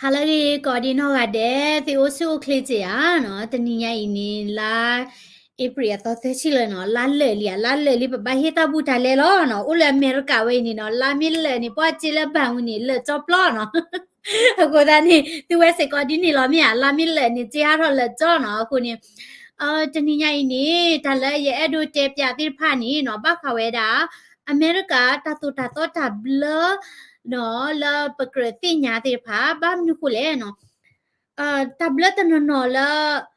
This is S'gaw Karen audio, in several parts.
ဟါလၢအဂ့ၤ ကိးဒံနီၢ်ဂၤဒဲး သုအိၣ်ဆူၣ်အိၣ်ချ့စ့ၢ်ဧါနီၤ. တနံၤညါအံၤန့ၣ် လါအ့ဖြ့ၣ်အသီသၢဆံလၢာ်နီၤ, လါလၢာ်လံဧါ, လါလၢာ်လံ ပဘၣ်ဟ့ၣ်တၢ်ဘူၣ်တၢ်လဲလီၤနီၤ. အိၣ်လၢအမဲရကၤဝဲအံၤန့ၣ်နီၤ, လါမ့ၢ်လၢာ်န့ၣ် ပှၢ်စ့လၢဘၣ်ဝံၤန့ၣ် လၢာ်ကၠီပျီနီၤ. အဃိသတးန့ၣ် သုဝဲစ့ၢ်ကီးဒ်န့ၣ်လီၤမ့ၢ်ဧါ, လါမ့ၢ်လၢာ်န့ၣ် စ့ဟးထီၣ်လၢာ်ကၠီနီၤ. အဃိန့ၣ် တနံၤညါအံၤန့ၣ် တၢ်လၢယအဲၣ်ဒိးတဲပၠးသ့ၣ်တဖၣ်န့ၣ်နီၤ, ဘၣ်ဃးဝဲဒၣ် အမဲရကၤတၢ်သိၣ်တၢ်သီတၢ်ဘျၢနီၤ, လၢပကြၢးသ့ၣ်ညါသ့ၣ်တဖၣ် ဘၣ်မနုၤဃိလဲၣ်နီၤ, တၢ်ဘျၢတနီၤနီၤလၢ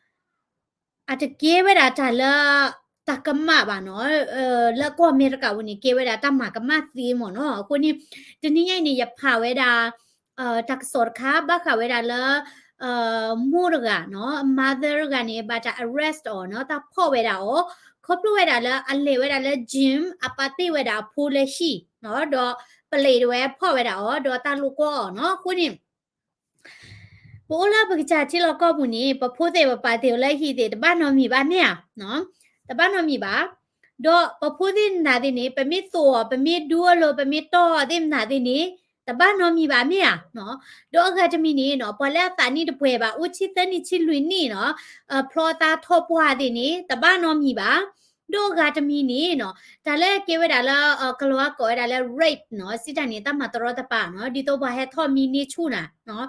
အတကဲဝဲဒၣ်တၢ်လၢ တၢ်ကမၣ်ဘၣ်နီၤ, လၢကီၢ်အမဲရကၤပူၤန့ၣ် ကဲဝဲဒၣ်တၢ်မၤကမၣ်သ့မ့ၢ်နီၤ. အဃိန့ၣ် တနံၤညါအံၤန့ၣ် ယဖးဝဲဒၣ် တၢ်ကစီၣ်တခါ ဘၣ်ဃးဝဲဒၣ်လၢ မိၢ်တဂၤနီၤ, mother တဂၤန့ၣ် ဘၣ်တၢ် arrest အီၤနီၤ, တၢ်ဖီၣ်ဝဲဒၣ်အီၤ ခီဖျိဝဲဒၣ်လၢအလဲၤဝဲဒၣ်လၢ gym အပာ်တ့ၢ်ဝဲဒၣ်အဖိလၢဟံၣ်နီၤ, ဒီးပလံးတဝဲဖီၣ်ဝဲဒၣ်အီၤ ဒီးတၢ်လိာ်ကွီၢ်အီၤနီၤ. အဃိန့ၣ် ပအိၣ်လၢပကစၢ်ထံလီၢ်ကီၢ်ပူၤန့ၣ် ပဖိသ့ၣ်ပပာ်တ့ၢ်အီၤလၢဟံၣ်သ့ၣ် တဘၣ်နီတမံၤဘၣ်မ့ၢ်ဧါ, တဘၣ်နီတမံၤဘၣ်. ဒီးပဖိသ့ၣ်နၤသ့ၣ်န့ၣ် ပမ့ၢ်သိၣ်အီၤ ပမ့ၢ်ဒူအီၤလၢ ပမ့ၢ်တီၢ်အီၤသ့ၣ်နၤသ့ၣ်န့ၣ် တဘၣ်နီတမံၤဘၣ်မ့ၢ်ဧါ. ဒီးအဂၤတမံၤန့ၣ်နီၤ, ပှၤလၢအသးနံၣ်တပှဲၤဘၣ် အိၣ်ဆံသၢနံၣ်ဆံလွံၢ်နံၣ်နီၤ, ဖျီအသးထီၣ်ပှၢ်သ့ၣ်န့ၣ် တဘၣ်နီတမံၤဘၣ်. ဒီးအဂၤတမံၤန့ၣ်နီၤ, တၢ်လၢကဲဝဲဒၣ်လၢ ကလၤဝါကိးဝဲဒၣ်လၢ rape နီၤ, စံးတၢ်န့ၣ် တၢ်မၤတရီတပါနီၤ, ဒ်သိးပှၤဟဲထီၣ်မံန့ၢ်ဆူၣ်နၤ တၢ်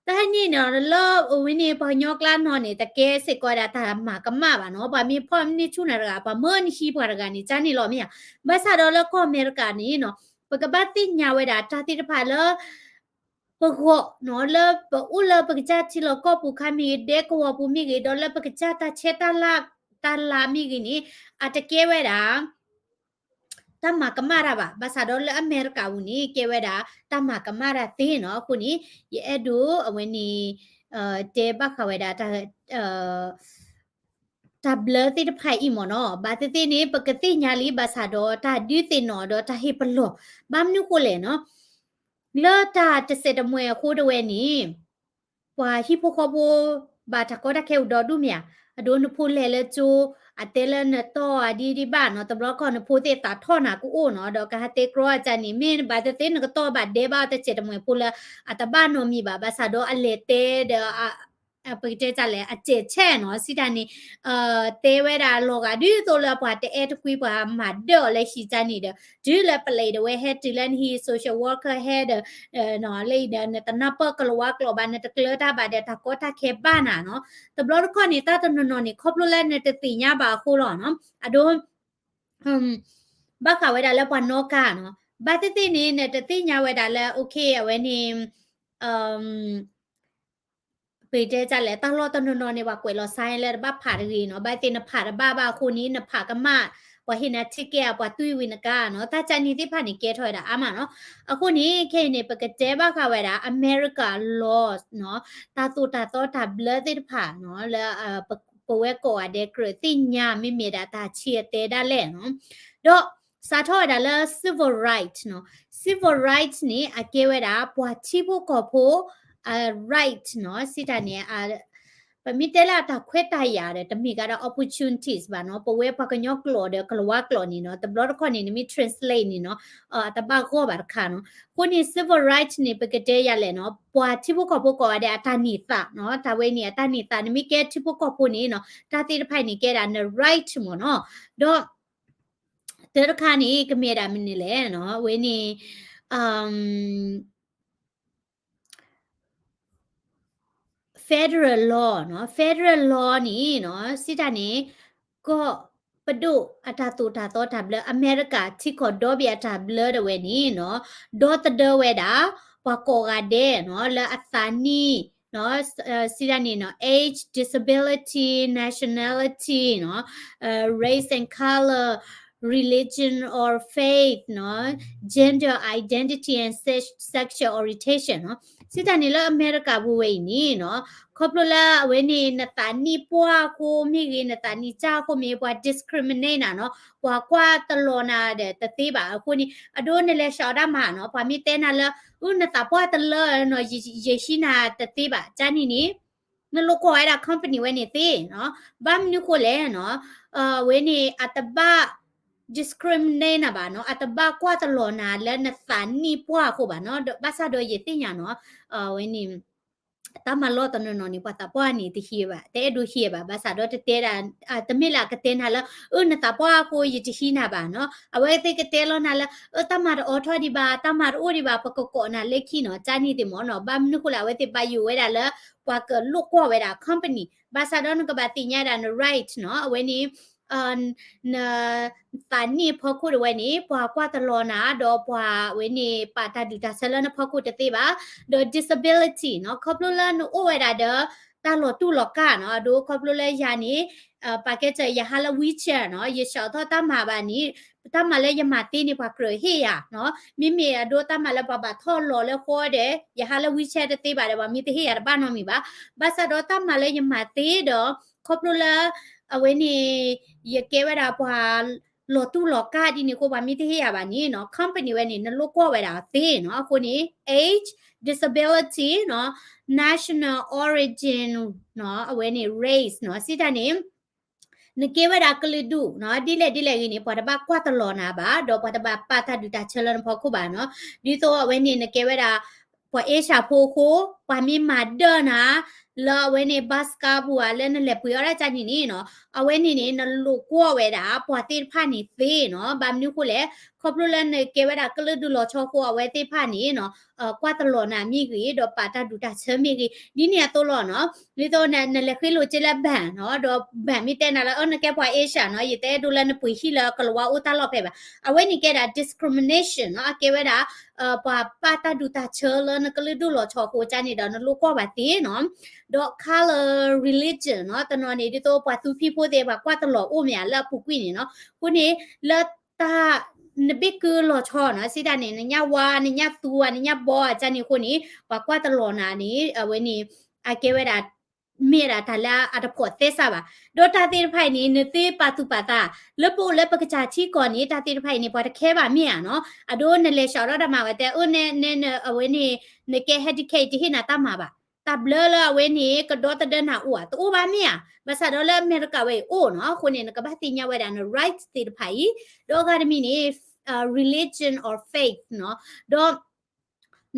ဟဲန့ၣ်နီၤ လၢအဝဲန့ၣ် ပှၤကညီကျါနီၤန့ၣ် တကဲစ့ၢ်ကီးဝဲဒၣ်တၢ်မၤကမၣ်ဘၣ်နီၤ, ပှၤမ့ၢ်ဖီၣ်န့ၢ်ဆူၣ်နၤတဂၤ ပှၤမၢနဟံးပှၤတဂၤန့ၣ် ကန့ၣ်လီၤမ့ၢ်ဧါ. ဘၣ်ဆၣ်ဒီးလၢကီၢ်အမဲရကၤန့ၣ်နီၤ, ပကဘၣ်သ့ၣ်ညါဝဲဒၣ်တၢ်သ့ၣ်တဖၣ်လၢ ပဂီၢ်နီၤ, လၢပအိၣ်လၢပကစၢ်ထံလီၢ်ကီၢ်ပူၤခါမ့ၢ်ဂ့ၤ, ဒဲကဝီၤပူၤမ့ၢ်ဂ့ၤ, ဒီးလၢပကစၢ်တၢ်ဆဲးတၢ်လၤ တၢ်လၤမ့ၢ်ဂ့ၤန့ၣ် အတကဲဝဲဒၣ် တၢ်မၤကမၣ်တၢ်ဘၣ်. ဘၣ်ဆၣ်ဒီးလၢအမဲရကၤပူၤန့ၣ် ကဲဝဲဒၣ် တၢ်မၤကမၣ်တၢ်သ့နီၤ. အဃိန့ၣ် ယအဲၣ်ဒိးအဝဲန့ၣ် တဲဘၣ်ဃးဝဲဒၣ် တၢ်ဘျၢသ့ၣ်တဖၣ်အံၤမ့ၢ်နီၤ. ဘၣ်သ့ၣ်သ့ၣ်န့ၣ် ပကသ့ၣ်ညါလံ ဘၣ်ဆၣ်ဒီး တၢ်ဒုးသ့ၣ်နီၣ်ဒီးတၢ်ဟ့ၣ်ပလီၢ် ဘၣ်မနုၤဃိလဲၣ်နီၤ. လၢတၢ်တစဲးတမှဲၤအဃိတဝဲန့ၣ် ပှၤဟံၣ်ဖိဃီဖိ ဘၣ်တၢ်ကီတၢ်ခဲအိၣ်ဒီဒူၣ်မ့ၢ်ဧါ. အဒိနဖိလဲၤလၢကၠိ အတဲလၢနတီၢ်အဒံးဒံးဘၣ်နီၤ, တဘျီခီၣ်နဖိသ့ၣ်သးထီၣ်နၤကအိၣ်နီၤ, ဒီးကဟးတဲကြီအကန့ၣ် မ့ၢ်ဘၣ်သ့ၣ်သ့ၣ် နကတီၢ်ဘၣ်ဒဲးဘၣ်တစဲးတမှဲၤဖိလၢ အတဘၣ်နီတမံၤဘၣ်. ဘၣ်ဆၣ်ဒီးအလဲၤတဲဒီး ပကတဲတၢ်လဲၣ် အစဲးဆဲးနီၤ, စံးတၢ်န့ၣ် တဲဝဲဒၣ်လီၤဂာ်ဒ်သိးလၢပှၤတအဲၣ်တကွံ ပှၤမၤဒၢၣ်အီၤလၢဟံၣ်ကန့ၣ်ဒီး တုၤလၢပလံးတဝဲဟဲတုၤလၢနဟံၣ် social worker ဟဲဒီး လၢအံၤဒီး နတနၢ်ပၢၢ်ကလၤဝါကျိာ်ဘၣ်, နတကျၢၤတၢ်ဘၣ်ဒီး တၢ်ကီတၢ်ခဲဘၣ်နၤနီၤ. တဘျီတခီၣ်န့ၣ် တၢ်တနီၤနီၤန့ၣ် ခီဖျိလၢနတသ့ၣ်ညါဘၣ်အဃိလီၤနီၤ. အဒိ ဘၣ်ဃးဝဲဒၣ်လၢပှၤနီၣ်ကါနီၤ, ဘၣ်သ့ၣ်သ့ၣ်န့ၣ် နတသ့ၣ်ညါဝဲဒၣ်လၢ okay အဝဲန့ၣ် ပတဲတၢ်လဲၣ် တၢ်လီၢ်တနီၤနီၤန့ၣ် ပှၤကွဲးလီၤ sign လၢတဘၣ်ဖးတဂ့ၤနီၤ, ဘၣ်သ့ၣ်နဖးတဘၣ်ဘၣ်အဃိန့ၣ် နဖးကမၣ် ပှၤဟ့ၣ်နၤ ticket ပှၤတွံၢ်ဝံၤနကါနီၤ, တၢ်ကန့ၣ်သ့ၣ်တဖၣ်န့ၣ် ကဲထီၣ်ဝဲဒၣ်အါမးနီၤ. အဃိန့ၣ် ခဲအံၤန့ၣ် ပကတဲဘၣ်ဃးဝဲဒၣ် America law နီၤ, တၢ်သိၣ်တၢ်သီတၢ်ဘျၢသ့ၣ်တဖၣ်နီၤ လၢ ပဝဲကိးဂၤဒဲးကြၢးသ့ၣ်ညါ မ့မ့ၢ်ဒၣ်တၢ်ဆံးအသဲဒၣ်လဲာ်နီၤ. ဒီးစးထီၣ်ဝဲဒၣ်လၢ civil right နီၤ, civil right န့ၣ် အကဲဝဲဒၣ် ပှၤထံဖိကီၢ်ဖိ အ right နီၤ, စံးတၢ်န့ၣ် ပမ့ၢ်တဲလၢအတၢ်ခွဲးတၢ်ယာ်ဒီး တမ့ၢ်ကဒီး opportunities ဘၣ်နီၤ, ပဝဲပှၤကညီကျိာ်ဒီး ကလၤဝါကျိာ်န့ၣ်နီၤ, တဘျီတခီၣ်န့ၣ် နမ့ၢ် translate န့ၣ်နီၤ, တဘၣ်ဂီၢ်ဘၣ်တခါနီၤ. အဃိန့ၣ် civil right န့ၣ် ပကတဲယၤလဲၣ်နီၤ, ပှၤထံဖိကီၢ်ဖိကိးဂၤဒဲးအတၢ်န့ၢ်သးနီၤ, တၢ်ဝဲန့ၣ်အတၢ်န့ၢ်သး, နမ့ၢ်ကဲထံဖိကီၢ်ဖိန့ၣ်နီၤ, တၢ်သ့ၣ်တဖၣ်န့ၣ် ကဲဒၣ်န right မ့ၢ်နီၤ. ဒီး တၢ်တခါန့ၣ် ကမ့ၢ်ဒၣ်မနုၤလဲၣ်နီၤ, အဝဲန့ၣ် federal law နီၤ, federal law န့ၣ်နီၤ, စံးတၢ်န့ၣ် ကီၢ်ပဒိၣ်အတၢ်သိၣ်တၢ်သီတၢ်ဘျၢ, အမဲရကၤထံကီၢ်ဒီဘ့ၣ်အတၢ်ဘျၢတဝဲန့ၣ်နီၤ, ဒီသဒၢဝဲဒၣ် ပှၤကိးဂၤဒဲးနီၤ လၢအသးနံၣ်နီၤ, စံးတၢ်န့ၣ်နီၤ age, disability, nationality နီၤ, race and color, religion or faith နီၤ, gender identity and sex- sexual orientation နီၤ. စံးတၢ်န့ၣ်လၢအမဲရကၤပူၤဝဲအံၤန့ၣ်နီၤ, ခီဖျိလၢအဝဲန့ၣ် နသးနံၣ်ပှၢ်အဃိမ့ၢ်ဂ့ၤ, နသးနံၣ်စၢ်အဃိမ့ၢ်ဂ့ၤ, ပှၤ discriminate နၤနီၤ, ပှၤကွၢ်တလီၤနၤဒီးတသ့ဘၣ်အဃိန့ၣ်, အဒိနလဲၤစှၤအီၤဒၣ်မးနီၤ, ပှၤမ့ၢ်တဲနၤလၢ အၢ နသးပှၢ်တလၢနီၤ, ယဟံးနၤတသ့ဘၣ်, ကန့ၣ်န့ၣ် နလိၣ်ကွၢ်ဝဲဒၣ် company ဝဲန့ၣ်သ့နီၤ. ဘၣ်မနုၤဃိလဲၣ်နီၤ, အဝဲန့ၣ် အတဘၣ် discriminate နၤဘၣ်နီၤ, အတဘၣ်ကွၢ်တလီၤနၤလၢနသးနံၣ်ပှၢ်အဃိဘၣ်နီၤ. ဘၣ်ဆၣ်ဒီးယသ့ၣ်ညါနီၤ, အဝဲန့ၣ် တၢ်မၤလီၢ်တနီၤနီၤန့ၣ် ပှၤသးပှၢ်န့ၣ်တဟံးဘၣ်, တအဲၣ်ဒိးဟံးဘၣ်, ဘၣ်ဆၣ်ဒီးတတဲဒၣ်, တမ့ၢ်လၢအကတဲနၤလၢ အၢ နသးပှၢ်အဃိယတဟံးနၤဘၣ်နီၤ, အဝဲသ့ၣ်ကတဲလီၤနၤလၢ အၢ တၢ်မၤတအိးထီၣ်ဒံးဘၣ်, တၢ်မၤတအိၣ်ဒံးဘၣ်, ပကကိးနၤလၢခံနီၤ, ကန့ၣ်သ့ၣ်မ့ၢ်နီၤ, ဘၣ်မနုၤဃိလဲၣ် အဝဲသ့ၣ်ဘၣ်ယိၣ်ဝဲဒၣ်လၢ ပှၤကလိာ်ကွီၢ်ဝဲဒၣ် company, ဘၣ်ဆၣ်ဒီးနကဘၣ်သ့ၣ်ညါဒၣ်န right နီၤ, အဝဲန့ၣ် နသးနံၣ်အဖီခိၣ်တဝဲန့ၣ် ပှၤကွၢ်တလီၤနၤ, ဒီးပှၤဝဲန့ၣ် ပာ်တၢ်ဒုးတၢ်ဆၢလၢနဖီခိၣ်တသ့ဘၣ်, ဒီး disability နီၤ, ခီဖျိလၢနအိၣ်ဝဲဒၣ်ဒီး တၢ်လီၤတူၢ်လီၤကာ်နီၤ, အဒိခီဖျိလၢယၤန့ၣ် ပာ်ကဲစၢၤ ယဟးလၢ wheelchair နီၤ, ယဆှီထီၣ်တၢ်မၤဘၣ်န့ၣ်, တၢ်မၤလၢယမၤသ့န့ၣ် ပှၤကြၢးဟ့ၣ်ယၤနီၤ, မ့မ့ၢ်အဒိတၢ်မၤလၢပှၤဘၣ်ထီၣ်လီၤလၢဃီဒီး ယဟးလၢ wheelchair တသ့ဘၣ်ဒီး ပှၤမ့ၢ်တဟ့ၣ်ယၤတဘၣ်နီတမံၤဘၣ်, ဘၣ်ဆၣ်ဒီးတၢ်မၤလၢယမၤသ့ဒီး ခီဖျိလၢ အဝဲန့ၣ် ယကဲဝဲဒၣ်ပှၤလီၤတူၢ်လီၤကာ်ဒ်န့ၣ်အဃိ ပှၤမ့ၢ်တဟ့ၣ်ယၤဘၣ်န့ၣ်နီၤ, company ဝဲန့ၣ် နလိာ်ကွီၢ်ဝဲဒၣ်သ့နီၤ, အဃိန့ၣ် age, disability နီၤ, national origin နီၤ, အဝဲန့ၣ် race နီၤ, စံးတၢ်န့ၣ် နကဲဝဲဒၣ်ကလုာ်ဒူၣ်နီၤ, ဒ်လဲၣ်ဒ်လဲၣ်ဂ့ၤန့ၣ် ပှၤတဘၣ်ကွၢ်တလီၤနၤဘၣ်, ဒီးပှၤတဘၣ်ပာ်တၢ်ဒုးတၢ်ဆၢလၢနဖီခိၣ်ဘၣ်နီၤ, ဒ်သိးအဝဲန့ၣ် နကဲဝဲဒၣ် ပှၤအ့ၡၢၣ်ဖိအဃိ ပှၤမ့ၢ်မၤဒၢၣ်နၤ လၢအဝဲန့ၣ် bus ကါပူၤဧါ လၢနလဲၤပှ့ၤအီၣ်ဒၣ်ကန့ၣ်န့ၣ်နီၤ, အဝဲန့ၣ်န့ၣ် နလိာ်ကွီၢ်ဝဲဒၣ် ပှၤသ့ၣ်တဖၣ်န့ၣ်သ့နီၤ, ဘၣ်မနုၤဃိလဲၣ်, ခီဖျိလၢနကဲဝဲဒၣ်ကလုာ်ဒူၣ်လီၤဆီအဃိ အဝဲသ့ၣ်တဖၣ်န့ၣ်နီၤ ကွၢ်တလီၤနၤမ့ၢ်ဂ့ၤ ဒီးပာ်တၢ်ဒုးတၢ်ဆၢမ့ၢ်ဂ့ၤ ဒ်န့ၣ်အသိးလီၤနီၤ, ဒ်သိးနလဲၤဃ့လိာ်က့လၢ bank နီၤ, ဒီး bank မ့ၢ်တဲနၤလၢ အၢ နကဲပှၤအ့ၡၢၣ်နီၤ, ယတအဲၣ်ဒိးလၢနပှ့ၤဟံၣ်လၢကလၤဝါအိၣ်တၢ်လီၢ်ဖဲဘၣ်, အဝဲန့ၣ်ကဲဒၣ် discrimination နီၤ, အကဲဝဲဒၣ် ပှၤပာ်တၢ်ဒုးတၢ်ဆၢလၢနကလုာ်ဒူၣ်လီၤဆီအဃိကန့ၣ်ဒီး နလိာ်ကွီၢ်ဘၣ်သ့နီၤ, ဒီး color, religion နီၤ, တနီၤန့ၣ် ဒ်သိးပှၤသူဖံးဖိသ့ၣ် ပှၤကွၢ်တလီၤအိၣ်မ့ၢ်ဧါ လၢအပူၤကွံာ်န့ၣ်နီၤ, အဃိန့ၣ် လၢတၢ် နဘ့ၣ်ကုၢ်လီၤဆီနီၤ, စံးတၢ်န့ၣ် နညၣ်ဝါ နညၣ်သူဧါ နညၣ်ဘီဧါ ကန့ၣ်အဃိန့ၣ် ပှၤကွၢ်တလီၤနၤန့ၣ် အဝဲန့ၣ် အကဲဝဲဒၣ် မ့ၢ်ဒၣ်တၢ်လၢအတဖိးသဲစးဘၣ်, ဒီးတၢ်သ့ၣ်တဖၣ်အံၤန့ၣ် နသ့ပာ်သူၣ်ပာ်သး လၢပအိၣ်လၢပကစၢ်ထံကီၢ်န့ၣ် တၢ်သ့ၣ်တဖၣ်အံၤန့ၣ် ပှၤတခဲဘၣ်မ့ၢ်ဧါနီၤ, အဒိနလဲၤဆှီထီၣ်တၢ်မၤဝဲတဲ အၢ နဲ နဲ အဝဲန့ၣ် နကဲ handicap တဟ့ၣ်နၤတၢ်မၤဘၣ်, တၢ်ဘျၢလၢအဝဲန့ၣ် ကဒီသဒၢနၤအိၣ်ဧါ တအိၣ်ဘၣ်မ့ၢ်ဧါ, ဘၣ်ဆၣ်ဒီးလၢအမဲရကၤဝဲအံၤအိၣ်နီၤ, အဃိန့ၣ် နကဘၣ်သ့ၣ်ညါဝဲဒၣ်န right သ့ၣ်တဖၣ်အံၤ, ဒီးအဂၤတမံၤန့ၣ် religion or faith နီၤ, ဒီး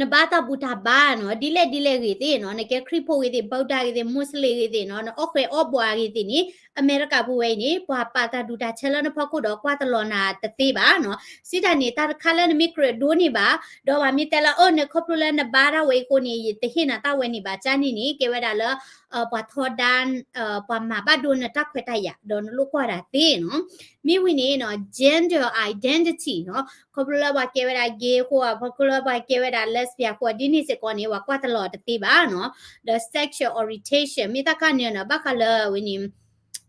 နဘါတၢ်ဘူၣ်တၢ်ဘါနီၤ, ဒ်လဲၣ်ဒ်လဲၣ်ဂ့ၤသ့ၣ်နီၤ, နကဲခရံာ်ဖိဂ့ၤသ့ၣ်, ဗုဒ္ဓဂ့ၤသ့ၣ်, မူစလ့ၣ်ဂ့ၤသ့ၣ်နီၤ, နအီၣ်ဃဲၤအီၣ်ဘှးဂ့ၤသ့ၣ်န့ၣ် အမဲရကၤပူၤဝဲအံၤန့ၣ် ပှၤပာ်တၢ်ဒူၣ်တၢ်ဆၢလၢနဖီခိၣ်ဒီးကွၢ်တလီၤနၤတသ့ဘၣ်နီၤ. စံးတၢ်န့ၣ် တၢ်တခါလၢနမ့ၢ်ကြၢးဒိးန့ၢ်ဘၣ်, ဒီးပှၤမ့ၢ်တဲလၢ အၢ နခီဖျိလၢနဘါတၢ်ဝဲအံၤအဃိန့ၣ် ယတဟ့ၣ်နၤတၢ်ဝဲန့ၣ်ဘၣ် ကန့ၣ်န့ၣ် ကဲဝဲဒၣ်လၢ ပှၤထီဒါ ပှၤမၤဘၣ်ဒိနတၢ်ခွဲးတၢ်ယာ် ဒီးနလိာ်ကွၢ်တၢ်သ့နီၤ. မ့ၢ်ဝံၤန့ၣ်နီၤ gender identity နီၤ, ခီဖျိလၢပှၤကဲဝဲဒၣ် gay အဃိဧါ, ခီဖျိလၢပှၤကဲဝဲဒၣ် lesbian အဃိဧါ, ဒ်န့ၣ်စ့ၢ်ကီးန့ၣ် ပှၤကွၢ်တလီၤတသ့ဘၣ်နီၤ. ဒီး sexual orientation မ့ၢ်တၢ်ခါန့ၣ်နီၤ ဘၣ်ဃးလၢဝဲန့ၣ်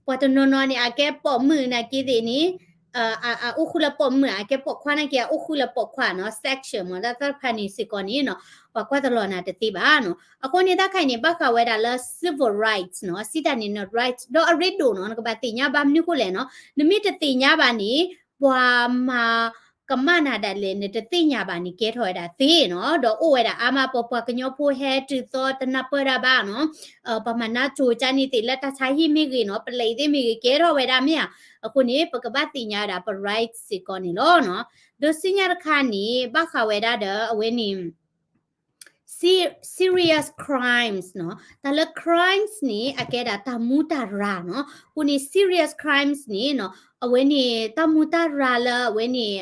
ပှၤတနီၤနီၤန့ၣ် အကဲပိာ်မုၣ်နာ်က့သ့ၣ်န့ၣ် အအိၣ်ဃုာ်လၢပိာ်မုၣ်, အကဲပိာ်ခွါနာ်က့ အအိၣ်ဃုာ်လၢပိာ်ခွါနီၤ, sexual မ့ၢ်တၢ်တဖၣ်န့ၣ်စ့ၢ်ကီးန့ၣ်နီၤ ပှၤကွၢ်တလီၤနၤတသ့ဘၣ်နီၤ. အဃိန့ၣ် တၢ်ခါအံၤန့ၣ် ဘၣ်ဃးဝဲဒၣ်လၢ civil rights နီၤ, စံးတၢ်န့ၣ် န right ဒီးအရ့ဒိၣ်နီၤ, နကဘၣ်သ့ၣ်ညါဘၣ်မနုၤဃိလဲၣ်နီၤ, နမ့ၢ်တသ့ၣ်ညါဘၣ်န့ၣ် ပှၤမၤကမၣ်နၤဒၣ်လဲာ် နတသ့ၣ်ညါဘၣ်န့ၣ် ကဲထီၣ်ဝဲဒၣ်သ့နီၤ. ဒီးအိၣ်ဝဲဒၣ်အါမး ပပှၤကညီဖိဟဲတုၤသီတနၢ်ပၢၢ်တၢ်ဘၣ်နီၤ, ပှၤမၤနါစိၤကန့ၣ်သ့ၣ် လၢတၢ်ဆါဟံၣ်မ့ၢ်ဂ့ၤနီၤ, ပလဲးသ့ၣ်မ့ၢ်ဂ့ၤ ကဲထီၣ်ဝဲဒၣ်မ့ၢ်ဧါ. အဃိန့ၣ် ပကဘၣ်သ့ၣ်ညါဝဲဒၣ် ပ right စ့ၢ်ကီးန့ၣ်လီၤနီၤ. ဒီးဆူညါတခါန့ၣ် ဘၣ်ဃးဝဲဒၣ်ဒီးအဝဲန့ၣ် serious crimes နီၤ, တၢ်လၢ crimes န့ၣ် အကဲဒၣ်တၢ်မူတၢ်ရၤနီၤ. အဃိန့ၣ် serious crimes န့ၣ်နီၤ အဝဲန့ၣ် တၢ်မူတၢ်ရၤလၢအဝဲန့ၣ်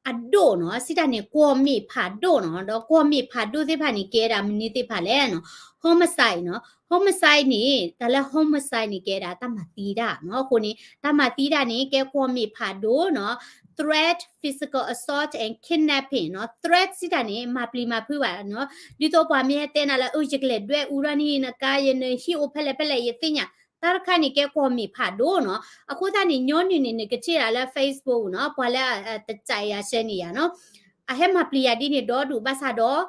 အဒိၣ်နီၤ, စံးတၢ်န့ၣ် ကွီၢ်မ့ၢ်ဖးဒိၣ်နီၤ. ဒီးကွီၢ်မ့ၢ်ဖးဒိၣ်သ့ၣ်တဖၣ်န့ၣ် ကဲဒၣ်မနုၤသ့ၣ်တဖၣ်လဲၣ်နီၤ. homicide နီၤ, homicide န့ၣ် တၢ်လၢ homicide န့ၣ် ကဲဒၣ်တၢ်မၤသံတၢ်နီၤ. အဃိန့ၣ် တၢ်မၤသံတၢ်န့ၣ် ကဲကွီၢ်မ့ၢ်ဖးဒိၣ်နီၤ, threat, physical assault and kidnapping နီၤ. threat စံးတၢ်န့ၣ် မၤပျံၤမၤဖုးဘၣ်နီၤ. ဒ်သိးပှၤမ့ၢ်ဟဲတဲနၤလၢ အၢ ယကလဲၤဒွဲၣ်အူထီၣ်န့ၢ်နကါ, ယနဟံၣ်အိၣ်ဖဲလဲၣ်ဖဲလဲၣ် ယသ့ၣ်ညါ, တၢ်တခါန့ၣ် ကဲကွီၢ်မ့ၢ်ဖးဒိၣ်နီၤ. အဃိသတးန့ၣ် ညီနုၢ်န့ၣ် နကထံၣ်ဒၣ်လၢ Facebook နီၤ, ပှၤလၢတစဲးယၤဆၢန့ၣ်ယၤနီၤ, အဟဲမၤပျံၤယၤဒ်န့ၣ်ဒီဒူၣ်ဘၣ်ဆၣ်ဒီး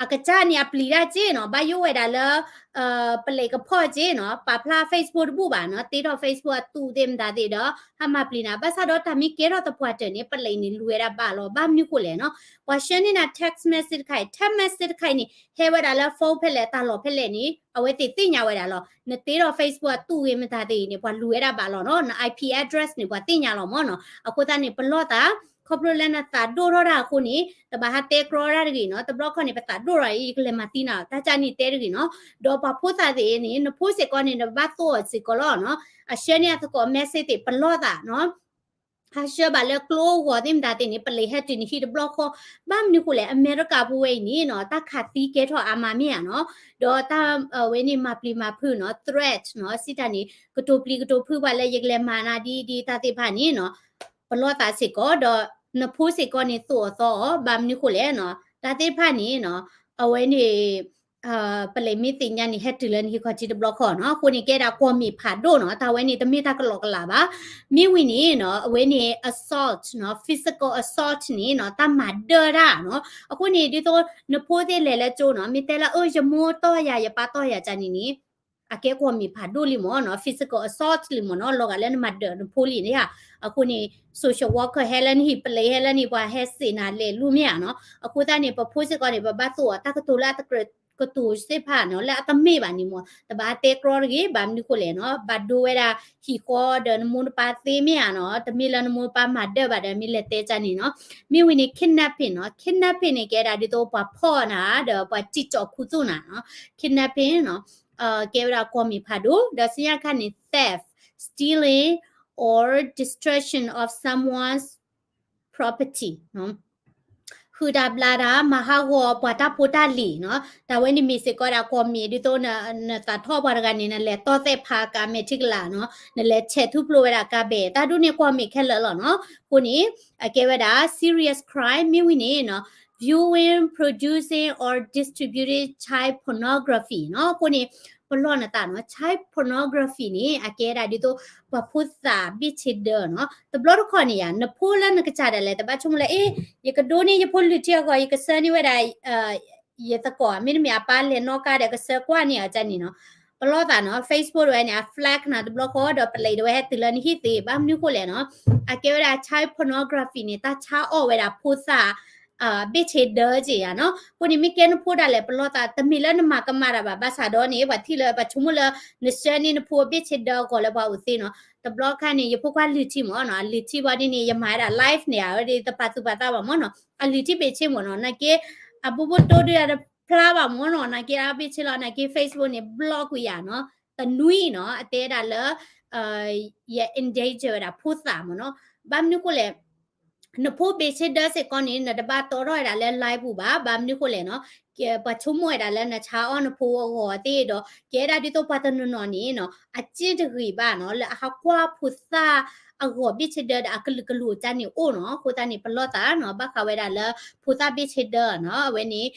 အကစၢ်န့ၣ်အပျံၤတၢ်က့နီၤ, ဘၣ်ယိၣ်ဝဲဒၣ်လၢ ပလဲးကဖီၣ်က့နီၤ, ပာ်ဖျါ Facebook တဘူၣ်ဘၣ်နီၤ, တ့ထီၣ် Facebook အသူးသ့ၣ်မတၤသ့ၣ်ဒီး ဟးမၤပျံၤနၤ, ဘၣ်ဆၣ်ဒီးတၢ်မ့ၢ်ကဲထီၣ်သပှၢ်တၢၢ်န့ၣ် ပလဲးန့ၣ်လူၤဝဲဒၣ်ဘၣ်လီၤ. ဘၣ်မနုၤဃိလဲၣ်နီၤ, ပှၤဆှၢန့ၢ်နၤ text message တခါအံၤ, text message တခါအံၤန့ၣ် ဟဲဝဲဒၣ်လၢ phone ဖဲလဲၣ် တၢ်လီၢ်ဖဲလဲၣ်န့ၣ် အဝဲသ့ၣ်သ့ၣ်ညါဝဲဒၣ်လီၤ. နတ့ထီၣ် Facebook အသူးဂ့ၤမတၤသ့ၣ်အံၤန့ၣ် ပှၤလူၤဝဲဒၣ်ဘၣ်လီၤနီၤ, န IP address န့ၣ် ပှၤသ့ၣ်ညါလီၤမ့ၢ်နီၤ. အဃိသတးန့ၣ် ပလီၢ်သး ခီဖျိလၢနသးဒိၣ်ထီၣ်တၢ်အဃိန့ၣ် တဘၣ်ဟးတဲကြီတၢ်တဂ့ၤနီၤ. တဘျီခီန့ၣ် ပသးဒိၣ်ထီၣ်အံၤ ယကလဲၤမၤသံနၤ တၢ်ကန့ၣ်တဲတဂ့ၤနီၤ. ဒီးပှၤဖိသၣ်သ့ၣ်န့ၣ် နဖိစ့ၢ်ကီးန့ၣ် နဘၣ်သိၣ်အီၤစ့ၢ်ကီးလီၤနီၤ. အဆှၢန့ၢ်အသကိး message သ့ၣ် ပလီၢ်သးနီၤ. ဟးဆှၢဘၣ်လၢကျိအဂီၢ်သ့ၣ်မတၤသ့ၣ်န့ၣ် ပလံးဟဲတုၤနဟံၣ်တဘျီဃီ. ဘၣ်မနုၤဃိလဲၣ် အမဲရကၤပူၤဝဲအံၤန့ၣ်နီၤ တၢ်ခးသံကဲထီၣ်အါမးမ့ၢ်ဧါနီၤ. ဒီးတၢ်အဝဲန့ၣ်မၤပျံၤမၤဖုးနီၤ threat နီၤ စံးတၢ်န့ၣ် ကတိၤပျံၤကတိၤဖုးပှၤလၢယကလဲၤမၤနၤဒ်ဒ်တၢ်သ့ၣ်တဖၣ်န့ၣ်နီၤ ပလီၢ်သးစ့ၢ်ကီး ဒီးနဖိစ့ၢ်ကီးန့ၣ်သိၣ်အီၤသီအီၤ ဘၣ်မနုၤဃိလဲၣ်နီၤ တၢ်သ့ၣ်တဖၣ်န့ၣ်နီၤ အဝဲန့ၣ် ပလံးမ့ၢ်သ့ၣ်ညါန့ၣ် ဟဲတုၤလၢနဟံၣ်ခီၣ်ထံးတဘျီဃီနီၤ. အဃိန့ၣ် ကဲဒၣ်ကွီၢ်မ့ၢ်ဖးဒိၣ်နီၤ တၢ်ဝဲန့ၣ် တမ့ၢ်တၢ်ကလီကလးဘၣ်. မ့ၢ်ဝံၤန့ၣ်နီၤ အဝဲန့ၣ် assault နီၤ physical assault န့ၣ်နီၤ တၢ်မၤဒၢတၢ်နီၤ. အဃိန့ၣ် ဒ်သိးနဖိသ့ၣ်လဲၤလၢကၠိနီၤ မ့ၢ်တဲလၢ အၢ ယမိၢ်တီၢ်ယၤ ယပၢ်တီၢ်ယၤကန့ၣ်န့ၣ် အကဲကွီၢ်မ့ၢ်ဖးဒိၣ်လံမ့ၢ်နီၤ physical assault လံမ့ၢ်နီၤ လီၤဂာ်လၢနမၤဒၢးနဖိလံန့ၣ်ဧါ. အဃိန့ၣ် social worker ဟဲလၢနဟံၣ် ပလံးဟဲလၢနဟံၣ် ပှၤဟဲစံးနၤလဲၤလူၤမ့ၢ်ဧါနီၤ. အဃိသတးန့ၣ် ပဖိစ့ၢ်ကီးန့ၣ် ပဘၣ်သိၣ်အီၤတၢ်ကတိၤလၢအတကြၢးကတိၤသ့ၣ်တဖၣ်နီၤ လၢအတမ့ၢ်ဘၣ်န့ၣ်မ့ၢ် တဘၣ်တဲကြီတဂ့ၤ ဘၣ်မနုၤဃိလဲၣ်နီၤ ဘၣ်ဒိဝဲဒၣ်ဟံၣ်ဃီဒီးနမိၢ်နပၢ်သ့မ့ၢ်ဧါနီၤ တမ့ၢ်လၢနမိၢ်နပၢ်မၤဒၢးဘၣ်ဒီးမ့ၢ်လဲၤတဲကန့ၣ်နီၤ. မ့ၢ်ဝံၤန့ၣ် kidnapping နီၤ kidnapping န့ၣ် ကဲဒၣ်ဒ်သိးပှၤဖီၣ်နၤ ဒီးပှၤတံၢ်ကၠီၣ်ခူသူၣ်နၤနီၤ kidnapping နီၤ ကဲဝဲဒၣ်ကွီၢ်မ့ၢ်ဖးဒိၣ် ဒီးစံးညါတခါန့ၣ် theft, stealing or destruction of someone's property နီၤ ဟုၣ်တၢ်ဘျးတၢ် မၤဟးဂီၤပှၤတၢ်ဖိတၢ်လံၤနီၤ တၢ်ဝဲန့ၣ်မ့ၢ်စ့ၢ်ကီးဒၣ်ကွီၢ်မ့ၢ်ဒ်သိး နသးထီၣ်ပှၤတဂၤန့ၣ် နလဲၤတီၢ်သဲးဖးကါမဲာ်ထံကလၤနီၤ နလဲၤဆဲးထူဖျိဝဲဒၣ်ကါဘဲၣ် တၢ်ဒ်န့ၣ်ကွီၢ်မ့ၢ်ခဲလၢာ်လီၤနီၤ. အဃိန့ၣ် အကဲဝဲဒၣ် serious crime မ့ၢ်ဝံၤန့ၣ်နီၤ viewing, producing or distributing child pornography နီၤ အဃိန့ၣ် ပလီၢ်နသးနီၤ child pornography န့ၣ် အကဲဒၣ်ဒ်သိး ပှၤဖိသၣ်ဘ့ၣ်ဆ့ဒၢနီၤ တဘျီတခီၣ်န့ၣ်ယါ နဖိလၢနကစၢ်ဒၣ်လဲာ် တဘၣ်ဆိကမိၣ်လၢ အ့ ယကဒိန့ၢ်ယဖိလုၢ်ထံအဂီၢ် ယကဆှၢန့ၢ်ဝဲဒၣ် ယသကိး မ့တမ့ၢ်အပၢ်လဲၤနီၣ်ကါဒီးကဆှၢကွၢ်န့ၢ်အီၤကန့ၣ်နီၤ ပလီၢ်သးနီၤ Facebook တဝဲန့ၣ် အ flag နၤတဘျီဃီ ဒီးပလံးတဝဲဟဲတုၤလၢနဟံၣ်သ့ ဘၣ်မနုၤဃိလဲၣ်နီၤ အကဲဝဲဒၣ် child pornography န့ၣ် တၢ်ဆါအီၣ်ဝဲဒၣ်ဖိသၣ် ဘ့ၣ်ဆ့ဒၢက့ၤယါနီၤ. အဃိန့ၣ် မ့ၢ်ကဲနဖိဒၣ်လဲာ် ပလီၢ်သး တမ့ၢ်လၢနမၤကမၣ်တၢ်ဘၣ် ဘၣ်ဆၣ်ဒီးန့ၣ် ပှၤထံၣ်လၢပှၤဆိကမိၣ်လၢ နဆှၢန့ၢ်နဖိအဘ့ၣ်ဆ့ဒၢအဂီၢ်လၢပှၤအိၣ်သ့နီၤ. တဘျီခါန့ၣ် ယဖိခွါလုၢ်ထံမ့ၢ်နီၤ လုၢ်ထံဘၣ်ဒ်န့ၣ် ယမၤဝဲဒၣ် live န့ၣ် အဝဲဒၣ်တပာ်သူၣ်ပာ်သးဘၣ်မ့ၢ်နီၤ အလုၢ်ထံဘ့ၣ်ဆ့မ့ၢ်နီၤ နာ်က့ အဘိဘိတိဒုတဖျါဘၣ်မ့ၢ်နီၤ နာ်က့အဘ့ၣ်ဆ့လီၤ နာ်က့ Facebook န့ၣ် block ကွံာ်ယါနီၤ တနွံနီၤ အတဲဒၣ်လၢ ယ endanger ဝဲဒၣ်ဖိသၣ်မ့ၢ်နီၤ ဘၣ်မနုၤဃိလဲၣ် နဖိဘ့ၣ်ဆ့ဒၢစ့ၢ်ကီးန့ၣ် နတဘၣ်တီထီၣ်ဝဲဒၣ်လၢ live ပူၤဘၣ် ဘၣ်မနုၤဃိလဲၣ်နီၤ ပှၤဆိကမိၣ်ဝဲဒၣ်လၢနဆါအီၣ်နဖိအဂီၢ်သ့ၣ်ဒီး ကဲဒၣ်ဒ်သိးပှၤတနီၤနီၤန့ၣ်နီၤ အစ့တဂ့ၤဘၣ်နီၤ လၢအဟးကွၢ်ဖိသၣ်အဂီၢ်ဘ့ၣ်ဆ့ဒၢဒီးအကလုာ်ကလိာ်ကန့ၣ်အိၣ်နီၤ အဃိသတးန့ၣ် ပလီၢ်သးနီၤ ဘၣ်ဃးဝဲဒၣ်လၢ ဖိသၣ်ဘ့ၣ်ဆ့ဒၢနီၤ အဝဲန့ၣ်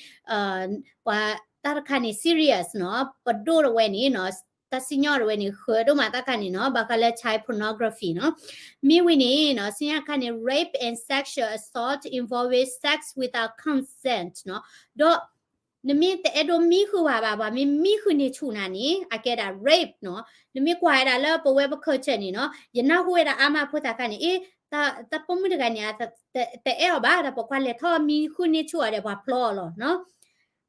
ပှၤတၢ်တခါန့ၣ် serious နီၤ ပဒိၣ်တဝဲန့ၣ်နီၤ တၢ်စံၣ်ညီၣ်တဝဲန့ၣ် ဃၢၤဒိၣ်မးတၢ်ခါန့ၣ်နီၤ ဘၣ်ဃးလၢ child pornography နီၤ မ့ၢ်ဝံၤန့ၣ်နီၤ စံၣ်ညီၣ်တခါန့ၣ် rape and sexual assault involving sex without consent နီၤ ဒီး နမ့ၢ်တအဲၣ်ဒိးမံဃုာ်ဝဲဘၣ် ပှၤမ့ၢ်မံဃုာ်န့ၢ်ဆူၣ်နၤန့ၣ် အကဲဒၣ် rape နီၤ နမ့ၢ်ကွၢ်ဝဲဒၣ်လၢပဝဲပ culture န့ၣ်နီၤ ယနၢ်ဟူဝဲဒၣ်အါမးဖိသၣ်ခါန့ၣ် အ့ တၢ်ပိာ်မုၣ်တဂၤန့ၣ် တအဲၣ်အီၤဘၣ် ဒီးပိာ်ခွါလဲၤထီၣ်မံဃုာ်န့ၢ်ဆူၣ်အီၤဒီးပှၤဖျီအီၤလီၤနီၤ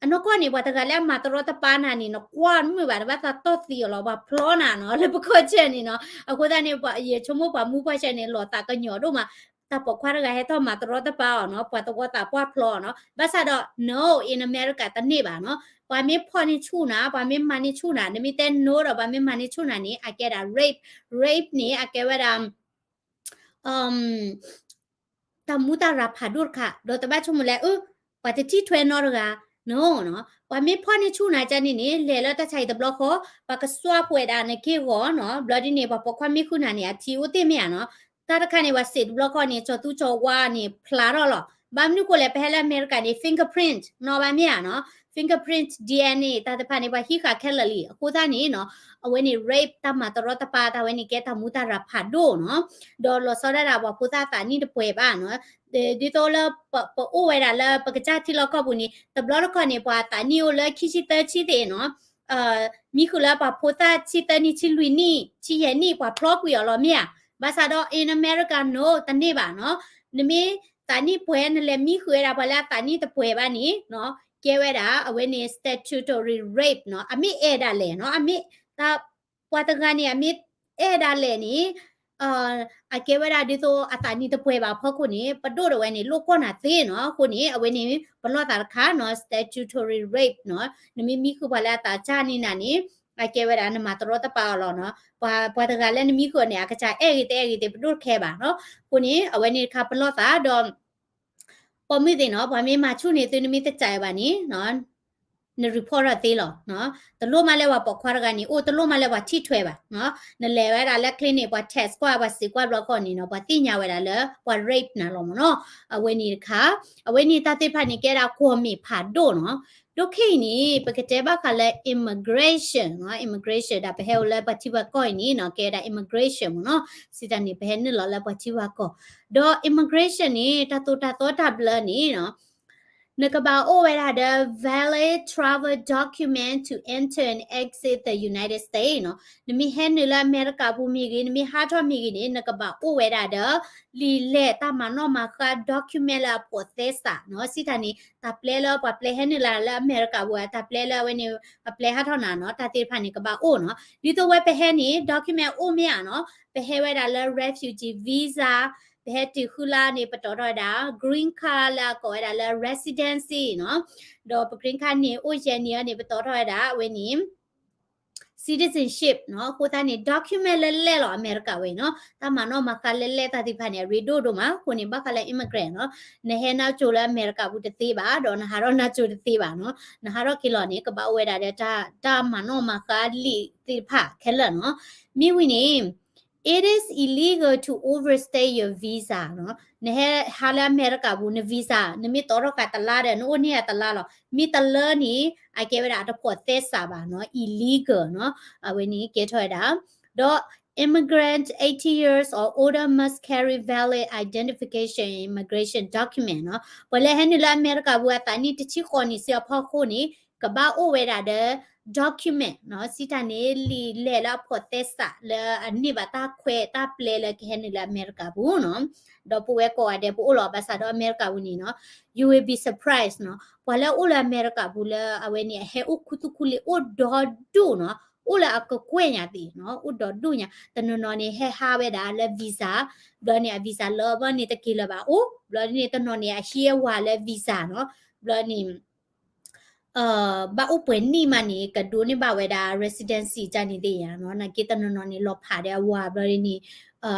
အနီၢ်ကီၢ်န့ၣ် ပှၤတဂၤလၢအမၤတရီတပါနၤန့ၣ် နကွၢ်မုာ်ဘၣ် တဘၣ်သးတီၢ်သံအီၤလီၤ ပှၤဖျီနၤနီၤ လၢပ culture န့ၣ်နီၤ အဃိသတးန့ၣ် ယဆိကမိၣ်ပှၤမူပှၤဆဲးန့ၣ် လီၤသးကညီၤဒိၣ်မး တၢ်ပိာ်ခွါတဂၤဟဲထီၣ်မၤတရီတပါအီၤနီၤ ပှၤသဝီသးပှၢ်ဖျီအီၤနီၤ ဘၣ်ဆၣ်ဒီး no in America တန့ၢ်ဘၣ်နီၤ ပှၤမ့ၢ်ဖီၣ်န့ၢ်ဆူၣ်နၤ ပှၤမ့ၢ်မၤန့ၢ်ဆူၣ်နၤ နမ့ၢ်တဲ no ဒီးပှၤမ့ၢ်မၤန့ၢ်ဆူၣ်နၤန့ၣ် အကဲဒၣ် rape rape န့ၣ် အကဲဝဲဒၣ် တၢ်မူတၢ်ရၤဖးဒိၣ်တခါ ဒီးတဘၣ်ဆိကမိၣ်လၢ အၢ ပှၤတထံၣ်ထွဲနီတဂၤ no နီၤ ပှၤမ့ၢ်ဖီၣ်န့ၢ်ဆူၣ်နၤကန့ၣ်န့ၣ် လဲၤလၢတၢ်ဆါဟံၣ်တဘျီဃီ ပှၤကစွါပှဲၤဒၣ်နက့ၢ်ဂီၤနီၤ ဘျီဒ်န့ၣ် ပှၤပိာ်ခွါမ့ၢ်ဃုနၤန့ၣ် အထံအိၣ်သ့ၣ်မ့ၢ်ဧါနီၤ တၢ်တခါန့ၣ် ပှၤစံးတဘျီဃီန့ၣ် ကၠီၤသူကၠီၤဝါန့ၣ် ဖျါထီၣ်လီၤ ဘၣ်မနုၤဃိလဲၣ် ပဟဲလၢအမဲရကၤန့ၣ် fingerprint နီၤဘၣ်မ့ၢ်ဧါနီၤ fingerprint DNA တၢ်တဖၣ်န့ၣ် ပှၤဟံးဃာ်ခဲလၢာ်လံ အဃိသတးန့ၣ်နီၤ အဝဲန့ၣ် rape တၢ်မၤတရီတပါ တၢ်ဝဲန့ၣ်ကဲတၢ်မူတၢ်ရၤဖးဒိၣ်နီၤ ဒီးလီၤဆီဒၣ်တၢ်ပှၤဖိသၣ်သးနံၣ်တပှဲၤဘၣ်နီၤ ဒ်သိးလၢပအိၣ်ဝဲဒၣ်လၢပကစၢ်ထံလီၢ်ကီၢ်ပူၤန့ၣ် တဘျီတခီၣ်န့ၣ် ပှၤသးနံၣ်အိၣ်လၢခံဆံသၢဆံသ့ၣ်နီၤ မံဃုာ်လၢပှၤဖိသၣ်ဆံသၢနံၣ် ဆံလွံၢ်နံၣ် ဆံယဲၢ်နံၣ် ပှၤဖျီကွံာ်အီၤလီၤမ့ၢ်ဧါ ဘၣ်ဆၣ်ဒီး in America no တန့ၢ်ဘၣ်နီၤ နမ့ၢ်သးနံၣ်ပှဲၤ နလဲၤမံဃုာ်ဝဲဒၣ်ပှၤလၢအသးနံၣ်တပှဲၤဘၣ်န့ၣ် ကဲဝဲဒၣ် အဝဲန့ၣ် statutory rape နီၤ အမ့ၢ်အဲၣ်ဒၣ်လဲာ်နီၤ အမ့ၢ် ပှၤတဂၤန့ၣ် အမ့ၢ်အဲၣ်ဒၣ်လဲာ်န့ၣ် အကဲဝဲဒၣ်ဒ်သိးအသးနံၣ်တပှဲၤဘၣ်အဖီခိၣ်န့ၣ် ပဒိၣ်ဒၣ်ဝဲန့ၣ် လိၣ်ကွီၢ်နၤသ့နီၤ. အဃိန့ၣ် အဝဲန့ၣ် ပလီၢ်သးတခါနီၤ statutory rape နီၤ. နမ့ၢ်မံဃုာ်ပှၤလၢအသးစၢ်န့ၢ်နၤန့ၣ် အကဲဝဲဒၣ်နမၤတရီတပါအီၤလီၤနီၤ. ပှၤ ပှၤတဂၤလၢနမံဃုာ်န့ၣ် အကစၢ်အဲၣ်ဂ့ၤတအဲၣ်ဂ့ၤသ့ၣ် ပဒိၣ်တခဲဘၣ်နီၤ. အဃိန့ၣ် အဝဲန့ၣ်တခါပလီၢ်သးဒီး ပိာ်မုၣ်သ့ၣ်နီၤ ပှၤမ့ၢ်မၤဆူၣ်န့ၢ်သု နမ့ၢ်တစဲးဘၣ်န့ၣ် န report ထီၣ်သ့လီၤ. တလိၣ်မးလၢပှၤပိာ်ခွါတဂၤန့ၣ် အိၣ်တလိၣ်မးလၢပှၤထံၣ်ထွဲဘၣ်. နလဲၤဝဲဒၣ်လၢ clinic ပှၤ test ကွၢ် ပှၤစံးကွၢ်ဘျီဃီန့ၣ်နီၤ ပှၤသ့ၣ်ညါဝဲဒၣ်လၢ ပှၤ rape နၤလီၤမ့ၢ်နီၤ. အဝဲန့ၣ်တခါ အဝဲန့ၣ်တၢ်သ့ၣ်တဖၣ်န့ၣ် ကဲဒၣ်ကွီၢ်မ့ၢ်ဖးဒိၣ်နီၤ. ဒိၣ်ခဲအံၤန့ၣ် ပကတဲဘၣ်ဃးလၢ immigration နီၤ, immigration ဒၣ်ပဟဲအိၣ်လၢပှၤထံပှၤကီၢ်အံၤန့ၣ်နီၤ ကဲဒၣ် immigration မ့ၢ်နီၤ. စံးတၢ်န့ၣ် ပဟဲနုာ်လီၤလၢပှၤထံပှၤကီၢ်. ဒီး immigration န့ၣ် တၢ်သိၣ်တၢ်သီတၢ်ဘျၢန့ၣ်နီၤ နကဘၣ်အိၣ်ဝဲဒၣ်ဒီး valid travel document to enter and exit the United States နီၤ. နမ့ၢ်ဟဲနုာ်လၢအမဲရကၤပူၤမ့ၢ်ဂ့ၤ, နမ့ၢ်ဟးထီၣ်မ့ၢ်ဂ့ၤန့ၣ် နကဘၣ်အိၣ်ဝဲဒၣ်ဒီး လံာ်လဲၢ်တၢ်မၤနီၣ်မၤဃါ document လၢအဖိးသဲစးနီၤ. စံးတၢ်န့ၣ် တၢ်ပျဲလၢပှၤပျဲဟဲနုာ်လၢအမဲရကၤပူၤ တၢ်ပျဲလၢအဝဲန့ၣ် ပှၤပျဲဟးထီၣ်နၤနီၤ တၢ်သ့ၣ်တဖၣ်န့ၣ် ကဘၣ်အိၣ်နီၤ. ဒ်သိးဝဲပဟဲန့ၣ် document အိၣ်မ့ၢ်ဧါနီၤ, ပဟဲဝဲဒၣ်လၢ refugee visa, ပဟဲတုၤဃုလါန့ၣ် ပတီၢ်ထီၣ်ဝဲဒၣ် green card လၢအကိးဝဲဒၣ်လၢ residency နီၤ. ဒီးပ green card န့ၣ် အိၣ်ယဲၢ်နံၣ်အံၤန့ၣ် ပတီၢ်ထီၣ်ဝဲဒၣ် အဝဲန့ၣ် citizenship နီၤ. အဃိသတးန့ၣ် document လၢလဲၢ်လီၤ အမဲရကၤဝဲနီၤ. တၢ်မၤနီၣ်မၤဃါလၢလဲၢ်တၢ်သ့ၣ်တဖၣ်န့ၣ် အရ့ဒိၣ်ဒိၣ်မး. အဃိန့ၣ် ဘၣ်ဃးလၢ immigrant နီၤ, နဟဲနၢ်ကၠိလၢအမဲရကၤပူၤတသ့ဘၣ်, ဒီးနဟးထီၣ်နၢ်ကၠိတသ့ဘၣ်နီၤ. နဟးထီၣ်က့ၤလီၤန့ၣ် ကဘၣ်အိၣ်ဝဲဒၣ်ဒီးတၢ်မၤနီၣ်မၤဃါလံာ်သ့ၣ်တဖၣ်ခဲလၢာ်နီၤ. မ့ၢ်ဝံၤန့ၣ် it is illegal to overstay your visa နီၤ. နဟဲဟးလၢအမဲရကၤပူၤ န visa နမ့ၢ်တီထီၣ်ဃာ်တလါဒီး နအိၣ်န့ၢ်အတလါလီၤ. မ့ၢ်တလၢန့ၣ် အကဲဝဲဒၣ်အတဖိးသဲစးဘၣ်နီၤ, illegal နီၤ. အဝဲန့ၣ်ကဲထီၣ်ဝဲဒၣ် ဒီး immigrant eighteen years or older must carry valid identification immigration document နီၤ. ပှၤလၢဟဲနုာ်လၢအမဲရကၤပူၤ အသးနံၣ်တဆံဃိးနံၣ်ဆံအဖီခိၣ်န့ၣ် ကဘၣ်အိၣ်ဝဲဒၣ်ဒီး document နီၤ, စံးတၢ်န့ၣ် လံာ်လဲၢ်လၢအဖိးသဲစးလၢအန့ၢ်ဘၣ်တၢ်ခွဲးတၢ်ပျဲလၢကဟဲနုာ်လၢအမဲရကၤပူၤနီၤ. ဒီးပဝဲကိးဂၤဒဲး ပအိၣ်လီၤဘၣ်ဆၣ်ဒီးအမဲရကၤပူၤန့ၣ်နီၤ, you will be surprised နီၤ. ပှၤလၢအအိၣ်လၢအမဲရကၤပူၤလၢအဝဲန့ၣ် အဟဲအိၣ်ခူသူၣ်ခူလံၤ အိၣ်ဒီဒူၣ်နီၤ, အိၣ်လၢအကကွဲၢ်ညါသ့ၣ်နီၤ, အိၣ်ဒီဒူၣ်ညါ, တနီၤနီၤန့ၣ် ဟဲဟးဝဲဒၣ်လၢ visa, ဘျီန့ၣ် အ visa လၢဘျီန့ၣ်တက့ၤလၢၤဘၣ်အိၣ်, ဘျီန့ၣ် တနီၤန့ၣ် အဟံးအဝၤလၢ visa နီၤ, ဘျီန့ၣ် ဘၣ်အိၣ်ပှဲၤနံၣ်မးန့ၣ် ကဒိးန့ၢ်ဘၣ်ဝဲဒၣ် residency ကန့ၣ်သ့ၣ်ယါနီၤ, နာ်က့တနီၤနီၤန့ၣ် လီၤဖးဒီးအဝၤဘျီန့ၣ်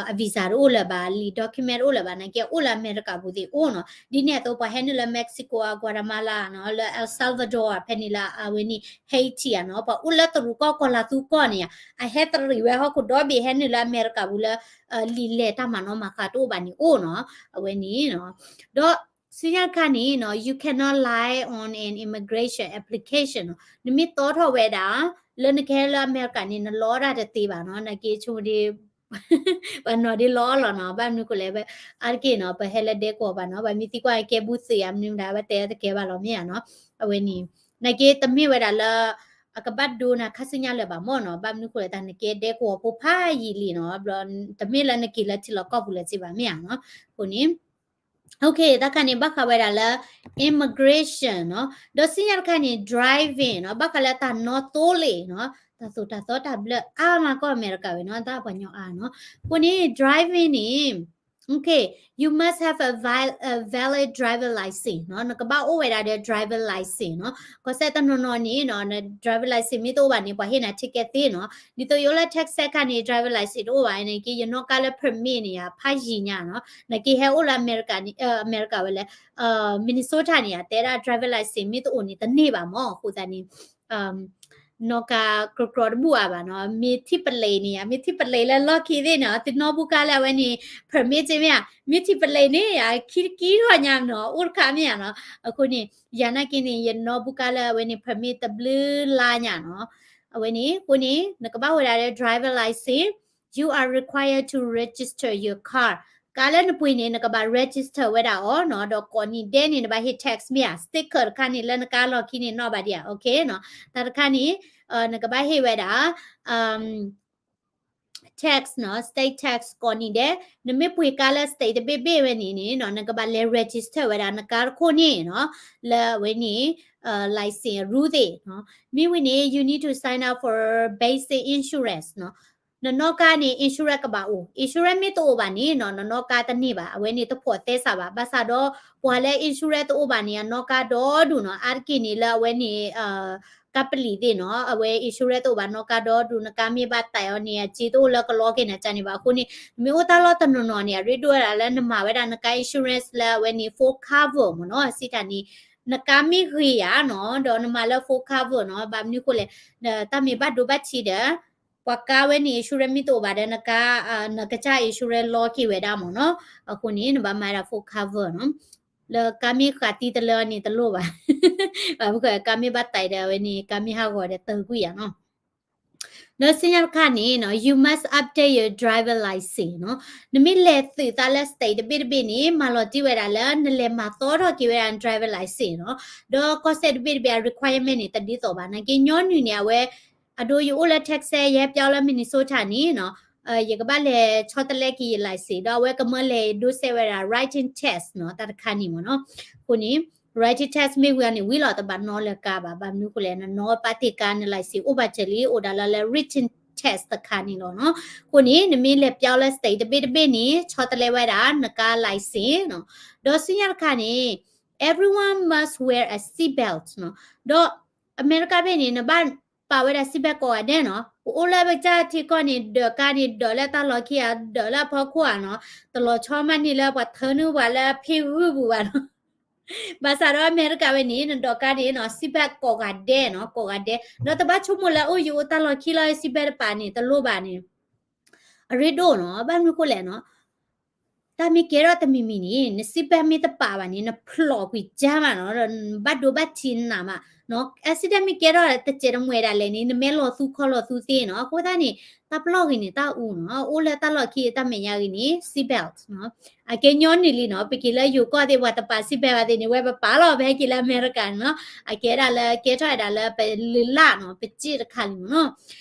အ visa တအိၣ်လၢၤဘၣ်, လံာ် document တအိၣ်လၢၤဘၣ်, နာ်က့အိၣ်လၢအမဲရကၤပူၤသ့ၣ်အိၣ်နီၤ. ဒ်န့ၣ်အသိး ပှၤဟဲနုာ်လၢ Mexico အ Guatemala နီၤ, လၢ El Salvador ဖဲန့ၣ်လၢအဝဲန့ၣ် Haiti နီၤ, ပှၤအိၣ်လၢတရူးကီၢ်ကီၢ်လၤသူကီၢ်န့ၣ်ယါ, အဟဲတရံးဝဲဟီၣ်ခိၣ်ဒီဘ့ၣ် ဟဲနုာ်လၢအမဲရကၤပူၤလၢ လံာ်လဲၢ်တၢ်မၤနီၣ်မၤဃါတအိၣ်ဘၣ်န့ၣ်အိၣ်နီၤ, အဝဲန့ၣ်နီၤ. ဒီး ဆူညါတခါန့ၣ်နီၤ, you cannot lie on an immigration application နီၤ, နမ့ၢ်တီထီၣ်ဝဲဒၣ် လၢနကဟဲလၢအမဲရကၤန့ၣ် နလီတၢ်တသ့ဘၣ်နီၤ, နာ်က့ဆိကမိၣ်ဒ် ပှၤနီၤဒ်လီလီၤနီၤ, ဘၣ်မနုၤဃိလဲၣ်, အါတက့ၢ်နီၤ ပဟဲလၢဒဲကဝီၤဘၣ်နီၤ, ပှၤမ့ၢ်သံကွၢ်ကဲဘူသ့ၣ်ဧါ မနုၤမတၤ ဘၣ်တဲတကဲဘၣ်လီၤမ့ၢ်ဧါနီၤ, အဝဲန့ၣ် နာ်က့တမ့ၢ်ဝဲဒၣ်လၢ အကဘၣ်ဒိနၤခါဆူညါလၢၤဘၣ်မ့ၢ်နီၤ, ဘၣ်မနုၤဃိလဲၣ် တၢ်နကဲဒဲကဝီၤဖိဖးယံာ်လံနီၤ, ဘျီတမ့ၢ်လၢနက့ၤလၢထံလီၢ်ကီၢ်ပူၤလၢၤစ့ၢ်ဘၣ်မ့ၢ်ဧါနီၤ, အဃိန့ၣ် OK, တၢ်ခါန့ၣ် ဘၣ်ဃးဝဲဒၣ်လၢ immigration နီၤ, ဒီးဆူညါတခါန့ၣ် driving နီၤ, ဘၣ်ဃးလၢတၢ်နီသိလ့ၣ်နီၤ, တၢ်သိၣ်တၢ်သီတၢ်ဘျၢအါမးကီၢ်အမဲရကၤဝဲနီၤ, တၢ်ပှၤကညီအါနီၤ, အဃိန့ၣ် driving န့ၣ် OK, you must have a val- a valid driver license နီၤ, နကဘၣ်အိၣ်ဝဲဒၣ်ဒီး driver license နီၤ, ကီၢ်စဲၣ်တနီၤနီၤန့ၣ်နီၤ န driver license မ့ၢ်တအိၣ်ဘၣ်န့ၣ် ပှၤဟ့ၣ်နၤ ticket သ့နီၤ, ဒ်သိးယအိၣ်လၢ Texas ခါန့ၣ် driver license တအိၣ်ဘၣ်န့ၣ်က့ ယနီၣ်ကါလၢ permit န့ၣ်ယါ ဖးယံာ်ညါနီၤ, နက့ဟဲအိၣ်လၢအမဲရကၤန့ၣ် အမဲရကၤဝဲလဲၣ် Minnesota န့ၣ်ယါ တဲဒၣ် driver license မ့ၢ်တအိၣ်န့ၣ် တန့ၢ်ဘၣ်မ့ၢ် အဃိသတးန့ၣ် နီၣ်ကါကြီကြီတဘူၣ်အါဘၣ်နီၤ, မ့ၢ်ထံၣ်ပလံးန့ၣ်ယါ မ့ၢ်ထံၣ်ပလံးလၢလီၢ်ခံသ့ၣ်နီၤ, သုနီၣ်ဘူၣ်ကါလၢအဝဲန့ၣ် permit မ့ၢ်ဧါ, မ့ၢ်ထံၣ်ပလံးန့ၣ်ယါ ခံတကံထီၣ်ညါနီၤ, အိၣ်တခါမ့ၢ်ဧါနီၤ, အဃိန့ၣ် ယၤနာ်က့န့ၣ် ယနီၣ်ဘူၣ်ကါလၢအဝဲန့ၣ် permit တဘျုးလါညါနီၤ, အဝဲန့ၣ် အဃိန့ၣ် နကဘၣ်ဝဲဒၣ်လၢ driver license, you are required to register your car, ကါလၢနပှ့ၤန့ၣ် နကဘၣ် register ဝဲဒၣ်အီၤနီၤ, ဒီးကိးနံၤဒဲးန့ၣ် နဘၣ်ဟ့ၣ် tax မ့ၢ်ဧါ, sticker တခါန့ၣ် လၢနကါလီၢ်ခံန့ၣ်နီၣ်ဘၣ်ဒံးဧါ, OK နီၤ, တၢ်တခါန့ၣ် နကဘၣ်ဟ့ၣ်ဝဲဒၣ် tax နီၤ, state tax ကိးနံၤဒဲး, နမ့ၢ်ပှ့ၤကါလၢ state တဘ့ၣ်ဘ့ၣ်ဝဲန့ၣ်န့ၣ်နီၤ နကဘၣ်လဲၤ register ဝဲဒၣ် နကါတခိၣ်န့ၣ်နီၤ, လၢအဝဲန့ၣ် license အရူသ့ၣ်နီၤ, မ့ၢ်ဝံၤန့ၣ် you need to sign up for basic insurance နီၤ, နနီၣ်ကါန့ၣ် insurance ကဘၣ်အိၣ်, insurance မ့ၢ်တအိၣ်ဘၣ်န့ၣ်နီၤ နနီၣ်ကါတန့ၢ်ဘၣ်, အဝဲန့ၣ်တဖိးသဲစးဘၣ်. ဘၣ်ဆၣ်ဒီး ပှၤလၢ insurance တအိၣ်ဘၣ်န့ၣ် အနီၣ်ကါဒီဒူၣ်နီၤ, အါတက့ၢ်န့ၣ်လၢအဝဲန့ၣ် ကါပလံၤသ့ၣ်နီၤ, အဝဲ insurance တအိၣ်ဘၣ် နီၣ်ကါဒီဒူၣ်, နကါမ့ၢ်ဘၣ်တဲာ်အီၤန့ၣ် အစ့တအိၣ်လၢကလီက့ၤနၤကန့ၣ်ဘၣ်. အဃိန့ၣ် နမ့ၢ်အိၣ်တၢ်လီၢ်တနီၤနီၤန့ၣ် အရ့ဒိၣ်ဝဲဒၣ်လၢနမၤဝဲဒၣ်နကါ insurance လၢအဝဲန့ၣ် full cover မ့ၢ်နီၤ, စံးတၢ်န့ၣ် နကါမ့ၢ်ဂ့ၤဧါနီၤ ဒီးနမၤလၢ full cover နီၤ, ဘၣ်မနုၤဃိလဲၣ်, တၢ်မ့ၢ်ဘၣ်ဒိဘၣ်ထံးဒီး ပှၤကါဝဲန့ၣ် insurance မ့ၢ်တအိၣ်ဘၣ်ဒီး နကါ နကစၢ် insurance လီက့ၤဝဲဒၣ်မ့ၢ်နီၤ. အဃိန့ၣ် နဘၣ်မၤဝဲဒၣ် full cover နီၤ. လၢကါမ့ၢ်ဃးတံၢ်တလၢန့ၣ်တလိၣ်ဘၣ်, ဘၣ်မနုၤဃိ ကါမ့ၢ်ဘၣ်တဲာ်ဒီး အဝဲန့ၣ် ကါမ့ၢ်ဟးဂီၤဒီးတၢ်ကွံာ်ယၤနီၤ. ဒီးဆူညါတခါန့ၣ်နီၤ you must update your driver license နီၤ. နမ့ၢ်လဲၤသုးသးလၢ state တဘ့ၣ်တဘ့ၣ်န့ၣ် မၤလီၤတံၢ်ဝဲဒၣ်လၢ နလဲၤမၤသီထီၣ်က့ၤဝဲဒၣ် driver license နီၤ. ဒီးကီၢ်စဲၣ်တဘ့ၣ်တဘ့ၣ်အ requirement န့ၣ် တဒ်သိးဘၣ်. နာ်က့ညီနုၢ်န့ၣ် အဝဲ အဒိ ယအိၣ်လၢ Texas ယဟဲပၠီလၢ Minnesota န့ၣ်နီၤ, ယကဘၣ်လဲၤဆီတလဲက့ၤယ license ဒီးအဝဲကမၢလဲၤဒိးစဲးဝဲဒၣ် writing test နီၤ တၢ်တခါန့ၣ်မ့ၢ်နီၤ. အဃိန့ၣ် writing test မ့ၢ်ဝံၤအီၤန့ၣ် ဝံၤလီၤ တဘၣ်နီလၢကါဘၣ်, ဘၣ်မနုၤဃိလဲၣ် နနီပာ်တ့ၢ်ကါ န license အိၣ်ဘၣ်စၢၤလံ အိၣ်ဒၣ်လၢလၢ written test တခါန့ၣ်လီၤနီၤ. အဃိန့ၣ် နမ့ၢ်လဲၤပၠီလၢ state တဘ့ၣ်တဘ့ၣ်န့ၣ် ဆီတလဲဝဲဒၣ် နကါ license နီၤ. ဒီးဆူညါတခါန့ၣ် everyone must wear a seat belt နီၤ. ဒီးအမဲရကၤဖဲန့ၣ် နဘၣ်ပာ်ဝဲဒၣ် seat belt ကိးဂၤဒဲးနီၤ. ပအိၣ်လၢပကစၢ်ထံကီၢ်န့ၣ် ဒၢးကါန့ၣ် ဒၢးလၢတၢ်လီၢ်ခံဧါ, ဒၢးလၢအဖီခိၣ်ဧါနီၤ. တလီၤဆီမးန့ၢ်လၢပှၤထၢနုာ်ပှၤလၢဖ့ဂုၢ်ပူၤဘၣ်နီၤ. ဘၣ်ဆၣ်ဒီးအမဲရကၤဝဲန့ၣ် နဒိးကါန့ၣ်နီၤ seat belt ကိးဂၤဒဲးနီၤ, ကိးဂၤဒဲး. ဒီးတဘၣ်ဆိကမိၣ်လၢအိၣ်ယအိၣ်တၢ်လီၢ်ခံလီၤ seat belt တပာ်န့ၣ် တလိၣ်ဘၣ်န့ၣ် အရ့ဒိၣ်နီၤ. ဘၣ်မနုၤဃိလဲၣ်နီၤ, တၢ်မ့ၢ်ကဲထီၣ်တမံၤမံၤန့ၣ် န seat belt မ့ၢ်တပာ်ဘၣ်န့ၣ် နဖျိးကွံာ်ကါမးနီၤ, ဒီးဘၣ်ဒိဘၣ်ထံးနးမးနီၤ. accident မ့ၢ်ကဲထီၣ်တစဲးတမှဲၤဒၣ်လဲာ်န့ၣ် နမ့ၢ်လီၤသူခီလီၤသူသ့နီၤ. အဃိသတးန့ၣ် တၢ်ပလီၢ်ဂ့ၤန့ၣ် တၢ်အူနီၤ, အိၣ်လၢတၢ်လီၢ်ခံတၢ်မဲာ်ညါဂ့ၤန့ၣ် seat belt နီၤ. အကဲညီနုၢ်လံနီၤ, ပက့ၤလၢယိၤကီၢ်သ့ၣ် ပှၤတပာ် seat belt ဘၣ်သ့ၣ်န့ၣ် ဝဲပပာ်လီၤ, ပဟဲက့ၤလၢအမဲရကၤန့ၣ်နီၤ, အကဲဒၣ်လၢကဲထီၣ်ဝဲဒၣ်လၢပလုၢ်လၢ်နီၤ, ပစ့ၣ်တခါလံမ့ၢ်နီၤ.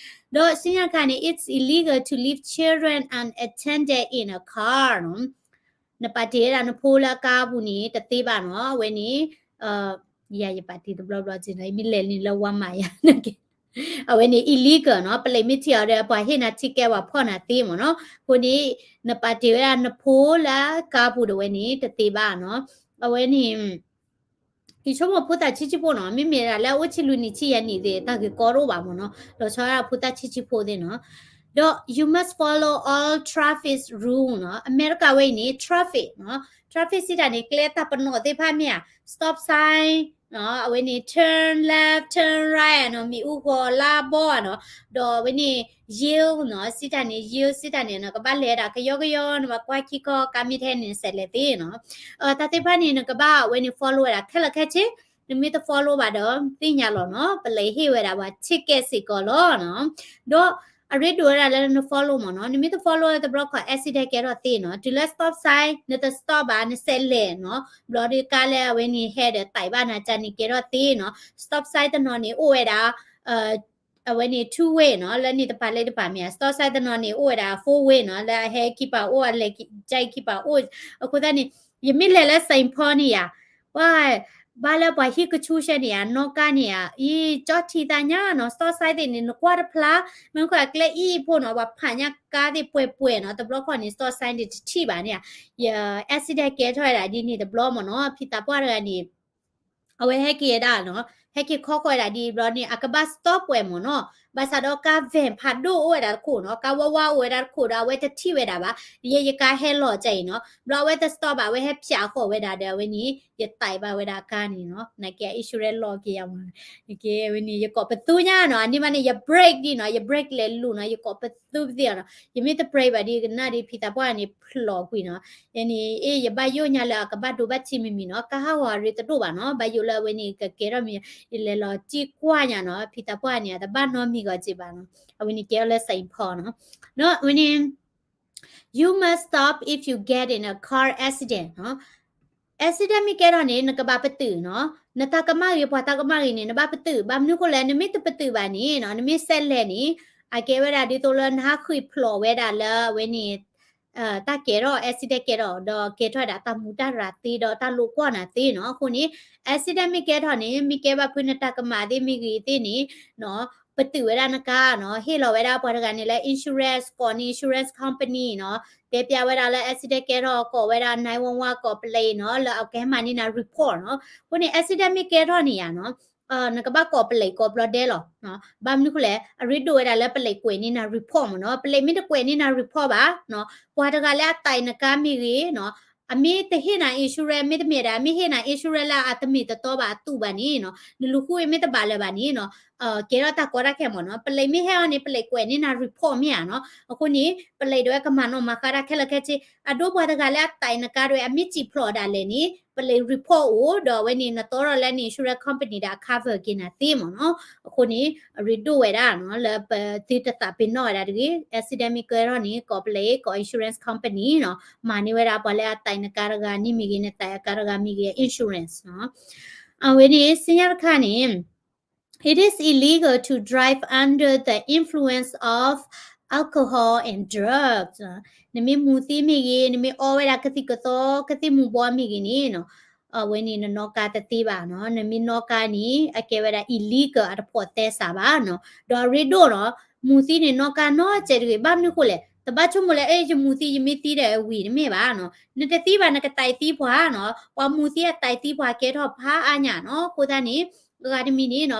ဒီးဆူညါတခါန့ၣ် it's illegal to leave children unattended in a car နီၤ. နပာ်တ့ၢ်ဝဲဒၣ်နဖိလၢအကါပူၤန့ၣ် တသ့ဘၣ်နီၤ, အဝဲန့ၣ် ယၤယပာ်တ့ၢ်တဘျီဘျီက့နီၤ, မ့ၢ်လဲၤန့ၣ်လၢဝါမးယၤ အဝဲန့ၣ် illegal နီၤ, ပလံးမ့ၢ်ထံၣ်အီၤဒီး ပှၤဟ့ၣ်နၤ ticket ပှၤဖီၣ်နၤသ့မ့ၢ်နီၤ. အဃိန့ၣ် နပာ်တ့ၢ်ဝဲဒၣ်နဖိလၢကါပူၤဒီးဝဲန့ၣ် တသ့ဘၣ်နီၤ. အဝဲန့ၣ် ယဆိကမိၣ်ဖိသၣ်ဆံးဆံးဖိနီၤ, မ့မ့ၢ်ဒၣ်လၢအအိၣ်ဆံးလွံၢ်နံၣ်ဆံးယဲၢ်နံၣ်သ့ၣ် တၢ်ဂ့ၢ်ကီတအိၣ်ဘၣ်မ့ၢ်နီၤ, လီၤဆီဒၣ်ဖိသၣ်ဆံးဆံးဖိသ့ၣ်နီၤ. ဒီး you must follow all traffic rule နီၤ. အမဲရကၤဝဲအံၤန့ၣ် traffic နီၤ, traffic စံးတၢ်န့ၣ် ကျဲတၢ်ပနီၣ်သ့ၣ်တဖၣ်မ့ၢ်ဧါ, stop sign နီၤ, အဝဲန့ၣ် turn left, turn right နီၤ, မ့ၣ်အူဂီၤလါဘီဧါနီၤ, ဒီးအဝဲန့ၣ် yield နီၤ, စံးတၢ်န့ၣ် yield စံးတၢ်န့ၣ် နကဘၣ်လဲၤဒၣ်ကယီကယီ, နဘၣ်ကွၢ်ခံခီ ကါမ့ၢ်ထဲန့ၣ် နစဲးလဲၤသ့နီၤ. တၢ်သ့ၣ်တဖၣ်န့ၣ် နကဘၣ်အဝဲန့ၣ် follow ဝဲဒၣ်ခဲလၢာ်ခဲဆ့, နမ့ၢ်တ follow ဘၣ်ဒီး သ့ၣ်ညါလီၤနီၤ, ပလံးဟ့ၣ်ဝဲဒၣ်ပှၤ ticket စ့ၢ်ကီးလီၤနီၤ. ဒီးအရ့ဒိၣ်ဝဲဒၣ်လၢန follow မ့ၢ်နီၤ, နမ့ၢ်တ follow တဘျီခီ accident ကဲထီၣ်သ့နီၤ, တုၤလၢ stop sign နတ stop ဘၣ် နစဲးလဲၤနီၤ, ဘျီဒီးကါလၢအဝဲန့ၣ်ဟဲဒီး တၢ်ဘၣ်နၤကန့ၣ် ကဲထီၣ်သ့နီၤ. stop sign တနီၤန့ၣ်အိၣ်ဝဲဒၣ် အဝဲန့ၣ် two way နီၤ, လၢန့ၣ်တပၤလၢတပၤမ့ၢ်ဧါ, stop sign တနီၤန့ၣ် အိၣ်ဝဲဒၣ် four way နီၤ, လၢအဟဲခံပၤအိၣ်, အလဲၤကၠဲခံပၤအိၣ်. အဃိသတးန့ၣ် ယမ့ၢ်လဲၤလၢ Saint Paul န့ၣ်ယၤ, ပှၤ ဘၣ်လၢပှၤဟံၣ်ကဆူၣ်ဆဲန့ၣ်ယၤ, နီၣ်ကါန့ၣ်ယၤ, အံၤ ကၠီထံသးညါနီၤ, stop sign သ့ၣ်န့ၣ် နကွၢ်တဖျါ, မ့ၢ်ကွၢ်ကျဲအံၤဖိနီၤ, ပှၤဖးညါကါသ့ၣ်ပှဲၤပှဲၤနီၤ, တဘျီခီန့ၣ် stop sign သ့ၣ်တထံၣ်ဘၣ်န့ၣ်ယၤ, ယ accident ကဲထီၣ်ဝဲဒၣ်ဒ်န့ၣ်တဘျီမ့ၢ်နီၤ, ဖံသးပှၢ်တဂၤန့ၣ် အဝဲဟဲက့ၤဝဲဒၣ်နီၤ, ဟဲက့ၤခီဃီဝဲဒၣ်ဒ်ဘျီန့ၣ် အကဘၣ် stop ပှဲၤမ့ၢ်နီၤ, ဘၣ်ဆၣ်ဒီးကါ van ဖးဒိၣ်အိၣ်ဝဲဒၣ်တခိၣ်နီၤ, ကါဝါဝါအိၣ်ဝဲဒၣ်တခိၣ်ဒီး အဝဲတထံၣ်ဝဲဒၣ်ဘၣ်, ယဲယကါဟဲလီၤကၢ်အံၤနီၤ, ဘျီအဝဲတ stop ဘၣ်, အဝဲဟဲဖၠးဃီဝဲဒၣ်ဒီး အဝဲန့ၣ် ယတၢ်ဘၣ်ဝဲဒၣ်ကါန့ၣ်နီၤ, နာ်က့ insurance လီၤက့ၤယၤမ့ၢ်, နာ်က့ အဝဲန့ၣ် ယကိးပသူညါနီၤ, အန့ၣ်မးန့ၣ် ယ brake ဒ်နီၤ, ယ brake လဲၤလူၤနီၤ, ယကိးပသူပသ့ၣ်အီၤနီၤ, ယမ့ၢ်တ brake ဘၣ်ဒ်ကနၣ်ဒ်ဖံသးပှၢ်န့ၣ် ဖျိးကွံာ်နီၤ, ယန့ၣ် အ့ ယဘၣ်ယိၣ်ညါလၢအကဘၣ်ဒိဘၣ်ထံးမံၤမံၤနီၤ, ကါဟးဂီၤအရ့တဒိၣ်ဘၣ်နီၤ, ဘၣ်ယိၣ်လၢအဝဲန့ၣ် ကကဲထီၣ်မံၤ, ယလဲၤလီၤတံၢ်ကွၢ်ညါနီၤ, ဖံသးပှၢ်န့ၣ် အတဘၣ်နီတမံၤဂီၤက့ဘၣ်နီၤ, အဝဲန့ၣ်ကဲထီၣ်လၢ Saint Paul နီၤ, ဒီးအဝဲန့ၣ် You must stop if you get in a car accident နီၤ, accident မ့ၢ်ကဲထီၣ်န့ၣ် နကဘၣ်ပတုာ်နီၤ, နတၢ်ကမၣ်ဂ့ၤ ပှၤတၢ်ကမၣ်ဂ့ၤန့ၣ် နဘၣ်ပတုာ်, ဘၣ်မနုၤဃိလဲၣ် နမ့ၢ်တပတုာ်ဘၣ်န့ၣ်နီၤ, နမ့ၢ်စဲးလဲၤန့ၣ် အကဲဝဲဒၣ်ဒ်သိးလၢနဟးဃ့ၢ်ဖျိးဝဲဒၣ်လၢအဝဲန့ၣ် တၢ်ကဲထီၣ် accident ကဲထီၣ် ဒီးကဲထီၣ်ဝဲဒၣ်တၢ်မူတၢ်ရၤသ့ဒီးတၢ်လိာ်ကွီၢ်နၤသ့နီၤ, အဃိန့ၣ် accident မ့ၢ်ကဲထီၣ်န့ၣ် မ့ၢ်ကဲဘၣ်ဖုနတၢ်ကမၣ်သ့ၣ်မ့ၢ်ဂ့ၤသ့ၣ်န့ၣ်နီၤ ပတုာ်ဝဲဒၣ်နကါနီၤ, ဟ့ၣ်လီၤဝဲဒၣ်ပှၤတဂၤန့ၣ်လၢ insurance ကိးန့ၢ် insurance company နီၤ, တဲပျးဝဲဒၣ်လၢ accident ကဲထီၣ် ကိးဝဲဒၣ် nine one one ကိးပလံးနီၤ, လၢအကဟဲမၤန့ၢ်နၤ report နီၤ. အဃိန့ၣ် accident မ့ၢ်ကဲထီၣ်န့ၣ်ယါနီၤ, နကဘၣ်ကိးပလံးကိးဘျီဒဲလီၤ. ဘၣ်မနုၤဃိလဲၣ်, အရ့ဒိၣ်ဝဲဒၣ်လၢပလံးကွဲးန့ၢ်နၤ report မ့ၢ်နီၤ. ပလံးမ့ၢ်တကွဲးန့ၢ်နၤ report ဘၣ်, ပှၤတဂၤလၢအတဲနကါမ့ၢ်ဂ့ၤနီၤ, အမ့ၢ်တဟ့ၣ်နၤ insurance မ့တမ့ၢ်ဒီး အမ့ၢ်ဟ့ၣ်နၤ insurance လၢအတမ့ၢ်တတီဘၣ်အတူးဘၣ်န့ၣ်နီၤ, နလူၤဃုမ့ၢ်တဘၣ်လၢၤဘၣ်န့ၣ်နီၤ, ကဲထီၣ်တၢ်ကီတၢ်ခဲမ့ၢ်နီၤ. ပလံးမ့ၢ်ဟဲအီၤန့ၣ် ပလံးကွဲးန့ၢ်နၤ report မ့ၢ်ဧါနီၤ. အဃိန့ၣ် ပလံးဒၣ်ဝဲကမၤနီၣ်မၤဃါတၢ်ခဲလၢာ်ခဲဆ့, အဒိပှၤတဂၤလၢအတဲနကါဒၣ်ဝဲ အမ့ၢ်စံၣ်ဖျိးဒၣ်လဲာ်န့ၣ် ပလံး report အိၣ်, ဒီးအဝဲန့ၣ် နတီထီၣ်လၢန insurance company ဒီးအ cover က့ၤနၤသ့မ့ၢ်နီၤ. အဃိန့ၣ် အရ့ဒိၣ်ဝဲဒၣ်နီၤ လၢပသုတသးပ့ၤနီၣ်ဝဲဒၣ်တဂ့ၤ, accident မ့ၢ်ကဲထီၣ်န့ၣ် ကိးပလံး ကိး insurance company နီၤ, မၤန့ၢ်ဝဲဒၣ်ပှၤလၢအတဲနကါတဂၤန့ၣ်မ့ၢ်ဂ့ၤ, နတဲအကါတဂၤမ့ၢ်ဂ့ၤ insurance နီၤ. အဝဲန့ၣ် ဆူညါတခါန့ၣ် it is illegal to drive under the influence of alcohol and drugs. နမ့ၢ်မူၤသံမ့ၢ်ဂ့ၤ, နမ့ၢ်အီဝဲဒၣ်ကသံၣ်ကသီ ကသံၣ်မူၤဘှီးမ့ၢ်ဂ့ၤန့ၣ်နီၤ, အဝဲန့ၣ်နနီၣ်ကါတသ့ဘၣ်နီၤ. နမ့ၢ်နီၣ်ကါန့ၣ် အကဲဝဲဒၣ် illegal အတဖိးသဲစးဘၣ်နီၤ. ဒီးအရ့ဒိၣ်နီၤ, မူၤသံန့ၣ်နီၣ်ကါနီတစဲးတဂ့ၤ. ဘၣ်မနုၤဃိလဲၣ်, တဘၣ်ဆိကမိၣ်လၢ အဲ ယမူၤသံ ယမ့ၢ်သံဒီးဝံၤတမ့ၢ်ဘၣ်နီၤ. နတသံဘၣ် နကတဲသံပှၤနီၤ. ပှၤမူၤသံအတဲသံပှၤကဲထီၣ်ဖးအါညါနီၤ. အဃိသတးန့ၣ် အဂၤတမံၤန့ၣ်နီၤ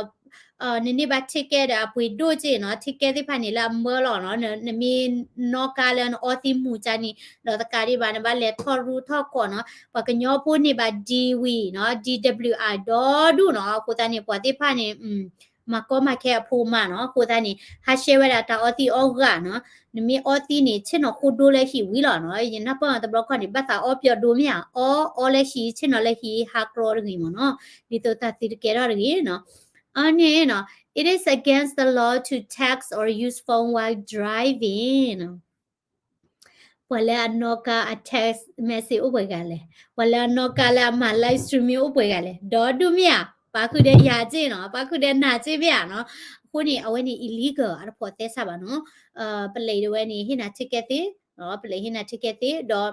နန့ၢ်ဘၣ် ticket ဒီးအပှ့ၤဒိၣ်က့နီၤ, ticket သ့ၣ်တဖၣ်န့ၣ်လၢအမၢလီၤနီၤ, နမ့ၢ်နီၣ်ကါလၢနအီသံမူၤကါန့ၣ်, ဒီးတကးဒံးဘၣ် နဘၣ်လဲၤထီၣ်ရူထီၣ်ကီၢ်နီၤ, ပှၤကညီဖိန့ၢ်ဘၣ် D ဝံၤနီၤ, D W I ဒီဒူၣ်နီၤ, အဃိသတးန့ၣ် ပှၤသ့ၣ်တဖၣ်န့ၣ် မၤကီမၤခဲအဖိမးနီၤ, အဃိသတးန့ၣ် ဟးရှဲဝဲဒၣ်တၢ်အီသံးအီဂၤနီၤ, နမ့ၢ်အီသံးန့ၣ် ဆ့ၣ်နီၤဃိဒိလၢဟံၣ်ဝံၤလီၤနီၤ, ယနၢ်ပၢၢ်တဘျီခီန့ၣ် ဘၣ်သးအီပျီဒိမ့ၢ်ဧါ, အီ အီလၢဟံၣ် ဆ့ၣ်နီၤလၢဟံၣ် ဟးကြီတဂ့ၤမ့ၢ်နီၤ, ဒ်သိးတၢ်သုတကဲထီၣ်တဂ့ၤနီၤ, အန့ၣ်နီၤ, it is against the law to text or use phone while driving နီၤ, ပှၤလၢအနီၣ်ကါအ text message အိၣ်ပှဲၤဂၤလဲၣ်, ပှၤလၢအနီၣ်ကါလၢအမၤ live streaming အိၣ်ပှဲၤဂၤလဲၣ်, ဒီဒူၣ်မ့ၢ်ဧါ, ပာ်ဃုာ်ဒီးယၤက့နီၤ, ပာ်ဃုာ်ဒီးနၤက့မ့ၢ်ဧါနီၤ, အဃိန့ၣ် အဝဲန့ၣ် illegal အတဖိးသဲစးဘၣ်နီၤ, ပလံးဒၣ်ဝဲန့ၣ် ဟ့ၣ်နၤ ticket သ့, ပလံးဟ့ၣ်နၤ ticket သ့, ဒီး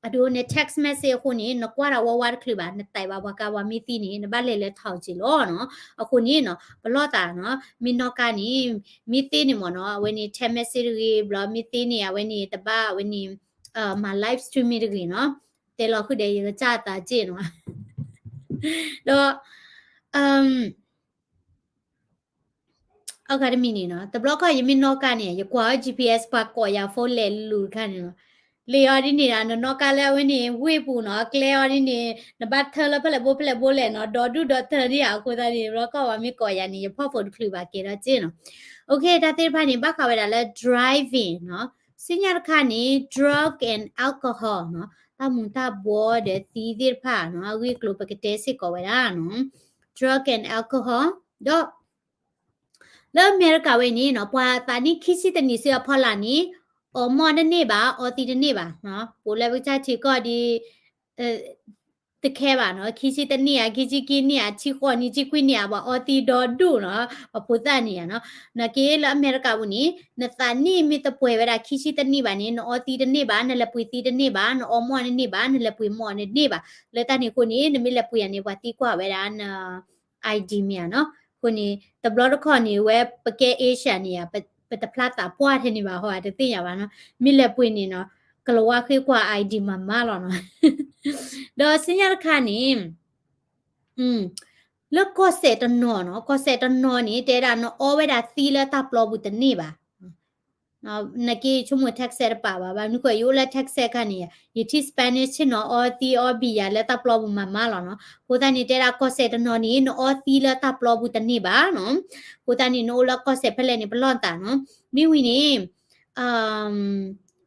အဒိန text message အဃိန့ၣ် နကွၢ်တၢ်ဝါဝါတချုးဘၣ်, နတဲဘၣ်ပှၤကါပှၤမ့ၢ်သံန့ၣ် နဘၣ်လဲၤလၢထီၣ်က့လီၤနီၤ, အဃိန့ၣ်နီၤ ပလီၢ်သးနီၤ, မ့ၢ်နီၣ်ကါန့ၣ် မ့ၢ်သ့န့ၣ်မ့ၢ်နီၤ, အဝဲန့ၣ် text message တဂ့ၤ, ဘျီမ့ၢ်သ့န့ၣ် အဝဲန့ၣ် တဘၣ်အဝဲန့ၣ် မၤ live streaming တဂ့ၤနီၤ, တဲလီၤဃုာ်ဒီးယကစၢ်အသးက့နီၤ, ဒီး အဂၤတမံၤန့ၣ်နီၤ, တဘျီခီယမ့ၢ်နီၣ်ကါန့ၣ် ယကွၢ်အီၤ G P S ပှၤကိးယၤ phone လဲၤလူၤတခါန့ၣ်နီၤ, လဲၤအီၤဒ်န့ၣ်ဒီး နနီၣ်ကါလၢအဝဲန့ၣ် ဝ့ၢ်ပူၤနီၤ, ကျဲအီၤဒ်န့ၣ် နဘၣ်ထၢလၢဖဲလဲၣ်ဘိဖဲလဲၣ်ဘိလဲၣ်နီၤ, ဒီဒူၣ်ဒီထၢဒ်ဧါ, အဃိသတးန့ၣ် တဘျီခီပှၤမ့ၢ်ကိးယၤန့ၣ် ယဖီၣ်ဖိတချုးဘၣ် ကဲထီၣ်က့နီၤ, okay, တၢ်သ့ၣ်တဖၣ်န့ၣ် ဘၣ်ဃးဝဲဒၣ်လၢ driving နီၤ, ဆူညါတခါန့ၣ် drug and alcohol နီၤ, တၢ်မူၤတၢ်ဘှီးဒီးသံသ့ၣ်တဖၣ်နီၤ, အဂ့ၢ်အကျိၤပကတဲစ့ၢ်ကီးဝဲဒၣ်နီၤ, drug and alcohol ဒီး လၢအမဲရကၤဝဲအံၤန့ၣ်နီၤ, ပှၤသးနံၣ်ခံဆံတနံၣ်ဆူအဖီလာ်န့ၣ် အီၣ်မီၢ်တန့ၢ်ဘၣ်, အီသံးတန့ၢ်ဘၣ်, ပအိၣ်လၢပကစၢ်ထံကီၢ်ဒီး တခဲဘၣ်နီၤ, ခံဆံတနံၣ်ဧါ, ခံဆံခံနံၣ်ဧါ, ဆံဃိးနံၣ်, ဆံခွံနံၣ်ဧါ, ပှၤအီသံးဒီဒူၣ်နီၤ, ပှၤဖိသၣ်န့ၣ်ဧါနီၤ, နာ်က့လၢအမဲရကၤပူၤန့ၣ် နသးနံၣ်မ့ၢ်တပှဲၤဝဲဒၣ်ခံဆံတနံၣ်ဘၣ်န့ၣ် နအီသံးတန့ၢ်ဘၣ်, နလဲၤပှ့ၤသံးတန့ၢ်ဘၣ်, နအီၣ်မီၢ်တန့ၢ်ဘၣ်, နလဲၤပှ့ၤမီၢ်တန့ၢ်ဘၣ်, လၢတၢ်န့ၣ်အဃိန့ၣ် နမ့ၢ်လဲၤပှ့ၤယၤန့ၣ် ပှၤသံကွၢ်ဝဲဒၣ်န ID မ့ၢ်ဧါနီၤ, အဃိန့ၣ် တဘျီတခီၣ်န့ၣ် ဝဲပကဲ Asia န့ၣ် ပတဖျါသးပှၢ်ထဲန့ၣ်ဘၣ်ဟီ တသ့ၣ်ညါဘၣ်နီၤ, မ့ၢ်လဲၤပှ့ၤန့ၣ်နီၤ ကလၤဝါဃ့ကွၢ် ID မၤမါလီၤနီၤ, ဒီးဆူညါတခါန့ၣ် လၢကီၢ်စဲၣ်တနီၤနီၤ, ကီၢ်စဲၣ်တနီၤန့ၣ် တဲဒၣ်နအီဝဲဒၣ်သံးလၢတၢ်ပျီပူၤတန့ၢ်ဘၣ် နာ်က့ဆိကမိၣ် Texas တပာ်ဘၣ်, ဘၣ်မနုၤဃိ ယအိၣ်လၢ Texas ခါန့ၣ် ယထံၣ် Spanish ဆ့ၣ်နီၤအီသံးအီဘံၣ်ယၤလၢတၢ်ပျီပူၤမၤမါလီၤနီၤ, အဃိသတးန့ၣ် တဲဒၣ်ကီၢ်စဲၣ်တနီၤန့ၣ် နအီသံးလၢတၢ်ပျီပူၤတန့ၢ်ဘၣ်နီၤ, အဃိသတးန့ၣ် နအိၣ်လၢကီၢ်စဲၣ်ဖဲလဲၣ်န့ၣ် ပလီၢ်သးနီၤ, မ့ၢ်ဝံၤန့ၣ်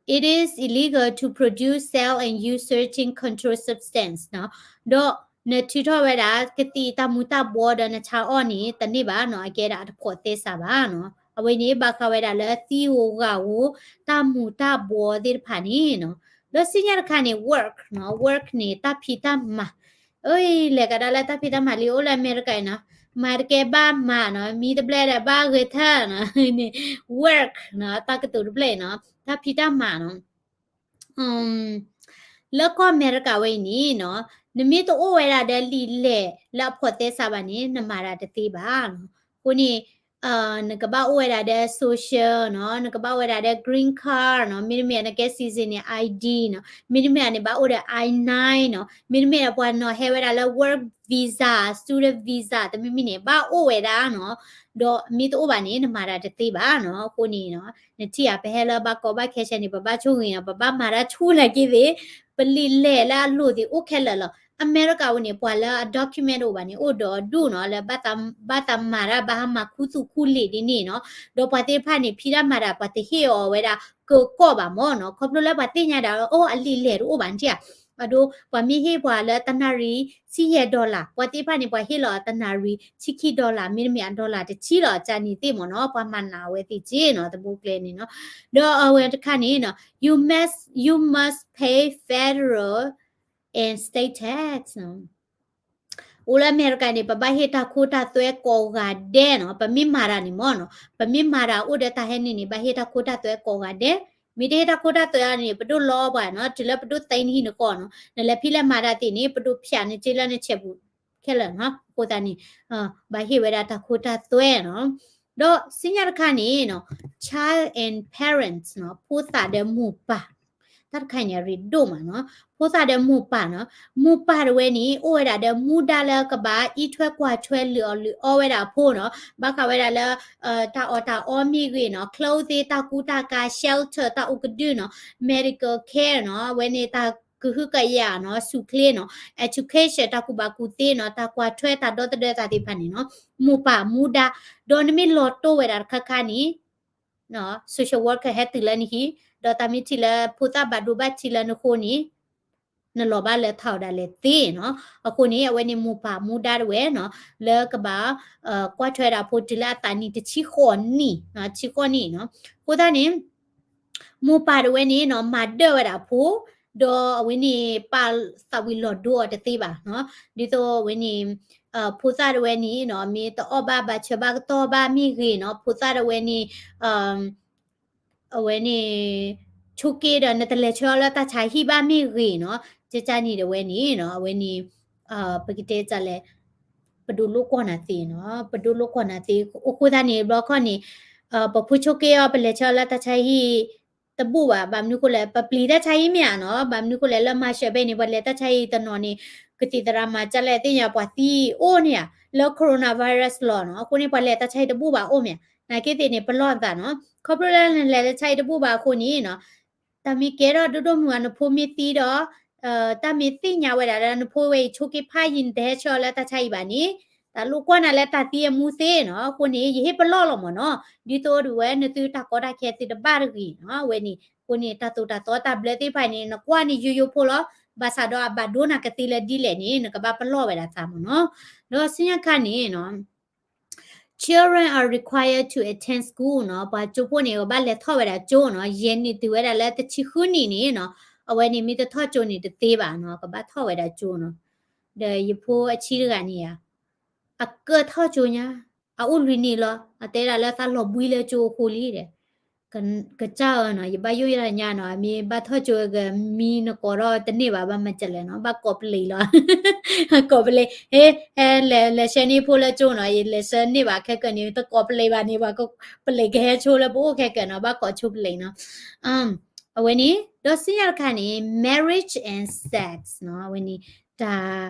it is illegal to produce, sell and use certain controlled substance နီၤ, ဒီးနထုးထီၣ်ဝဲဒၣ် ကသံၣ်တၢ်မူၤတၢ်ဘှီးဒီးနဆါအီၣ်န့ၣ် တန့ၢ်ဘၣ်နီၤ, အကဲဒၣ်အတဖိးသဲစးဘၣ်နီၤ, အဝဲန့ၣ် ဘၣ်ဃးဝဲဒၣ်လၢသံးဧိၤဂၤဧိၤ တၢ်မူၤတၢ်ဘှီးသ့ၣ်တဖၣ်န့ၣ်နီၤ, ဒီးဆူညါတခါန့ၣ် work နီၤ, work န့ၣ် တၢ်ဖံးတၢ်မၤ အၢ လဲၤကဒါလၢတၢ်ဖံးတၢ်မၤလံ အိၣ်လၢအမဲရကၤအံၤနီၤ, မၤတကဲဘၣ်မၤနီၤ, မံတဘျဲၣ်ဒီးဘၣ်ဂဲၤထၢၣ်နီၤ, work နီၤ, တၢ်ကတိၤတဖျၢၣ်အံၤနီၤ, တၢ်ဖံးတၢ်မၤနီၤ, လၢကီၢ်အမဲရကၤဝဲအံၤန့ၣ်နီၤ, နမ့ၢ်တအိၣ်ဝဲဒၣ်ဒီးလံာ်လဲၢ်လၢအဖိးသဲစးဘၣ်န့ၣ် နမၤဒၣ်တသ့ဘၣ်နီၤ, အဃိန့ၣ် နကဘၣ်အိၣ်ဝဲဒၣ်ဒီး social နီၤ, နကဘၣ်အိၣ်ဝဲဒၣ်ဒီး green card နီၤ, မ့တမ့ၢ်နကဲ citizen န့ၣ် I D နီၤ, မ့တမ့ၢ်န့ၣ် ဘၣ်အိၣ်ဒီး I nine နီၤ, မ့တမ့ၢ်ဒီးပှၤနီၤဟဲဝဲဒၣ်လၢ work visa, student visa တမံၤမံၤန့ၣ် ဘၣ်အိၣ်ဝဲဒၣ်နီၤ, ဒီးမ့ၢ်တအိၣ်ဘၣ်န့ၣ် နမၤတၢ်တသ့ဘၣ်နီၤ. အဃိန့ၣ်နီၤ နထံၣ်ဧါ ပဟဲလၢဘၣ်ကီဘၣ်ခဲဆဲန့ၣ် ပဘၣ်ဆိၣ်ဂ့ၤနီၤ, ပဘၣ်မၤတၢ်ဆူၣ်နာ်က့သ့ၣ်, ပလံာ်လဲၢ်လၢအလိၣ်သ့ၣ်အိၣ်ခဲလၢာ်လီၤ. အမဲရကၤဝဲန့ၣ် ပှၤလၢအ document အိၣ်ဘၣ်န့ၣ် အိၣ်ဒီးဒူၣ်နီၤ, လၢ ဘၣ်သးမၤတၢ်ဘၣ်ဟးမၤခူသူၣ်ခူလံာ်ဒ်န့ၣ်နီၤ, ဒီးပှၤသ့ၣ်တဖၣ်န့ၣ် ဖံးတၢ်မၤတၢ် ပှၤတဟ့ၣ်အီၤဝဲဒၣ်ကကီၢ်ဘၣ်မၢ်နီၤ, ခီဖျိလၢပှၤသ့ၣ်ညါဒၣ် အိၣ်အလံာ်လဲၢ်တအိၣ်ဘၣ်န့ၣ်ဧါ, အဒိ ပှၤမ့ၢ်ဟ့ၣ်ပှၤလၢတနၣ်ရံၣ် ဆံယဲၢ် dollar, ပှၤသ့ၣ်တဖၣ်န့ၣ် ပှၤဟ့ၣ်လီၤတနၣ်ရံၣ် ဆံခံ dollar, မ့တမ့ၢ်အ dollar တဆံလီၤ, ကန့ၣ်သ့ၣ်မၢ်နီၤ, ပှၤမၤနးဝဲသ့ၣ်က့နီၤ, တဘိကျဲန့ၣ်နီၤ, ဒီးအဝဲတခါန့ၣ်နီၤ you must, you must pay federal and state tax နီၤ. အိၣ်လၢအမဲရကၤန့ၣ် ပဘၣ်ဟ့ၣ်တၢ်ခိတၢ်သွဲကိးဂၤဒဲးနီၤ, ပမ့ၢ်မၤတၢ်န့ၣ်မၢ်နီၤ, ပမ့ၢ်မၤတၢ်အိၣ်ဒီးတၢ်ဟဲနုာ်န့ၣ် ဘၣ်ဟ့ၣ်တၢ်ခိတၢ်သွဲကိးဂၤဒဲး, မ့ၢ်တဟ့ၣ်တၢ်ခိတၢ်သွဲန့ၣ် ပဒိၣ်လီပှၤနီၤ, တုၤလၢပဒိၣ်သ့နဟံၣ်နဃီနီၤ, နလဲၤဖံးလဲၤမၤတၢ်သ့ၣ်န့ၣ် ပဒိၣ်ဖၠးနစ့လၢနဆဲးပူၤခဲလၢာ်နီၤ, အဃိသတးန့ၣ် ဘၣ်ဟ့ၣ်ဝဲဒၣ်တၢ်ခိတၢ်သွဲနီၤ. ဒီးဆူညါတခါန့ၣ်နီၤ child and parents နီၤ, ဖိသၣ်ဒီးမိၢ်ပၢ် တၢ်တခါအံၤန့ၣ် အရ့ဒိၣ်မးနီၤ, ဖိသၣ်ဒီးမိၢ်ပၢ်နီၤ, မိၢ်ပၢ်တဝဲန့ၣ် အိၣ်ဝဲဒၣ်ဒီးမူဒါလၢကဘၣ်အံးထွဲကွၢ်ထွဲလုၢ်အီၣ်လုၢ်အီဝဲဒၣ်အဖိနီၤ, ဘၣ်ဃးဝဲဒၣ်လၢ တၢ်အီၣ်တၢ်အီမ့ၢ်ဂ့ၤနီၤ, ကျိသ့ တၢ်ကူတၢ်ကၤ shelter တၢ်အိၣ်ကဒုနီၤ, medical care နီၤ, အဝဲန့ၣ်တၢ်ကဟုကယာ်နီၤ, ဆူၣ်ချ့နီၤ, education တၢ်ကူၣ်ဘၣ်ကူၣ်သ့နီၤ, တၢ်ကွၢ်ထွဲတၢ်ဒီသဒၢသးသ့ၣ်တဖၣ်န့ၣ်နီၤ, မိၢ်ပၢ်မူဒါ, ဒီးနမ့ၢ်လီၤတိၢ်ဝဲဒၣ်တခါခါန့ၣ် social worker ဟဲတုၤလၢနဟံၣ်, ဒီးတၢ်မ့ၢ်ထံၣ်လၢဖိသၣ်ဘၣ်ဒိဘၣ်ထံးလၢနဃိန့ၣ် နလီၤဘၣ်လၢထးအီၤဒၣ်လဲာ်သ့နီၤ. အဃိန့ၣ် အဝဲန့ၣ်မိၢ်ပၢ်မူဒါတဝဲနီၤ, လၢကဘၣ် ကွၢ်ထွဲဒၣ်ဖိတုၤလၢအသးနံၣ်တဆံဃိးနံၣ်, တဆံဃိးနံၣ်နီၤ. အဃိသတးန့ၣ် မိၢ်ပၢ်တဝဲန့ၣ်နီၤ မၤဒၢၣ်ဝဲဒၣ်အဖိ, ဒီးအဝဲန့ၣ် ပာ်သးဝံၤလီၤဒိအီၤတသ့ဘၣ်နီၤ. ဒ်သိးအဝဲန့ၣ် ဖိသၣ်တဝဲန့ၣ်နီၤ မ့ၢ်တအီၣ်ဘၣ်ဘၣ်ဆၢဘၣ်ကတီၢ်ဘၣ်မ့ၢ်ဂ့ၤနီၤ, ဖိသၣ်တဝဲန့ၣ် အဝဲန့ၣ် ဆိက့ဒီးနတလဲၤဆှၢအီၤလၢတၢ်ဆါဟံၣ်ဘၣ်မ့ၢ်ဂ့ၤနီၤ, ကကန့ၣ်တဝဲန့ၣ်နီၤ, အဝဲန့ၣ် ပကတဲဒ်လဲၣ်, ပဒိးလိၣ်ကွီၢ်နၤသ့နီၤ, ပဒိးလိၣ်ကွီၢ်နၤသ့, အဃိသတးန့ၣ် တဘျီခီန့ၣ် ပဖိဆိက့အီၤ ပလဲၤဆှၢအီၤလၢတၢ်ဆါဟံၣ်တဘူၣ်ဘၣ်, ဘၣ်မနုၤဃိလဲၣ် ပပျံၤတၢ်ဆါဟံၣ်မ့ၢ်ဧါနီၤ, ဘၣ်မနုၤဃိလဲၣ် လၢမၤစၢၤဘဲန့ၣ် ပှၤလဲၤတၢ်ဆါဟံၣ်တနီၤန့ၣ် ကသံၣ်သရၣ်မၤကလဲၣ်သ့ၣ်ညါ ပှၤသံအိၣ်န့ၣ်ဧါ, လၢ coronavirus လီၤနီၤ, အဃိန့ၣ် ပှၤလဲၤတၢ်ဆါဟံၣ်တဘူၣ်ဘၣ်အိၣ်မ့ၢ်ဧါ, နာ်က့သ့ၣ်န့ၣ် ပလီၢ်သးနီၤ, ခီဖျိလၢနလဲၤတၢ်ဆါဟံၣ်တဘူၣ်ဘၣ်အဃိန့ၣ်နီၤ တၢ်မ့ၢ်ကဲထီၣ်ဒိၣ်ဒိၣ်မုၢ်မုၢ် နဖိမ့ၢ်သံဒီး တၢ်မ့ၢ်သ့ၣ်ညါဝဲဒၣ်လၢနဖိဝဲအံၤဆိက့ဖးယံၤ နတဟဲဆှၢအီၤလၢတၢ်ဆါဟံၣ်ဘၣ်န့ၣ် တၢ်လိၣ်ကွီၢ်နၤလၢတၢ်သံအမူသ့နီၤ, အဃိန့ၣ် ယဟ့ၣ်ပလီၢ်လီၤမ့ၢ်နီၤ, ဒ်သိးဒ်ဝဲနသုတၢ်ကီတၢ်ခဲသုတဘၣ်တဂ့ၤနီၤ, အဝဲန့ၣ် အဃိန့ၣ် တၢ်သိၣ်တၢ်သီတၢ်ဘျၢသ့ၣ်တဖၣ်န့ၣ် နကွၢ်န့ၣ်ယိယိဖိလီၤ, ဘၣ်ဆၣ်ဒီးအဘၣ်ဒိနၤကသ့လၢဒ်လဲၣ်န့ၣ် နကဘၣ်ပလီၢ်ဝဲဒၣ်သးမ့ၢ်နီၤ, ဒီးဆူညါခါန့ၣ်နီၤ Children are required to attend school နီၤ, ပှၤကၠိဖိန့ၣ် ကဘၣ်လဲၤထီၣ်ဝဲဒၣ်ကၠိနီၤ, ယဲၢ်နံၣ်တုၤဝဲဒၣ်လၢတဆံဃုနံၣ်န့ၣ်နီၤ, အဝဲန့ၣ်မ့ၢ်တထီၣ်ကၠိန့ၣ်တသ့ဘၣ်နီၤ, ကဘၣ်ထီၣ်ဝဲဒၣ်ကၠိနီၤ, ဒီးယဖိအဆံးတဂၤန့ၣ်ဧါ, အကၢၣ်ထီၣ်ကၠိညါ, အအိၣ်လွံၢ်နံၣ်လီၤ, အတဲဒၣ်လၢသးလီၤဘှံးလၢကၠိအဃိလံဒီး ကစၢ်ဧၢနီၤ, ယဘၣ်ယိၣ်ယၤညါနီၤ, အမ့ၢ်ဘၣ်ထီၣ်ကၠိကမံနကိးထီၣ်တန့ၢ်ဘၣ်, ဘၣ်မၤစၢၤလဲၣ်နီၤ, ဘၣ်ကိးပလံးလီၤ, ကိးပလံး, ဟဲ ဟဲလဲၤ လဲၤဆှၢန့ၢ်ဖိလၢကၠိနီၤ, ယလဲၤဆှၢန့ၢ်ဘၣ်ခဲကၢၢ်န့ၣ် တကိးပလံးဘၣ်န့ၣ်, ပလံးကဟဲဆိလၢပအိၣ်ခဲကၢၢ်နီၤ, ဘၣ်ကိးဆိပလံးနီၤ, အဝဲန့ၣ် ဒီးဆူညါတခါန့ၣ် marriage and sex နီၤ, အဝဲန့ၣ် တၢ်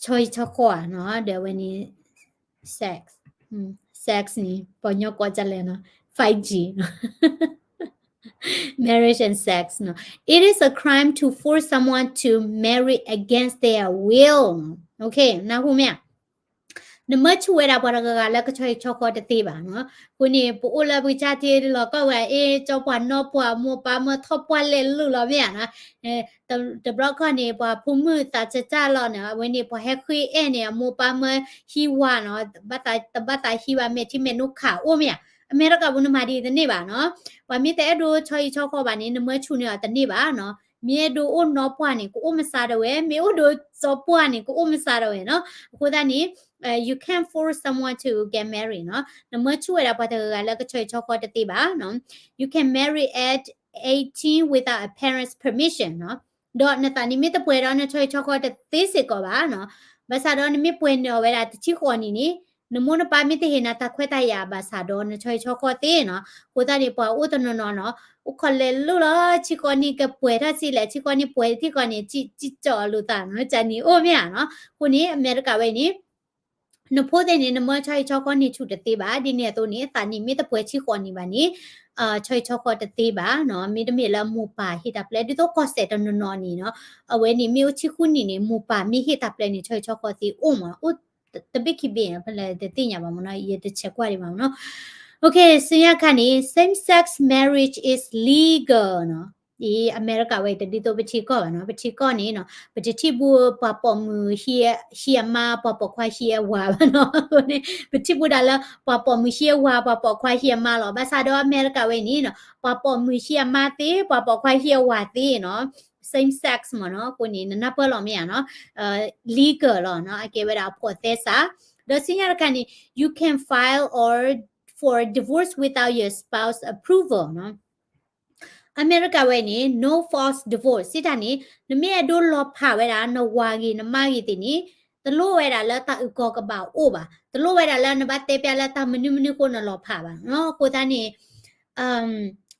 ဆီဟံၣ်ဆီဃီဧါနီၤ, ဒီးအဝဲန့ၣ် sex, sex န့ၣ် ပှၤကညီကိးဒ်လဲၣ်နီၤ, five G နီၤ, marriage and sex နီၤ, it is a crime to force someone to marry against their will, okay, နၢ်ဟူမ့ၢ်ဧါ, နမၢဆူၣ်ဝဲဒၣ်ပှၤတဂၤဂၤလၢကဆီဟံၣ်ဆီဃီတသ့ဘၣ်နီၤ, အဃိန့ၣ် ပအိၣ်လၢပကစၢ်ထံလီၤကီၢ်ဝဲ အ့ ကၠီပှၤနီၢ်ပှၤ အမိၢ်ပၢ်မၢထီၣ်ပှၢ်လဲၤလုၢ်လီၤမ့ၢ်ဧါနီၤ, တဘျီခီန့ၣ် ပှၤဖိမုၣ်သးစၢ်စၢ်လီၤန့ၣ် အဝဲန့ၣ် ပှၤဟဲဃ့အဲၣ်န့ၣ် အမိၢ်ပၢ်မၢဟံးဝါနီၤ, ဘၣ်သးတဘၣ်သးဟံးဘၣ် မဲာ်ထံမဲာ်နိခးအိၣ်မ့ၢ်ဧါ, အမဲရကၤပူၤနမၤဒ်တန့ၢ်ဘၣ်နီၤ, ပှၤမ့ၢ်တအဲၣ်ဒိးဆီဟံၣ်ဆီဃီဘၣ်န့ၣ် နမၢဆူၣ်န့ၢ်အီၤတန့ၢ်ဘၣ်နီၤ, မ့ၢ်အဲၣ်ဒိးအိၣ်နီၢ်ပှၢ်န့ၣ် ကအိၣ်မဆါဒၣ်ဝဲ, မ့ၢ်အိၣ်ဒိးစီၤပှၢ်န့ၣ် ကအိၣ်မဆါဒၣ်ဝဲနီၤ, အဃိသတးန့ၣ် you can't force someone to get married နီၤ, နမၢဆူၣ်ဝဲဒၣ်ပှၤတဂၤဂၤလၢကဆီဟံၣ်ဆီဃီတသ့ဘၣ်နီၤ, you can marry at eighteen without a parent's permission နီၤ, ဒီးနသးနံၣ်မ့ၢ်တပှဲၤဒီးနဆီဟံၣ်ဆီဃီတသ့စ့ၢ်ကီးဘၣ်နီၤ, ဘၣ်ဆၣ်ဒီးနမ့ၢ်ပှဲၤန့ၢ်အီၤဝဲဒၣ်တဆံဃိးနံၣ်န့ၣ် နမိၢ်နပၢ်မ့ၢ်တဟ့ၣ်နၤတၢ်ခွဲးတၢ်ယာ်ဘၣ်ဆၣ်ဒီး နဆီဟံၣ်ဆီဃီသ့နီၤ. အဃိသတးန့ၣ် ပှၤအိၣ်တနီၤနီၤနီၤ အိၣ်ခိးလဲၤလိၣ်လီၤ ဆံဃိးနံၣ်ကပှဲၤထီၣ်ဆံးလဲၣ်, ဆံဃိးနံၣ်ပှဲၤထီၣ်ဆံးဃိးန့ၣ် စံၣ်ကၠီၣ်လိာ်သးနီၤ, ကန့ၣ်အိၣ်မ့ၢ်ဧါနီၤ. အဃိန့ၣ် အမဲရကၤဝဲအံၤန့ၣ် နဖိသ့ၣ်န့ၣ် နမၢဆီဟံၣ်ဆီဃီန့ၢ်ဆူၣ်တသ့ဘၣ်. ဒ်န့ၣ်အသိးန့ၣ် အသးနံၣ်မ့ၢ်တပှဲၤဆံဃိးနံၣ်ဘၣ်န့ၣ် ဆီဟံၣ်ဆီဃီတသ့ဘၣ်နီၤ. မ့တမ့ၢ်လၢမိၢ်ပၢ်ဟ့ၣ်တၢ်ပျဲ ဒ်သိးကီၢ်စဲၣ်တနီၤနီၤန့ၣ်နီၤ, အဝဲန့ၣ်မ့ၢ်အိၣ်ဆံဃုနံၣ်န့ၣ် မိၢ်ပၢ်မ့ၢ်ဟ့ၣ်တၢ်ပျဲန့ၣ် ဆီဟံၣ်ဆီဃီသ့အိၣ်မး, အိၣ်တဘ့ၣ်ခံဘ့ၣ် ဖဲလဲၣ်တသ့ၣ်ညါဘၣ်မ့ၢ်နီၤ, ယတဆဲးကွၢ်ဒံးဘၣ်မ့ၢ်နီၤ. ဆူညါတခါန့ၣ် same sex marriage is legal နီၤ. အံၤ အမဲရကၤဝဲအံၤ တဒ်သိးပထံကီၢ်ဘၣ်နီၤ. ပထံကီၢ်န့ၣ်နီၤ ပတထံၣ်ဘူးပှၤပိာ်မုၣ်ဟံးအမါ ပှၤပိာ်ခွါဟံးအဝၤဘၣ်နီၤ. အဃိန့ၣ် ပထံၣ်ဘူးဒၣ်လၢ ပှၤပိာ်မုၣ်ဟံးအဝၤ ပှၤပိာ်ခွါဟံးအမါလီၤ. ဘၣ်ဆၣ်ဒီးအမဲရကၤဝဲအံၤန့ၣ်နီၤ ပှၤပိာ်မုၣ်ဟံးအမါသ့ ပှၤပိာ်ခွါဟံးအဝၤသ့နီၤ same sex မ့ၢ်နီၤ. အဃိန့ၣ် နနၢ်ပၢၢ်လီၤမ့ၢ်ဧါနီၤ, legal လီၤနီၤ, အကဲဝဲဒၣ်အဖိးသဲစး. ဒီးဆူညါတခါန့ၣ် you can file or for divorce without your spouse approval နီၤ. အမဲရကၤဝဲန့ၣ် no fault divorce စံးတၢ်န့ၣ် နမ့ၢ်အဲၣ်ဒိးလီၤဖးဝဲဒၣ် နဝၤဂ့ၤ နမါဂ့ၤသ့ၣ်န့ၣ် တလိၣ်ဝဲဒၣ်လၢတၢ်အုၣ်ကီၤကဘၣ်အိၣ်ဘၣ်, တလိၣ်ဝဲဒၣ်လၢနဘၣ်တဲပျဲလၢတၢ်မနုၤမနုၤအဃိနလီၤဖးဘၣ်နီၤ. အဃိသတးန့ၣ်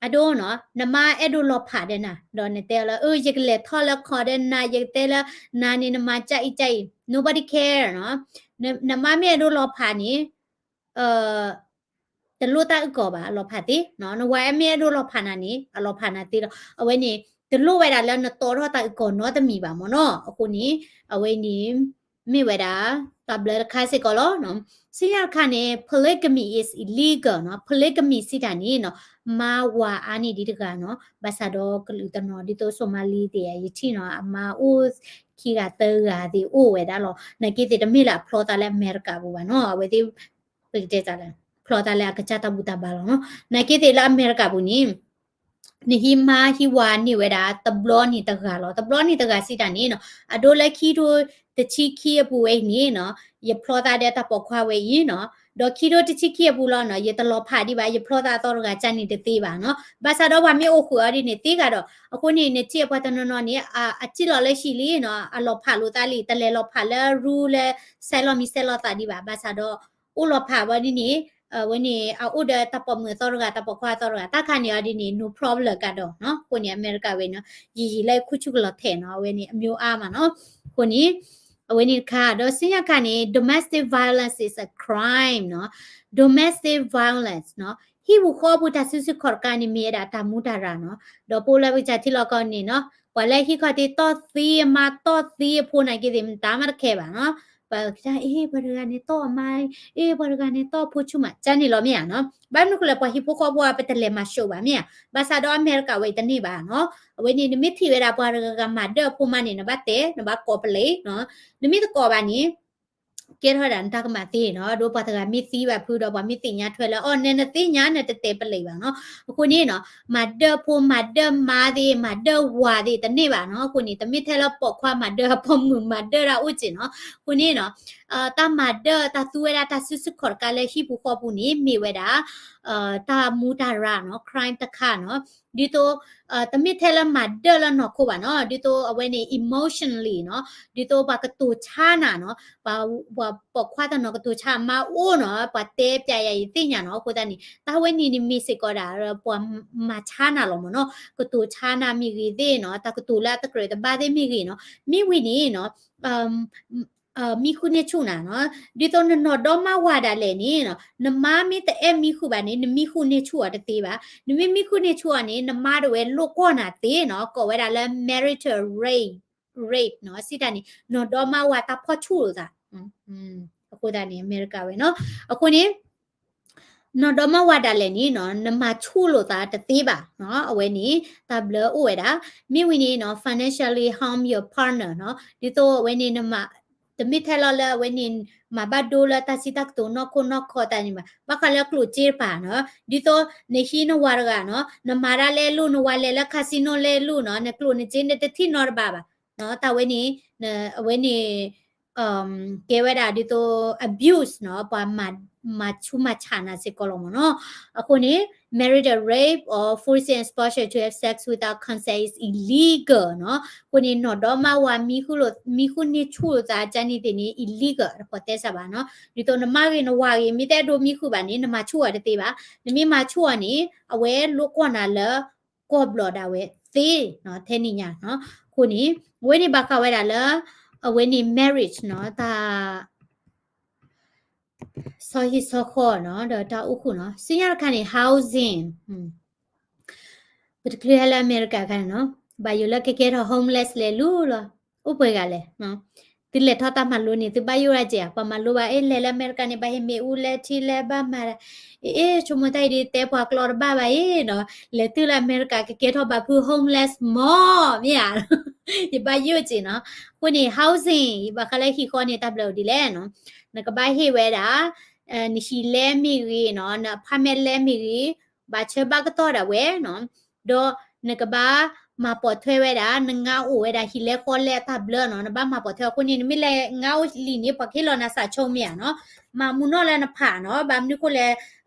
အဒိနီၤ နမါအဲၣ်ဒိးလီၤဖးဒီးနၤ ဒီးနတဲလၢ အၢ ယကလဲၤထီၣ်လၢခီဒီးနၤ ယကတဲလၢ နၤန့ၣ်နမၤကအံၤကအံၤ nobody care နီၤ. နမါမ့ၢ်အဲၣ်ဒိးလီၤဖးန့ၣ် တလိၣ်တၢ်အုၣ်ကီၤဘၣ် အလီၤဖးသ့နီၤ. နဝၤမ့ၢ်အဲၣ်ဒိးလီၤဖးနၤန့ၣ် အလီၤဖးနၤသ့လီၤ. အဝဲန့ၣ် တလိၣ်ဝဲဒၣ်လၢနတီထီၣ်တၢ်အုၣ်ကီၤနီတမံၤဘၣ်မ့ၢ်နီၤ. အဃိန့ၣ် အဝဲန့ၣ် မ့ၢ်ဝဲဒၣ် တၢ်ဘျၢတခါစ့ၢ်ကီးလီၤ. ဆူညါတခါန့ၣ် polygamy is illegal နီၤ. polygamy စံးတၢ်န့ၣ်နီၤ မါဝၤအါန့ၢ်ဒံးတဂၤနီၤ. ဘၣ်ဆၣ်ဒီးကလုာ်တနီၤဒ်သိး Somali သ့ၣ် ယထံၣ်နီၤ အမါအိၣ်ခံဂၤသၢဂၤသ့ၣ်အိၣ်ဝဲဒၣ်လီၤ. နာ်က့သ့ၣ်တမ့ၢ်လၢအဖျီသးလၢအမဲရကၤပူၤဘၣ်နီၤ. အဝဲသ့ၣ် ပကတဲတၢ်လဲၣ် ဖျီသးလၢအကစၢ်တၢ်ဘူၣ်တၢ်ဘါလီၤနီၤ. နာ်က့သ့ၣ်လၢအမဲရကၤပူၤန့ၣ် နဟံးမါဟံးဝၤန့ၢ်ဝဲဒၣ် တဘျီန့ၣ်တဂၤလီၤ. တဘျီန့ၣ်တဂၤစံးတၢ်န့ၣ်နီၤ အဒိလၢခံထိတဆံခံအပူၤဝဲအံၤန့ၣ်နီၤ ယဖျီသးဒီးတၢ်ပိာ်ခွါဝဲအံၤနီၤ. ဒီးခံထိတဆံခံအပူၤလီၤနီၤ ယတလီၤဖးဒံးဘၣ် ယဖျီသးအသီတဂၤကန့ၣ်တသ့ဘၣ်နီၤ. ဘၣ်ဆၣ်ဒီးပှၤမ့ၢ်အိၣ်ဃုာ်အီၤဒ်န့ၣ်သ့ဂၤဒီး အဃိန့ၣ် နထံၣ်ပှၤတနီၤနီၤန့ၣ် အစံၣ်လီၤလၢဟံၣ်လံနီၤ အလီၤဖးလိာ်သးလံ တလဲၤလီၤဖးလၢရူလၢ ဆဲးလီၤမံၤဆဲးလီၤသးဒံးဘၣ်. ဘၣ်ဆၣ်ဒီး အိၣ်လီၤဖးဝဲဒ်န့ၣ် အဝဲန့ၣ် အအိၣ်ဒီးတၢ်ပိာ်မုၣ်အသီတဂၤ တၢ်ပိာ်ခွါအသီတဂၤ တၢ်ခါန့ၣ်အီၤဒ်န့ၣ် no problem ကဒီးနီၤ. အဃိန့ၣ် အမဲရကၤဝဲနီၤ ယံာ်ယံာ်လၢခုၣ်ဆူၣ်ကလီၤထဲးနီၤ အဝဲန့ၣ် အမျိုးအါမးနီၤ. အဃိန့ၣ် အဝဲန့ၣ်တခါ ဒီးဆူညါတခါန့ၣ် domestic violence is a crime နီၤ. domestic violence နီၤ ဟံၣ်ပူၤဃီပူၤတၢ်စုဆူၣ်ခီၣ်တကါန့ၣ် မ့ၢ်ဝဲဒၣ်တၢ်မူတၢ်ရၢ်နီၤ. ဒီးပအိၣ်လၢပကစၢ်ထံလီၢ်ကီၢ်န့ၣ်နီၤ ပှၤလၢဟံၣ်ခီၣ်ထံးတီၢ်သံအမါတီၢ်သံအဖိနာ်က့သ့ၣ် မတၤမးတခဲဘၣ်နီၤ. ပှၤကစၢ် အ့ ပှၤတဂၤန့ၣ်တီၢ်အမါ အ့ ပှၤတဂၤန့ၣ်တီၢ်အဖိဆူၣ်မး ကန့ၣ်လီၤမ့ၢ်ဧါနီၤ. ဘၣ်မနုၤဃိလဲၣ် ပှၤဟံၣ်ဖိဃီဖိအပတလဲၤမၤၡိးဘၣ်မ့ၢ်ဧါ. ဘၣ်ဆၣ်ဒီးအမဲရကၤဝဲအံၤတန့ၢ်ဘၣ်နီၤ. အဝဲန့ၣ် နမ့ၢ်ထံၣ်ဝဲဒၣ်ပှၤတဂၤဂၤမၤဒၢၣ်အဖိမါန့ၣ် နဘၣ်တဲ နဘၣ်ကိးပလံးနီၤ. နမ့ၢ်တကိးဘၣ်န့ၣ် ကဲထီၣ်ဝဲဒၣ်နတၢ်ကမၣ်သ့နီၤ. ဒီးပှၤတဂၤမ့ၢ်သံဘၣ်ဖုဒီး ပှၤမ့ၢ်သ့ၣ်ညါထွဲလၢ အီၤ နနသ့ၣ်ညါ နတတဲပလံးဘၣ်နီၤ. အဃိန့ၣ်နီၤ မၤဒၢၣ်ဖိမၤဒၢၣ်မါသ့ၣ် မၤဒၢၣ်ဝၤသ့ၣ်တန့ၢ်ဘၣ်နီၤ. အဃိန့ၣ် တမ့ၢ်ထဲလၢပိာ်ခွါမၤဒၢၣ်အပိာ်မုၣ်မၤဒၢၣ်တၢ်အိၣ်စ့ၢ်နီၤ. အဃိန့ၣ်နီၤ တၢ်မၤဒၢၣ် တၢ်သူဝဲဒၣ်တၢ်စုဆူၣ်ခီၣ်တကါလၢဟံၣ်ပူၤဃီပူၤန့ၣ် မ့ၢ်ဝဲဒၣ် တၢ်မူတၢ်ရၢ်နီၤ crime တခါနီၤ. ဒ်သိး တမ့ၢ်ထဲလၢမၤဒၢၣ်လၢနီၢ်ခိဘၣ်နီၤ. ဒ်သိးအဝဲန့ၣ် emotionally နီၤ. ဒ်သိးပှၤကတိၤဆါနၤနီၤ. ပှၤ ပှၤပိာ်ခွါတနီၤကတိၤဆါအမါအိၣ်နီၤ. ပှၤတဲပျဲယၤယသ့ၣ်ညါနီၤ. အဃိသတးန့ၣ် တၢ်ဝဲန့ၣ်န့ၣ်မ့ၢ်စ့ၢ်ကီးဒၣ် ပှၤမၤဆါနၤလီၤမ့ၢ်နီၤ. ကတိၤဆါနၤမ့ၢ်ဂ့ၤသ့ၣ်နီၤ. တၢ်ကတိၤလၢအတကြၢးတဘၣ်သ့ၣ်မ့ၢ်ဂ့ၤနီၤ. မ့ၢ်ဝံၤန့ၣ်နီၤ မံဃုာ်န့ၢ်ဆူၣ်နၤနီၤ. ဒ်သိးနနီၢ်ဒီမါဝၤဒၣ်လဲာ်န့ၣ်နီၤ နမါမ့ၢ်တအဲၣ်မံဃုာ်ဘၣ်န့ၣ် နမံဃုာ်န့ၢ်ဆူၣ်အီၤတသ့ဘၣ်. နမ့ၢ်မံဃုာ်န့ၢ်ဆူၣ်အီၤန့ၣ် နမါတဝဲလိၣ်ကွီၢ်နၤသ့နီၤ. ကိးဝဲဒၣ်လၢ marital rape, rape နီၤ. စံးတၢ်န့ၣ် နီၢ်ဒီမါဝၤတၢ်ဖီၣ်ဆူၣ်လိာ်သး. အဃိသတးန့ၣ် အမဲရကၤဝဲနီၤ. အဃိန့ၣ် နီၢ်ဒီမါဝၤဒၣ်လဲာ်န့ၣ်နီၤ နမၤဆူၣ်လိာ်သးတသ့ဘၣ်နီၤ. အဝဲန့ၣ် တၢ်ဘျၢအိၣ်ဝဲဒၣ်. မ့ၢ်ဝံၤန့ၣ်နီၤ financially harm your partner နီၤ. ဒ်သိးအဝဲန့ၣ် နမၤ တမ့ၢ်ထဲလီၤလၢအဝဲန့ၣ် မၤဘၣ်ဒိလၢတၢ်စံးတၢ်ကတိၤနီၢ်ခိနီၢ်ခီတၢ်န့ၣ်ဘၣ်. ဘၣ်ဃးလၢကျိၣ်စ့တပၤနီၤ. ဒ်သိးနဟံးနဝၤတဂၤနီၤ နမၤတၢ်လဲၤလိာ် နဝၤလဲၤလၢ casino လဲၤလိာ်နီၤ နကျိၣ်နစ့နတထံၣ်နီတဘၣ်ဘၣ်. တၢ်ဝဲန့ၣ် အဝဲန့ၣ် ကဲဝဲဒၣ်ဒ်သိး abuse နီၤ ပှၤမၤဆူၣ်မၤဆါနၤစ့ၢ်ကီးလီၤမ့ၢ်နီၤ. အဃိန့ၣ် marital rape or forcing a spouse to have sex without consent is illegal နီၤ. အဃိန့ၣ် နီၢ်ဒီမါဝၤ မံဃုာ်လိာ် မံဃုာ်န့ၢ်ဆူၣ်လိာ်သး ကန့ၣ်သ့ၣ်န့ၣ် illegal တဖိးသဲစးဘၣ်နီၤ. ဒ်သိးနမါဂ့ၤနဝၤဂ့ၤ မ့ၢ်တအဲၣ်ဒိးမံဃုာ်ဘၣ်န့ၣ် နမၤဆူၣ်အီၤတသ့ဘၣ်. နမ့ၢ်မၤဆူၣ်အီၤန့ၣ် အဝဲလိၣ်ကွီၢ်နၤလၢ ကီၢ်ဘျီးဒၣ်ဝဲသ့နီၤ ထဲန့ၣ်ညါနီၤ. အဃိန့ၣ် အဝဲန့ၣ်ဘၣ်ဃးဝဲဒၣ်လၢ အဝဲန့ၣ် marriage နီၤ တၢ် ဆီဟံၣ်ဆီဃီနီၤ ဒီးတၢ်အိၣ်ဃုာ်နီၤ. ဆူညါတခါန့ၣ် housing ပတချုးဟဲလၢအမဲရကၤအခါန့ၣ်နီၤ ဘၣ်ယိၣ်လၢကကဲထီၣ် homeless လဲၤလူလီၤ. အိၣ်ပှဲၤဂၤလဲၣ်. သုလဲၤထီၣ်တၢ်မၤလိန့ၣ် သုဘၣ်ယိၣ်ဒၣ်ကဲဧါ, ပှၤမၤလိဘၣ် အ့ လဲၤလၢအမဲရကၤန့ၣ် ဘၣ်ဟ့ၣ်မ့ၣ်အူလဲထံလဲဘၣ်မၤဒၣ်, အ့ အ့ ဆိကမိၣ်တၢ်အံၤဒ်တဲပှၤကျီတဘၣ်ဘၣ်အံၤနီၤ, လဲၤတုၤလၢအမဲရကၤကကဲထီၣ်ဘၣ်ဖု homeless မီၢ် မ့ၢ်ဧါ. ယဘၣ်ယိၣ်က့နီၤ. အဃိန့ၣ် housing ဘၣ်ဃးလၢဟံၣ်ဃီန့ၣ် တၢ်ဘျၢအိၣ်ဒ်လဲၣ်နီၤ, နကဘၣ်ဟ့ၣ်ဝဲဒၣ် နဟံၣ်လဲမ့ၢ်ဂ့ၤနီၤ, န apartment လဲမ့ၢ်ဂ့ၤ, ဘၣ်ဆၢဘၣ်ကတီၢ်ဒၣ်ဝဲနီၤ, ဒီးနကဘၣ်မၤပိာ်ထွဲဝဲဒၣ် နငါအိၣ်ဝဲဒၣ်ဟံၣ်လဲဃီလဲအတၢ်ဘျၢနီၤ, နဘၣ်မၤပိာ်ထွဲအဃိန့ၣ် နမ့ၢ်လဲၤငါအိၣ်လံာ်န့ၣ် ပှၤကဟ့ၣ်လီၤနၤစးဆိမ့ၢ်ဧါနီၤ, မၤမူနီၢ်လၢနဖးနီၤ, ဘၣ်မနုၤဃိလဲၣ်,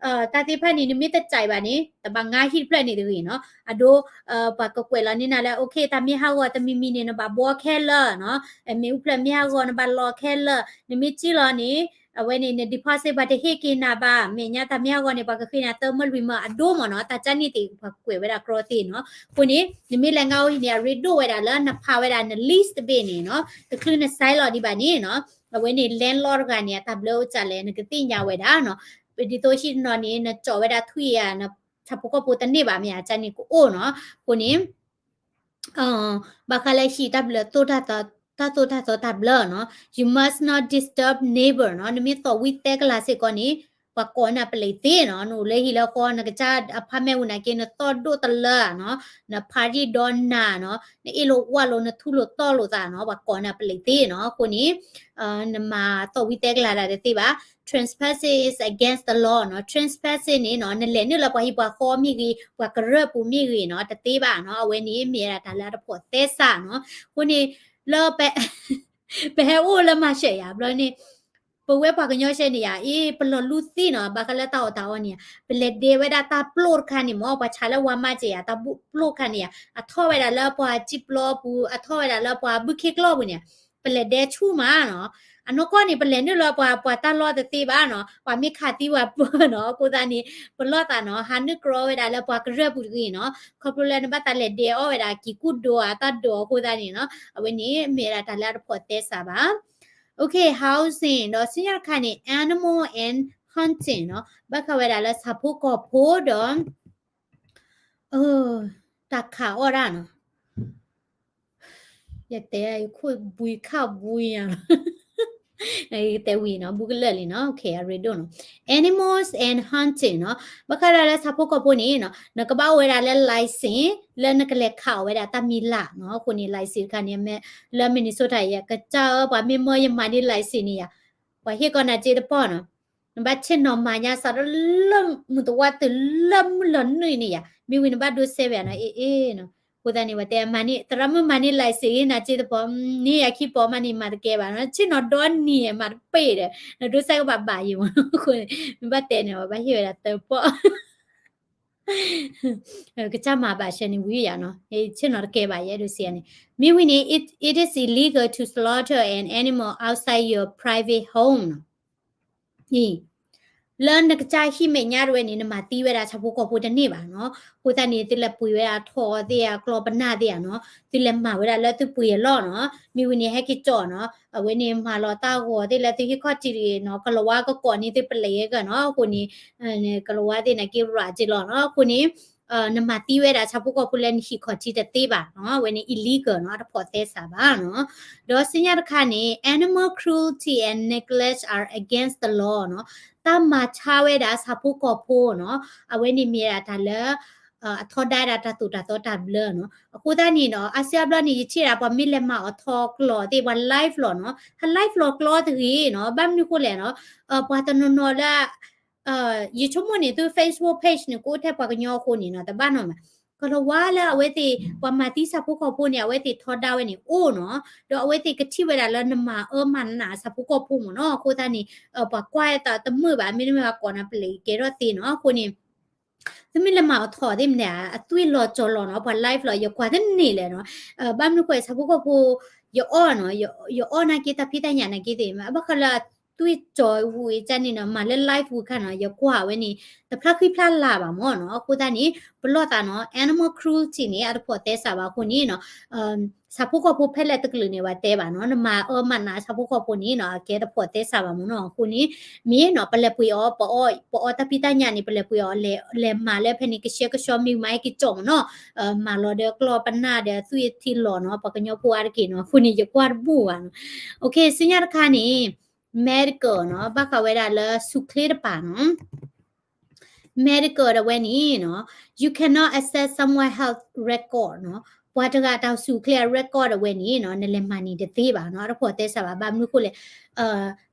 တၢ်သ့ၣ်တဖၣ်န့ၣ် နမ့ၢ်တကြိုက်ဘၣ်န့ၣ် တဘၣ်ငါဟံၣ်တဖျၢၣ်န့ၣ်တဂ့ၤနီၤ, အဒိ ပှၤကကွဲးလီၤန့ၢ်နၤလၢ okay တၢ်မ့ၢ်ဟးဂီၤတမံၤမံၤန့ၣ် နဘၣ်ဘှီခဲလၢာ်နီၤ, မ့ၣ်အူဖျၢၣ်မ့ၢ်ဟးဂီၤနဘၣ်လီၤခဲလၢာ်, နမ့ၢ်စံၣ်လီၤန့ၣ် အဝဲန့ၣ် န deposit ပှၤတဟ့ၣ်က့ၤနၤဘၣ်, မဲာ်ညါတၢ်မ့ၢ်ဟးဂီၤန့ၣ် ပှၤကဃ့နၤသၢမၢလွံၢ်မၢအဒိမ့ၢ်နီၤ, တၢ်ကၢ်န့ၣ်သ့ၣ် ပှၤကွဲးဝဲဒၣ်ကြီသ့ၣ်နီၤ. အဃိန့ၣ် နမ့ၢ်လဲၤငါအိၣ်ဟံၣ်န့ၣ် အရ့ဒိၣ်ဝဲဒၣ်လၢနဖးဝဲဒၣ်န lease တဘ့ၣ်န့ၣ်နီၤ, တချုးန sign လီၤဒံးဘၣ်န့ၣ်နီၤ, အဝဲန့ၣ် landlord တဂၤန့ၣ် အတၢ်ဘျၢအိၣ်ကၢ်လဲၣ် နကသ့ၣ်ညါဝဲဒၣ်နီၤ, ဒ်သိးဟံၣ်တနီၤန့ၣ် နကၠီဝဲဒၣ်ထွံၣ်ဧါ, ဆၣ်ဖိကီၢ်ဖိတန့ၢ်ဘၣ်မ့ၢ်ဧါ, ကၢ်န့ၣ်ကအိၣ်နီၤ, အဃိန့ၣ် ဘၣ်ဃးလၢဟံၣ်တၢ်ဘျၢ တၢ်သိၣ်တၢ်သီတၢ်ဘျၢနီၤ, you must not disturb neighbor နီၤ, နမ့ၢ်သီၣ်ဝံသဲကလၤစ့ၢ်ကီးန့ၣ် ပှၤကိးနၤပလံးသ့နီၤ, နအိၣ်လၢဟံၣ်လၢဃီ နကစၢ် apartment ဝံၤနာ်က့ နသီၣ်ဒိၣ်တလၢနီၤ, န party ဒီးနၤနီၤ, နအ့ၣ်လိာ်ဝၣ်လိာ် နထူလိာ်တီၢ်လိာ်သးနီၤ, ပှၤကိးနၤပလံးသ့နီၤ, အဃိန့ၣ် နမၤသီၣ်ဝံသဲကလၤဒၣ်တသ့ဘၣ်. Trespassing is against the law နီၤ, trespassing န့ၣ်နီၤ နလဲၤနုာ်လၢပှၤဟံၣ်ပှၤဃီမ့ၢ်ဂ့ၤ ပှၤကရၢၢ်ပူၤမ့ၢ်ဂ့ၤနီၤ တသ့ဘၣ်နီၤ, အဝဲန့ၣ်မ့ၢ်ဝဲဒၣ်တၢ်လၢအတဖိးသဲစးနီၤ, အဃိန့ၣ် လၢ ပဟဲအိၣ်လၢမၤရှဲယၤဘျီန့ၣ် ပဝဲပှၤကညီရှဲန့ၣ်ယၤ အ့ ပလီၤလူသ့နီၤ, ဘၣ်ဃးလၢတၢ်အီၣ်တၢ်အီန့ၣ်ယၤ ပလဲၤဒဲဝဲဒၣ်တၢ်ပျိၣ်တခါန့ၣ်မ့ၢ် ပှၤဆါလၢဝါမးစ့ၢ်ယၤ တၢ်ပျိၣ်တခါန့ၣ်ယၤ အထီၣ်ဝဲဒၣ်လၢပှၤစံၣ်ပျီပူၤ အထီၣ်ဝဲဒၣ်လၢပှၤဘုခ့ကျီပူၤန့ၣ် ပလဲၤဒဲဆူၣ်မးနီၤ, အနီၢ်ကီၢ်န့ၣ် ပလဲၤနုာ်လၢပှၤ ပှၤတၢ်လီၢ်တသ့ဘၣ်နီၤ, ပှၤမ့ၢ်ခးသံပှၤပၢၢ်နီၤ, အဃိသတးန့ၣ် ပလီၢ်သးနီၤ ဟးနုာ်ကြီဝဲဒၣ်လၢပှၤကရၢၢ်ပူၤတဂ့ၤနီၤ, ခီဖျိလၢနဘၣ်သးလဲၤဒဲအီၣ်ဝဲဒၣ်ကံၤကူၣ်ဒိးအတၢ်ဒိးအဃိသတးန့ၣ်နီၤ, အဝဲန့ၣ်မ့ၢ်ဝဲဒၣ်တၢ်လၢအတဖိးသဲစးဘၣ်. Okay, housing ဒီးဆူညါတခါန့ၣ် animal and hunting နီၤ, ဘၣ်ဃးဝဲဒၣ်လၢဆၣ်ဖိကီၢ်ဖိဒီး တၢ်ခးအီၣ်ဒၣ်နီၤ, ယတဲယခိၣ်ဘှံးခၣ်ဘှံးယၤလီၤ, တဲဝံၤနီၤ ဘူးကလၢာ်လံနီၤ, okay အရ့ဒိၣ်နီၤ, animals and hunting နီၤ, ဘၣ်ဃးဒၣ်လၢဆၣ်ဖိကီၢ်ဖိန့ၣ်နီၤ နကဘၣ်အိၣ်ဝဲဒၣ်လၢ license လၢနကလဲၤခးအီၣ်ဝဲဒၣ်တၢ်မံၤလာ်နီၤ, အဃိန့ၣ် license တခါန့ၣ် လၢ Minnesota ယကစၢ်ဧၢ ပှၤမ့ၢ်မၢယမၤန့ၢ် license န့ၣ်ယၤ, ပှၤဟ့ၣ်ကီးနၤစ့တပီၢ်နီၤ, နဘၣ်ဆ့ၣ်နီၤမၤညါစးထီၣ်လၢမုၢ်တဝါတုၤလၢမုၢ်လီၤနုာ်န့ၣ်ယၤ, မ့ၢ်ဝံၤနဘၣ်ဒိစဲဝဲနီၤ, အ့ၣ်အ့ၣ်နီၤ, အဃိသတးန့ၣ် ပှၤတဲမၤန့ၢ် သရၣ်မုၣ်မၤန့ၢ် license နၤစ့တပီၢ်, န့ၢ်ယၤခံပီၢ်မးန့ၣ် မၤတကဲဘၣ်နီၤ, ဆ့ၣ်နီၤဒီနံၤ မၤတပ့ၢ်ဒီး နဒိစဲကဘၣ်ဘၣ်ယံၤမး, အဃိန့ၣ် မ့ၢ်ဘၣ်တဲန့ၣ် ပဘၣ်ဟ့ၣ်ဝဲဒၣ်သၢပီၢ် ကစၢ်မၤဘၣ်ဆၢန့ၣ်ဝံၤယၤနီၤ, ဆ့ၣ်နီၤတကဲဘၣ်ယဲဒိစဲန့ၣ်, မ့ၢ်ဝံၤန့ၣ် it, it is illegal to slaughter an animal outside your private home နီၤ လၢနကစၢ်ဟံၣ်မဲာ်ညါတဝဲန့ၣ် နမၤသံဝဲဒၣ်ဆၣ်ဖိကီၢ်ဖိတန့ၢ်ဘၣ်နီၤ. အဃိသတးန့ၣ် သုလဲၤပှ့ၤဝဲဒၣ်ထီသ့ၣ်ဧါ ကျီပနၢ်သ့ၣ်ဧါနီၤ, သုလဲၤမၤဝဲဒၣ်လၢသုပှ့ၤအလီၢ်နီၤ. မ့ၢ်ဝံၤန့ၣ် ဟဲက့ၤကၠီၣ်နီၤ, အဝဲန့ၣ်မၤလီၤတၢ်ဂီၤသ့ၣ်လၢသုဟံၣ်ခီၣ်ထံးတဂ့ၤနီၤ, ကလၤဝါကကိးန့ၢ်သုပလဲၤဂ့ၤနီၤ. အဃိန့ၣ် ကလၤဝါသ့ၣ်န့ၣ်က့ၤရၤက့ၤလီၤနီၤ. အဃိန့ၣ် နမၤသံဝဲဒၣ်ဆၣ်ဖိကီၢ်ဖိလၢနဟံၣ်ခီၣ်ထံးတသ့ဘၣ်နီၤ, အဝဲန့ၣ် illegal နီၤ, တဖိးသဲစးဘၣ်နီၤ. ဒီးဆူညါတခါန့ၣ် animal cruelty and neglect are against the law နီၤ, တၢ်မၤဆါဝဲဒၣ်ဆၣ်ဖိကီၢ်ဖိနီၤ, အဝဲန့ၣ်မ့ၢ်ဒၣ်တၢ်လၢ အထီဒါဝဲဒၣ်တၢ်သိၣ်တၢ်သီတၢ်ဘျၢနီၤ. အဃိသတးန့ၣ်ဒီး အါစုအါဘျီန့ၣ် ယထံၣ်ဒၣ်ပှၤမ့ၢ်လဲၤမၤအီၤထီကျိးသ့ၣ် ပှၤ live လီၤနီၤ, ဟး live လီၤကျိးတဂ့ၤနီၤ. ဘၣ်မနုၤဃိလဲၣ်နီၤ, ပှၤတနီၤနီၤလၢ ယဆိကမိၣ်န့ၣ် သု Facebook page န့ၣ် ကအိၣ်ထဲပှၤကညီအဃိန့ၣ်နီၤ, တဘၣ်နီၤမး, ကလၤဝါလၢအဝဲသ့ၣ် ပှၤမၤသံဆၣ်ဖိကီၢ်ဖိန့ၣ် အဝဲသ့ၣ်ထီဒါဝဲန့ၣ်အိၣ်နီၤ, ဒီးအဝဲသ့ၣ်ကထံၣ်ဝဲဒၣ်လၢနမၤအၢမၤနးဆၣ်ဖိကီၢ်ဖိမ့ၢ်နီၤ. အဃိသတးန့ၣ် ပှၤကွၢ်အသးတမုာ်ဘၣ်, မ့တမ့ၢ်ဘၣ်ကိးနၤပလဲၤကဲထီၣ်သ့နီၤ. အဃိန့ၣ် သုမ့ၢ်လဲၤမၤအီၤထီၣ်သ့ၣ်မနုၤ အသွံၣ်လီၤကၠီၤလီၤနီၤ, ပှၤ live လီၤ ယကွၢ်တန့ၢ်လဲၣ်နီၤ. ဘၣ်မနုၤဃိ ဆၣ်ဖိကီၢ်ဖိ ယအီၣ်နီၤ, ယအီၣ်နာ်က့တၢ်ဖံးတၢ်ညၣ်နာ်က့သ့ၣ် ဘၣ်ဃးလၢအသွံၣ်ကၠီၤဝံၤကန့ၣ်နီၤ, မၤလၢ live ဝံၤခါနီၤ, ယကွၢ်ဝဲန့ၣ် တဖျါဃံဖျါလၤဘၣ်မၢ်နီၤ. အဃိသတးန့ၣ် ပလီၢ်သးနီၤ animal cruelty န့ၣ် အတဖိးသဲစးဘၣ်အဃိန့ၣ်နီၤ ဆၣ်ဖိကီၢ်ဖိဖဲလဲၣ်တကလုာ်န့ၣ် ပှၤတဲဘၣ်နီၤ, နမၤအၢမၤနးဆၣ်ဖိကီၢ်ဖိန့ၣ်နီၤ အကဲတဖိးသဲစးဘၣ်မၢ်နီၤ. အဃိန့ၣ် မ့ၢ်နီၤ ပလဲၤပှ့ၤအီၤ ပအီၣ် ပအီၣ်တၢ်ဖံးတၢ်ညၣ်န့ၣ် ပလဲၤပှ့ၤအီၤ လဲၤမၤလၢဖဲန့ၣ် ကဆှဲကဆှီမ့ၢ်မၤဟဲက့ၤကၠီၣ်မၢ်နီၤ, မၤလီၤဒီးကျီၢ်ပနၢ်ဒီးသွံၣ်ထံလီၤနီၤ, ပှၤကညီဖိအါတက့ၢ်နီၤ. အဃိန့ၣ် ယကွၢ်တဘူၣ်ဘၣ်နီၤ. ဆူညါတခါန့ၣ် medical နီၤ, ဘၣ်ဃးဝဲဒၣ်လၢဆူၣ်ချ့တပၤနီၤ medical ဒၣ်ဝဲန့ၣ်နီၤ you cannot access someone health record နီၤ, ပှၤတဂၤတၢ်ဆူၣ်ချ့အ record ဒၣ်ဝဲန့ၣ်နီၤ နလဲၤမၤန့ၢ်တသ့ဘၣ်နီၤ, အတဖိးသဲစးဘၣ်. ဘၣ်မနုၤဃိလဲၣ်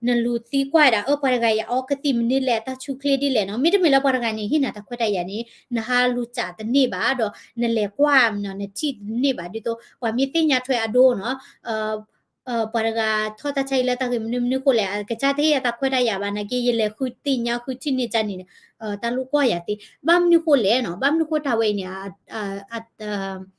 နလူၤသံကွၢ်ဒၣ် အၢ ပှၤတဂၤအံၤအအီကသံၣ်မနုၤလဲၣ် တၢ်ဆူၣ်ချ့ဒ်လဲၣ်နီၤ, မ့တမ့ၢ်လၢပှၤတဂၤန့ၣ် ဟ့ၣ်နၤတၢ်ခွဲးတၢ်ယာ်န့ၣ် နဟးလူၤစးတန့ၢ်ဘၣ်ဒီး နလဲၤကွၢ်နီၤ နထံၣ်တန့ၢ်ဘၣ်. ဒ်သိးပှၤမ့ၢ်သ့ၣ်ညါထွဲအဒိနီၤ ပှၤတဂၤထီၣ်တၢ်ဆါအံၤလၢတၢ်ဂ့ၢ်မနုၤမနုၤဃိလဲၣ် အကစၢ်တဟ့ၣ်အတၢ်ခွဲးတၢ်ယာ်ဘၣ်နာ်က့ ယလဲၤဃုသ့ၣ်ညါဃုထံၣ်န့ၢ်ကန့ၣ် တၢ်လိၣ်ကွၢ်ယၤသ့. ဘၣ်မနုၤဃိလဲၣ်နီၤ, ဘၣ်မနုၤဃိတၢ်ဝဲအံၤန့ၣ်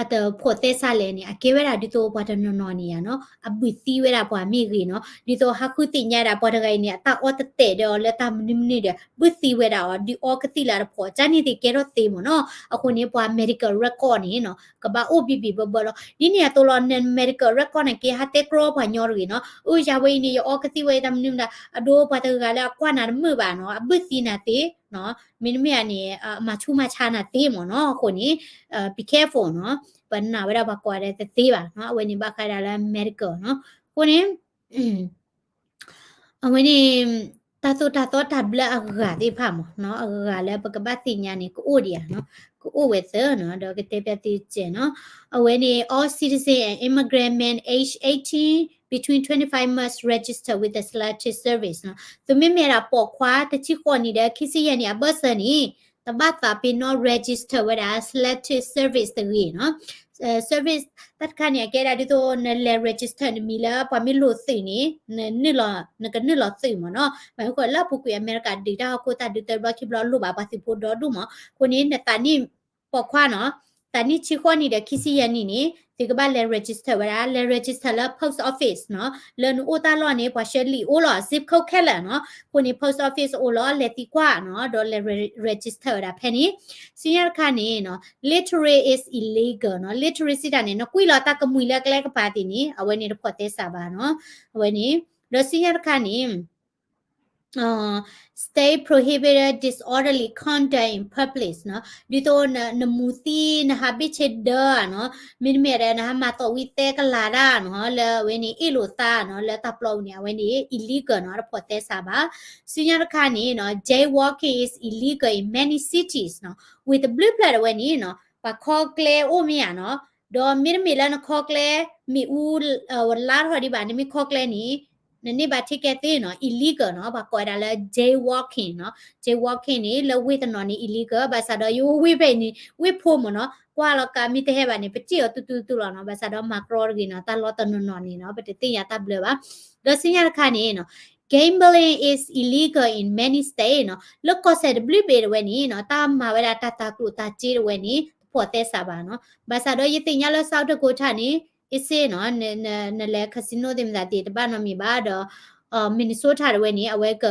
အတဖိးသဲစးလဲၣ်န့ၣ် အကဲဝဲဒၣ်ဒ်သိးပှၤတနီၤနီၤန့ၣ်ယါနီၤ အဘုၣ်သံဝဲဒၣ်ပှၤမ့ၢ်ဂ့ၤနီၤ, ဒ်သိးဟးဃုသ့ၣ်ညါဒၣ်ပှၤတဂၤအံၤန့ၣ် အတၢ်အီတတဲာ်ဒီးအီၤလၢတၢ်မနုၤမနုၤဒီး ဘုၣ်သံဝဲဒၣ်အီၤ ဒုးအီကသံၣ်လၢအတဖိး ကန့ၣ်သ့ၣ်ကဲထီၣ်သ့မၢ်နီၤ. အဃိန့ၣ် ပှၤ medical record န့ၣ်နီၤ ကဘၣ်အိၣ်ဘံၣ်ဘံၣ်ဘၢဘၢလီၤ. ဒ်န့ၣ်အသိးလီၤ န medical record န့ၣ် က့ၤဟးတဲကြီပှၤညီတဂ့ၤနီၤ, အၢ ယၤဝဲအံၤန့ၣ် ယအီကသံၣ်ဝဲတၢ်မနုၤမတၤ အဒိပှၤတဂၤလၢအကွၢ်နၤတမုာ်ဘၣ်နီၤ အဘုၣ်သံနၤသ့နီၤ, မ့တမ့ၢ်န့ၣ် အမၤဆူးမၤဆါနၤသ့မၢ်နီၤ. အဃိန့ၣ် be careful နီၤ, ပနာ်ဝဲဒၣ်ပှၤကိးဂၤဒဲးတသ့ဘၣ်နီၤ, အဝဲန့ၣ်ဘၣ်ဃးဒၣ်လၢ medical နီၤ. အဃိန့ၣ် အဝဲန့ၣ် တၢ်သိၣ်တၢ်သီတၢ်ဘျၢအဂၤသ့ၣ်တဖၣ်မၢ်နီၤ, အဂၤလၢပကဘၣ်သ့ၣ်ညါန့ၣ် ကအိၣ်ဒံးဧါနီၤ, ကအိၣ်ဝဲသၢနီၤ, ဒီးကတဲဖျါသုစဲးနီၤ. အဝဲန့ၣ် all citizen and immigrant men age eighteen between twenty-five must register with the Selective Service နီၤ. သုမ့မ့ၢ်ဒၣ်ပိာ်ခွါတဆံဃိးနံၣ်ဒီးခံဆံယဲၢ်နံၣ်အဘၢၣ်စၢၤန့ၣ် တဘၣ်သးပ့ၤနီၣ် register ဝဲဒၣ် Selective Service တဂ့ၤနီၤ. Service တၢ်တခါန့ၣ် အကဲဒၣ်ဒ်သိးနလဲၤ register နမံၤလၢပှၤမ့ၢ်လိာ်သုးန့ၣ် နနုာ်လီၤ နကနုာ်လီၤသုးမၢ်နီၤ. မ့ၢ်ဃိလၢအပူၤကွံာ်အမဲရကၤဒုးတၢ်ဟီၣ်ခိၣ်တၢ်ဒုးတၢ်ဘျီခံဘျီလိၣ်ဘၣ် ပှၤသုးဖိဒီဒူၣ်မၢ်. အဃိန့ၣ် နသးနံၣ်ပိာ်ခွါနီၤ, သးနံၣ်ဆံဃိးနံၣ်ဒီးခံဆံယဲၢ်နံၣ်န့ၣ် သုကဘၣ်လဲၤ register ဝဲဒၣ်, လဲၤ register လၢ post office နီၤ, လၢနအိၣ်တၢ်လီၢ်န့ၣ် ပှၤဆှၢလံာ်အိၣ်လီၤ zip code ခဲလၢာ်နီၤ. အဃိန့ၣ် post office အိၣ်လီၤ လဲၤသံကွၢ်နီၤ, ဒီးလဲၤ register ဝဲဒၣ်ဖဲန့ၣ်. ဆူညါတခါန့ၣ်နီၤ littering is illegal နီၤ, littering စံးတၢ်န့ၣ် နကွံာ်လီၤတၢ်ကမှံၤလၢအကျဲကပၤသ့ၣ်န့ၣ် အဝဲန့ၣ်တဖိးသဲစးဘၣ်နီၤ, အဝဲန့ၣ်. ဒီးဆူညါတခါန့ၣ် state prohibited disorderly conduct in public နီၤ, ဒ်သိးနမူၤသံ နဟးဘ့ၣ်ဆ့ဒၢဧါနီၤ, မ့တမ့ၢ်ဒီး နဟးမၤသီၣ်ဝံသဲကလၤတၢ်နီၤ, လၢအဝဲန့ၣ် အ့ၣ်လိာ်သးနီၤ, လၢတၢ်ပျီပူၤန့ၣ် အဝဲန့ၣ် illegal နီၤ, တဖိးသဲစးဘၣ်. ဆူညါတခါန့ၣ်နီၤ jaywalking is illegal in many cities နီၤ, ဝ့ၢ်တဘျုးဖျၢၣ်ဒၣ်ဝဲန့ၣ်နီၤ ပှၤခီကျဲအိၣ်မ့ၢ်ဧါနီၤ, ဒီးမ့တမ့ၢ်လၢနခီကျဲ မ့ၣ်အူ လါထီၣ်ဒံးဘၣ်, နမ့ၢ်ခီကျဲန့ၣ် နန့ၢ်ဘၣ် ticket သ့နီၤ, illegal နီၤ, ပှၤကိးဝဲဒၣ်လၢ jaywalking နီၤ, jaywalking န့ၣ် လၢဝ့ၢ်တနီၤန့ၣ် illegal ဘၣ်ဆၣ်ဒီး ယဝ့ၢ်ဖဲအံၤန့ၣ် ဝ့ၢ်ဖိမၢ်နီၤ, ကွၢ်လီၤကးမ့ၢ်တဟဲဘၣ်န့ၣ် ပစံၣ်အီၤတူတူတူလီၤနီၤ, ဘၣ်ဆၣ်ဒီးမၤကြီတဂ့ၤနီၤ, တၢ်လီၢ်တနီၤနီၤန့ၣ်နီၤ ပတသ့ၣ်ညါတၢ်ဘျၢဘၣ်. ဒီးဆူညါတခါန့ၣ်နီၤ gambling is illegal in many states နီၤ, လၢကီၢ်စဲၣ်တဘျုးဘ့ၣ်ဒၣ်ဝဲန့ၣ်နီၤ တၢ်မၤဝဲဒၣ်တၢ်သးကျိၣ်သးစ့ဒၣ်ဝဲန့ၣ် တဖိးသဲစးဘၣ်နီၤ, ဘၣ်ဆၣ်ဒီးယသ့ၣ်ညါလၢ South Dakota န့ၣ် အ့ၣ်စ့နီၤ, နလဲၤ casino သ့ၣ်မသးသ့ၣ် တဘၣ်နီတမံၤဘၣ်ဒီး Minnesota ဒၣ်ဝဲန့ၣ် အဝဲက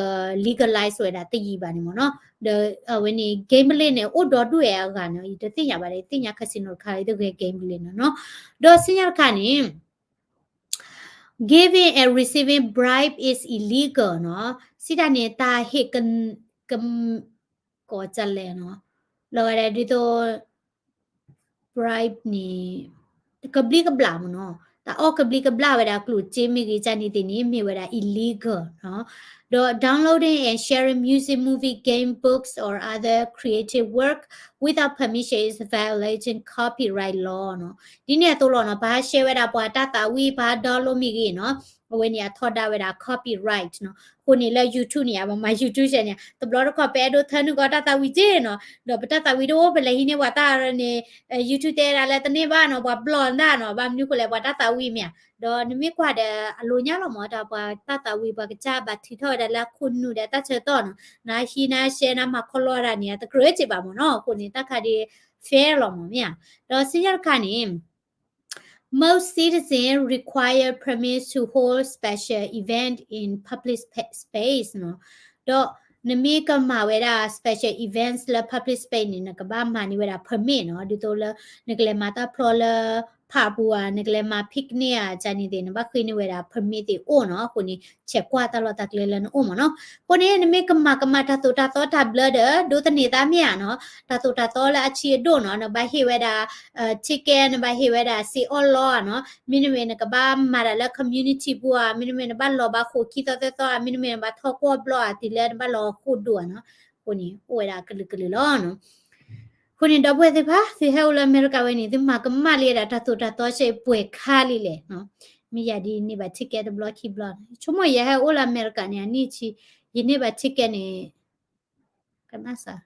legalize ဝဲဒၣ်တယံာ်ဘၣ်န့ၣ်မၢ်နီၤ, ဒီးအဝဲန့ၣ် gambling န့ၣ် အိၣ်ဒီဒူၣ်ဝဲအဂၤနီၤ, ယတသ့ၣ်ညါဘၣ်ဒီး ယသ့ၣ်ညါ casino တခါ ယတဂဲၤ gambling နီၤနီၤ, ဒီးဆူညါတခါန့ၣ် giving and receiving bribe is illegal နီၤ, စံးတၢ်န့ၣ် တၢ်ဟ့ၣ်က က ကိးကလဲၣ်နီၤ, လီၤဂာ်ဒ်သိး bribe န့ၣ် ကဘျံးကဘျၣ်မၢ်နီၤ, တၢ်အီၣ်ကဘျံးကဘျၣ်ဝဲဒၣ်ကျိၣ်စ့မ့ၢ်ဂ့ၤ ကန့ၣ်သ့ၣ်န့ၣ် မ့ၢ်ဝဲဒၣ် illegal နီၤ, ဒီး downloading and sharing music, movie, game, books or other creative work without permission is violating copyright law နီၤ, ဒ်န့ၣ်အသိးလီၤနီၤ, ပဟး share ဝဲဒၣ်ပှၤတၢ်သးဝံၣ် ပဟး download မ့ၢ်ဂ့ၤနီၤ အဝဲန့ၣ်အထီဒါဝဲဒၣ် copyright နီၤ. အဃိန့ၣ်လၢ YouTube န့ၣ် ပမၤ YouTube စဲန့ၣ် တဘျီတခီၣ်ပအဲၣ်ဒိးထၢနုာ်ကီးတၢ်သးဝံၣ်က့နီၤ, ဒီးပတၢ်သးဝံၣ်တအိၣ် ပလဲၤဟံးန့ၢ်ပှၤတၢ်န့ၣ် YouTube တဲဒၣ်လၢတန့ၢ်ဘၣ်နီၤ, ပှၤဘျီၣ်နၢ်နီၤ, ဘၣ်မနုၤဃိလဲၣ် ပှၤတၢ်သးဝံၣ်မ့ၢ်ဧါ. ဒီးနမ့ၢ်ကွၢ်ဒီးအလိၤညါလီၤမး, တၢ်ပှၤတၢ်သးဝံၣ် ပှၤကစၢ်ဘၣ်ထုးထီၣ်ဝဲဒၣ်လၢအခိၣ်နူာ်ဒီးတၢ်ဆၢကတီၢ်နီၤ, နဟံးနၤရှဲနၤမၤခီလီတၢ်န့ၣ် တကြၢးက့ဘၣ်မးနီၤ. အဃိန့ၣ် တၢ်ခါဒ် fair လီၤမးမ့ၢ်ဧါ. ဒီးဆူညါတခါန့ၣ် most citizens require permits to hold special event in public spa- space နီၤ. ဒီးနမ့ၢ်ကမၤဝဲဒၣ် special events လၢ public space န့ၣ် နကဘၣ်မၤန့ၢ်ဝဲဒၣ် permit နီၤ. ဒ်သိးလၢ နကလဲၤမၤတၢ်ဖျီလၢ park ပူၤဧါ, နကလဲၤမၤ picnic ဧါ, ကန့ၣ်သ့ၣ် နဘၣ်ဃ့န့ၢ်ဝဲဒၣ် permit သ့ၣ်အိၣ်နီၤ. အဃိန့ၣ် ဆဲးကွၢ်တၢ်လီၢ်တၢ်ကျဲလၢနအိၣ်မးနီၤ. အဃိန့ၣ် နမ့ၢ်ကမၤကမၣ်တၢ်သိၣ်တၢ်သီတၢ်ဘျၢဒီး ဒိးသန့ၤသးမ့ၢ်ဧါနီၤ. တၢ်သိၣ်တၢ်သီလၢအဆံးအဒိၣ်နီၤ, နဘၣ်ဟ့ၣ်ဝဲဒၣ် ticket, နဘၣ်ဟ့ၣ်ဝဲဒၣ်စ့အီၣ်လီဧါနီၤ. မ့တမ့ၢ်နကဘၣ်မၤတၢ်လၢ community ပူၤဧါ, မ့တမ့ၢ်နဘၣ်လီၤဘၣ်ဃိးခံသီသၢသီဧါ, မ့တမ့ၢ်နဘၣ်ထီၣ်ကွီၢ်ဘျီဧါ, တုၤလၢနဘၣ်လီၤဃိၣ်ဒိၣ်ဧါနီၤ. အဃိန့ၣ် အိၣ်ဝဲဒၣ်ကလုာ်ကလုာ်လီၤနီၤ. အဃိန့ၣ် ဒီပုၢ်ဝဲၢ်သ့ၣ်တဖၣ် သုဟဲအိၣ်လၢအမဲရကၤဝဲန့ၣ် သုမၤကမၣ်လံဒၣ်တၢ်သိၣ်တၢ်သီဆဲးပှဲၤခါလံလဲၣ်နီၤ. မ့ၢ်ယၤဒ်န့ၢ်ဘၣ် ticket တဘျီခံဘျီနီၤ. ဆိကမိၣ်ယဟဲအိၣ်လၢအမဲရကၤန့ၣ် အနံၣ်ဆံ ယန့ၢ်ဘၣ် ticket န့ၣ် ကနၣ်စၢ်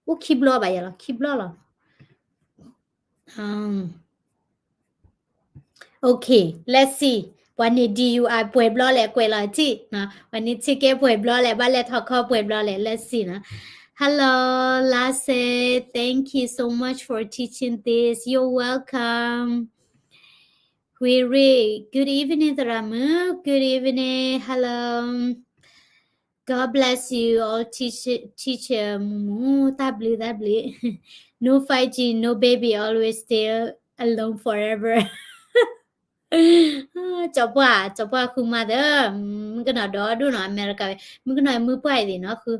အိၣ်ခံဘျီဘၣ်ယၤလီၤ, ခံဘျီလီၤ. Okay, let's see. ပှၤန့ၣ် DUI ပှဲၤဘျီလဲၣ် ကွဲးလီၤထံၣ်နီၤ. ပှၤန့ၣ် ticket ပှဲၤဘျီလဲၣ်, ဘၣ်လဲၤထီၣ်ခီပှဲၤဘျီလဲၣ်, let's see နီၤ. Hello, Lase, thank you so much for teaching this. You're welcome. Huiri, good evening သရၣ်မုၣ်, good evening, hello. God bless you all, teacher, teacher မူမူ, တၢ်ဘျုး တၢ်ဘျုး. No five G, no baby, always stay alone forever. ကၠီပှၢ်, ကၠီပှၢ်ဃုမၤသၢ, မုၣ်ကနီၤဒီဒိၣ်နီၤ, အမဲရကၤဝဲ, မုၣ်ကနီၤမုၢ်ပှၢ်အံၤသ့ၣ်နီၤ, ဃု,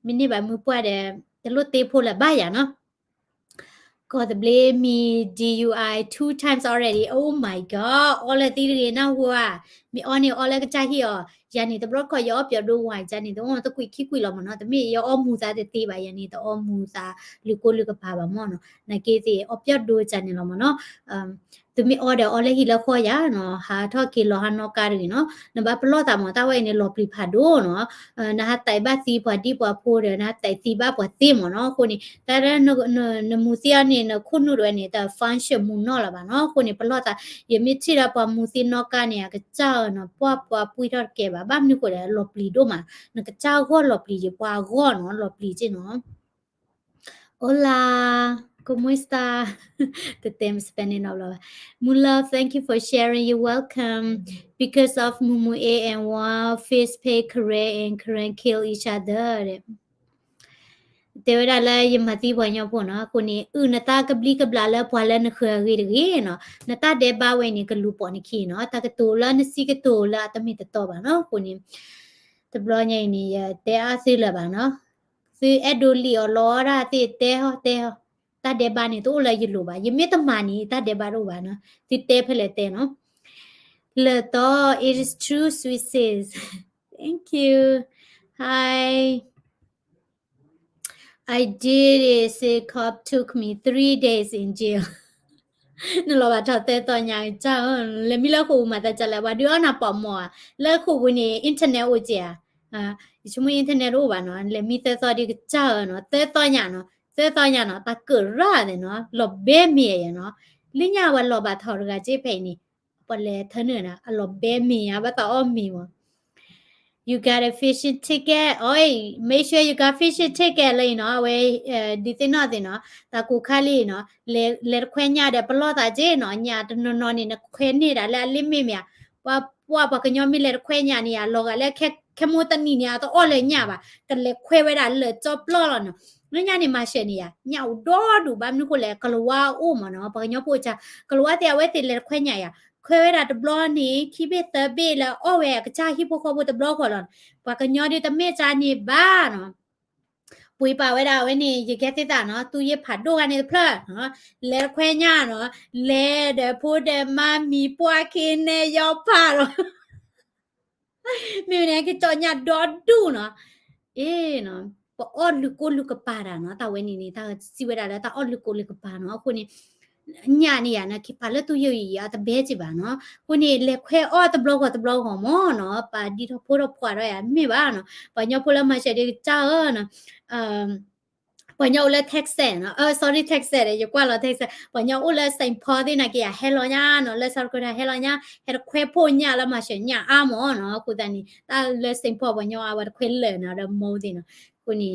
မ့ၢ်န့ၢ်ဘၣ်မုၢ်ပှၢ်ဒီး တလိၣ်တ့ဖိလၢၤဘၣ်ယၤနီၤ. ကီၢ်သဘျ့မံၤ DUI two times already. Oh my god, အီလၢသံတဂ့ၤ နၢ်ဟူဧါ. မ့ၢ်အီန့ၣ်အီလၢကစၢ်ဟံၣ်အီၤ. ယၤန့ၣ် တဘျီခီၣ်ယအီပၠီဒိဝဲ ယၤန့ၣ် တအိၣ်တကွံာ်ခံကွံာ်လီၤမးနီၤ. တမ့ၢ်ယအီမူၤသးတသ့ဘၣ်, ယၤန့ၣ် တအီမူၤသးလုၢ်ကိလုၢ်ကပၤဘၣ်မးနီၤ. နာ်က့သ့ၣ် အီပၠီဒိကန့ၣ်လီၤမးနီၤ. သုမ့ၢ်အီဒီးအီလၢဟံၣ်လၢဃီယၤနီၤ, ဟးထီၣ်က့ၤလီၤဟးနီၣ်ကါတဂ့ၤနီၤ. နဘၣ်ပလီၢ်သးမး တၢ်ဝဲအံၤန့ၣ် လီၤပျံၤဖးဒိၣ်နီၤ. နဟးသးဘၣ်သံပှၤဒံပှၤဖိဒီး နဟးသးသံဘၣ်ပှၤသ့မးနီၤ. အဃိန့ၣ် တၢ်လၢနမူၤသံအီၤန့ၣ် နခိၣ်နူာ်တဝဲန့ၣ် တ function မူၤနီၢ်လၢၤဘၣ်နီၤ. အဃိန့ၣ် ပလီၢ်သး, ယမ့ၢ်ထံၣ်ဒီးပှၤမူၤသံနီၣ်ကါန့ၣ် အကစၢ်ဧၢနီၤ, ပှၢ်ပှၤပှံၢ်ထီၣ်တကဲဘၣ်. ဘၣ်မနုၤဃိလဲၣ် လီၤပျံၤဒိၣ်မး. နကစၢ်ဂီၢ်လီၤပျံၤ ယပှၤအဂီၢ်နီၤ လီၤပျံၤက့နီၤ. Hola, ¿cómo está? တတဲမ့ၢ် Spanish နီတဘျီဘၣ်. Mu love, thank you for sharing. You're welcome. Because of Mumu A and Wa, fish pay Karen and Karen kill each other. တဲဝဲဒၣ်လၢယမၤသံပှၤကညီဖိနီၤ, အဃိန့ၣ် အုၣ်နတၢ်ကဘျံးကဘျၣ်လၢပှၤလၢနဃၢၤအဂ့ၢ်တဂ့ၤနီၤ, နတၢ်ဒဲးဘးဝဲန့ၣ် ကလူၤပိာ်နခံနီၤ, တၢ်ကတိၤလၢနစံးကတိၤလၢအတမ့ၢ်တတီဘၣ်နီၤ. အဃိန့ၣ် တဘျီညါအံၤန့ၣ် ယတဲအါသုလၢၤဘၣ်နီၤ, သုအဲၣ်ဒိးလံၣ်အီၤလီၤဒၣ်သ့ၣ်တဲဟီတဲဟီ, တၢ်ဒဲးဘးန့ၣ် တအိၣ်လၢယလိၤဘၣ်, ယမ့ၢ်တမၤန့ၣ် တၢ်ဒဲးဘးတအိၣ်ဘၣ်နီၤ, သုတဲဖဲလဲၣ်တဲနီၤ. လၢာ်တီ, it is true, sweet sis. Thank you. Hi. I did it, said cop took me three days in jail. နလီၤဘၣ်ထီၣ်သၢသီညါကစၢ်ဧၢ, လဲၤမံလၢဃိာ်ပူၤမၤသးဒ်လဲၣ်, ပှၤဒုးအီၣ်နၤပိာ်မီၤဧါ, လၢဃိာ်ပူၤန့ၣ် internet အိၣ်က့ဧါ, ယဆိကမိၣ် internet တအိၣ်ဘၣ်နီၤ, လဲၤမံသၢသီဒ်ကစၢ်ဧၢနီၤ, သၢသီညါနီၤ, သၢသီညါနီၤ, တၢ်ကရၢ်သ့ၣ်နီၤ, လီၤဘဲမ့ၤယၤနီၤ, လၢညါပှၤလီၤဘၣ်ထီၣ်တဂၤက့ဖဲအံၤန့ၣ်, ပှၤလဲၤထၢနုာ်နီၤ, အလီၤဘဲမ့ၤယၤ ဘၣ်သးအီၣ်မ့ၤမး. You got a fishing ticket? Oi, make sure you got fishing ticket လၢအံၤနီၤ, အဝဲ ဒုးသ့ၣ်နီၣ်သ့ၣ်နီၤ, တၢ်ကိၢ်ခါလံနီၤ, လဲၤတခွဲညၣ်ဒီးပလီၢ်သးက့နီၤ, ညၣ်တနီၤနီၤန့ၣ် နခွဲန့ၢ်ဒၣ်လၢအလ့ၣ်မ့ၢ်မ့ၢ်ဧါ, ပှၤ ပှၤ ပှၤကညီမ့ၢ်လဲၤတခွဲညၣ်န့ၣ်ဧါ, လီၤဂာ်လၢခဲမိၢ်တနံၤန့ၣ် အတအီၣ်လၢညၣ်ဘၣ်, ကလဲၤခွဲဝဲဒၣ်လၢာ်ကၠီပျီလီၤနီၤ, လၢညၣ်န့ၣ်မၤစၢၤန့ၣ်ယၤ, ညၣ်အိၣ်ဒီဒူၣ် ဘၣ်မနုၤဃိလဲၣ်, ကလၤဝါအိၣ်မးနီၤ, ပှၤကညီဖိအစၢ်, ကလၤဝါသ့ၣ်အဝဲသ့ၣ်လဲၤတခွဲညၣ်ယၤ, ခွဲဝဲဒၣ်တဘျီန့ၣ် ခံဘ့ၣ်သၢဘ့ၣ်လၢအီၣ်ဝဲအကစၢ်ဟံၣ်ဖိဃီဖိတဘျီဃီလီၤ, ပှၤကညီဒုးတမ့ၢ်ကၢ်န့ၣ်ဘၣ်နီၤ ပှ့ၤပာ်ဝဲဒၣ်အဝဲန့ၣ် ယကဲသ့ၣ်သၣ်နီၤ, သူၣ်ယ့ၢ်ဖးဒိၣ်ဂၤန့ၣ်တဖျၢၣ်နီၤ, လဲၤတခွဲညၣ်နီၤ, လဲၤဒီးဖိဒီးမါမံၤပှၢ်ခ့နဲယီဖးလီၤ, မ့ၢ်ဝဲန့ၣ် ကကၠီညၣ်ဒီဒူၣ်နီၤ, အ့နီၤ, ပအီၣ်လုၢ်ကိလုၢ်ကပၤတၢ်နီၤ, တၢ်ဝဲန့ၣ်န့ၣ် တၢ်စံးဝဲဒၣ်လၢတၢ်အီၣ်လုၢ်ကိလုၢ်ကပၤနီၤ, အဃိန့ၣ် ညၣ်န့ၣ်ယၤနီၤ က့ၤပာ်လၢတူၢ်ယိာ်အံၤ အတဘဲက့ၤဘၣ်နီၤ. အဃိန့ၣ် လဲၤခွဲအီၣ်တဘျီဂီၤတဘျီဂီၤမၢ်နီၤ, ပာ်ဒံထီၣ်ဖိထီၣ်ဖှီၣ်ဒီးယၤမ့ၢ်ဘၣ်နီၤ. ပှၤကညီဖိလၢမၤစၢၤဒံးကစၢ်ဧၢနီၤ, ပှၤကညီအိၣ်လၢ Texas နီၤ, အ sorry Texas ဒီး ယကွၢ်လီၤ Texas, ပှၤကညီအိၣ်လၢ Saint Paul သ့ၣ်နာ်က့ၤယၤ ဟဲလီၤညါနီၤ, လၢ South Dakota ဟဲလီၤညါ, ဟဲတခွဲဖိညၣ်လၢမၤစၢၤညၣ်အါမၢ်နီၤ. အဃိသတးန့ၣ် တၢ်လၢ Saint Paul ပှၤကညီအါဝဲတခွဲလၢာ်နီၤ ဒီးမိၢ်သ့ၣ်နီၤ. အဃိန့ၣ်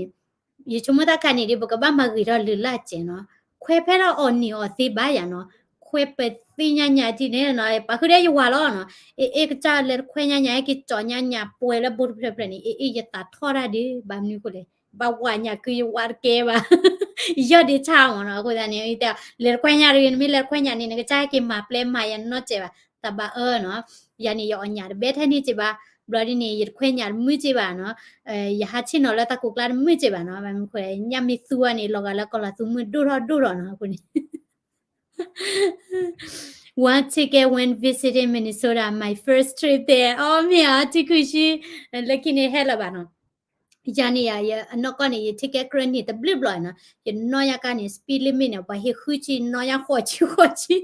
ယဆိကမိၣ်တၢ်ခါန့ၣ်ဒီး ပကဘၣ်မၤဂ့ၤထီၣ်လုၢ်လၢ်စဲးနီၤ, ခွဲဖဲဒၣ်အီၣ်နံၣ်အီၣ်သ့ဘၣ်ယၤနီၤ, ခွဲပသ့ၣ်ညါညါထံၣ်န့ၣ်နီၤ, ပာ်ဃုာ်ဒီးယဝၤလီၤနီၤ, အ့ၣ်အ့ၣ်ကစၢ်လဲၤတခွဲညါညါ က့ၤကၠီၣ်ညါညါပှဲၤလၢဘိတဖျၢၣ်ဖျၢၣ်န့ၣ် အ့ၣ်အ့ၣ်ယသးထီၣ်တၢ်ဒုး ဘၣ်မနုၤအဃိလဲၣ်, ဘၣ်ဝးညၣ်ကုယဝၤတကဲဘၣ် ယီၢ်ဒ့ဆါမၢ်နီၤ. အဃိသတးန့ၣ် တဲ လဲၤတခွဲညါတဂ့ၤ, နမ့ၢ်လဲၤတခွဲညါန့ၣ် နကစၢ်ဟဲက့ၤမၤပျဲမၤယၤနီတစဲးဘၣ်, တၢ်ဘၣ်အၢနီၤ. ယၤန့ၣ်ယအီၣ်ညၣ်တဘဲထဲန့ၣ်စ့ၢ်ဘၣ်, ဘျီဒ်န့ၣ် ယတခွဲညၣ်တမုာ်စ့ၢ်ဘၣ်နီၤ, ယဟးဆ့ၣ်နီၤလၢတၢ်ကိးကျါတမုာ်စ့ၢ်ဘၣ်နီၤ. ဘၣ်မနုၤအဃိလဲၣ်, ညၣ်မ့ၢ်သူဝဲန့ၣ် လီၤဂာ်လၢကီၤလၤသူမုၢ်ဒိၣ်ထီၣ်ဒိၣ်ထီၣ်နီၤ. အဃိန့ၣ် One ticket when visiting Minnesota, my first trip there. အီ မ့ၢ်ဧါ, ထံခုၣ်ဆံ, လၢခံန့ၣ်ဟဲလၢၤဘၣ်နီၤ. ယၤန့ၣ်ယၤ ယအနီၢ်ကီၢ်န့ၣ် ယ ticket ကြၢးန့ၢ်တဘျုးဘျီနီၤ, ယနီၣ်ယၤကါန့ၣ် speed limit န့ၣ် ပှၤဟ့ၣ်ဃုဆံ နီၣ်ယၤဃိးဆံဃိးဆံ,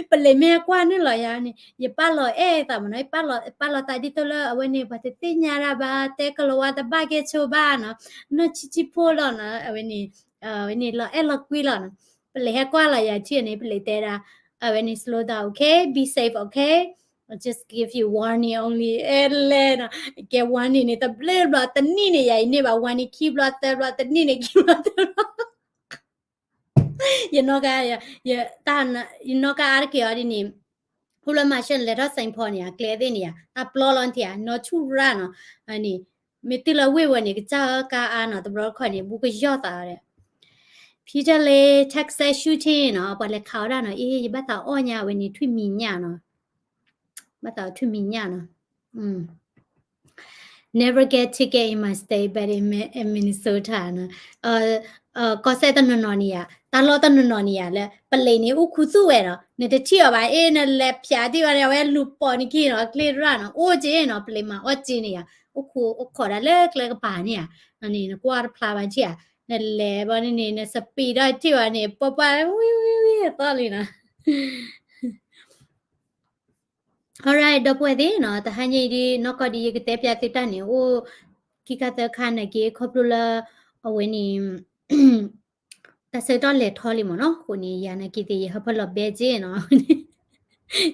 ပလံးမ့ၢ်ဟဲကွၢ်နုာ်လီၤယၤန့ၣ် ယပာ်လီၤအဲၣ်သးမၢ်နီၤ, ယပာ်လီၤသးဒ်သိးလၢအဝဲန့ၣ် ပှၤတသ့ၣ်ညါတၢ်ဘၣ်, တဲကလီၤဝါတဘၣ်ကဲဆိဘၣ်နီၤ, နီၢ်ဆံးဆံးဖိလီၤနီၤ, အဝဲန့ၣ် အဝဲန့ၣ်လီၤအဲၣ်လီၤကွံလီၤနီၤ, ပလံးဟဲကွၢ်လီၤယၤထံၣ်န့ၣ် ပလံးတဲဒၣ် အဝဲန့ၣ် slow down, okay, be safe, okay, I just give you warning only, အဲလဲၣ်နီၤ, ကဲ warning န့ၣ် တဘျုးဘျီ တနံၣ်န့ၣ် ယၤအံၤန့ၢ်ဘၣ် warning ခံဘျီသၢဘျီ, တနံၣ်န့ၣ် ခံဘျီသၢဘျီ ယနီၣ်ကါ, ယ, ယနီၣ်ကါအါတက့ၢ်အီၤဒ်န့ၣ်, အိၣ်လၢမၤရှၢၣ်န့ၣ် လဲၤထီၣ် Saint Paul န့ၣ် အကျဲသ့ၣ်န့ၣ်ယၤ တၢ်ပျီလီၤထံၣ်ဧါ, နီၢ်ဆူၣ်ရၣ်နီၤ, န့ၣ် မ့ၢ်တုၤလၢဝ့ၢ်ဝဲန့ၣ် ကစၢ်အၢကါအါနီၤ, တဘျီတခီၣ်န့ၣ် ဘူးကယီၢ်သးဒီး Peter Lay, Texas shooting နီၤ, ပှၤလဲၤခးဝဲဒၣ်နီၤ, အ့ ယဘၣ်သးအီၣ်ညါဝဲန့ၣ် ထွံၣ်မံၤညၣ်နီၤ, ဘၣ်သးထွံၣ်မံၤညၣ်နီၤ, Never get ticket in my state, but in Mi-, in Minnesota နီၤ, ကီၢ်စဲၣ်တနီၤနီၤန့ၣ်ယၤ, တၢ်လီၢ်တနီၤနီၤန့ၣ်ယၤလၢ ပလံးန့ၣ် အိၣ်ခူသူၣ်ဝဲဒီး နတထံၣ်အီၤဘၣ်, အ့ နလဲၤဖၠးတ့ၢ်ဝဲန့ၣ် အဝဲလူၤပိာ်နခံနီၤ, ကျ့ရၣ်နီၤ, အိၣ်က့နီၤ, ပလံးမၤအီၣ်က့န့ၣ်ယၤ, အိၣ်ခူအိၣ်ခိးဒၣ်လၢကျဲကပၤန့ၣ်ယၤ, န့ၣ် နကွၢ်တဖျါဘၣ်ထံၣ်ဧါ, နလဲၤဘၣ်န့ၣ်န့ၣ် န speed ဒီးထံၣ်ဘၣ်န့ၣ် ပှၤပှၤ ဝံဝံဝံ အသီၣ်လံနီၤ Alright ဒီပုၢ်ဝဲၢ်သ့ၣ်နီၤ, တဟါညါအံၤဒ် နီၢ်ကီၢ်ဒ်ယကတဲပျးသုတၢ်န့ၣ် အိၣ်ခံခါသၢခါနာ်က့ ခီဖျိလၢ အဝဲန့ၣ် တၢ်ဆၢကတီၢ်လဲၤထီလံမ့ၢ်နီၤ, အဃိန့ၣ် ယၤနာ်က့သ့ၣ် ယဟၢဖၢလီၤဘဲက့နီၤ,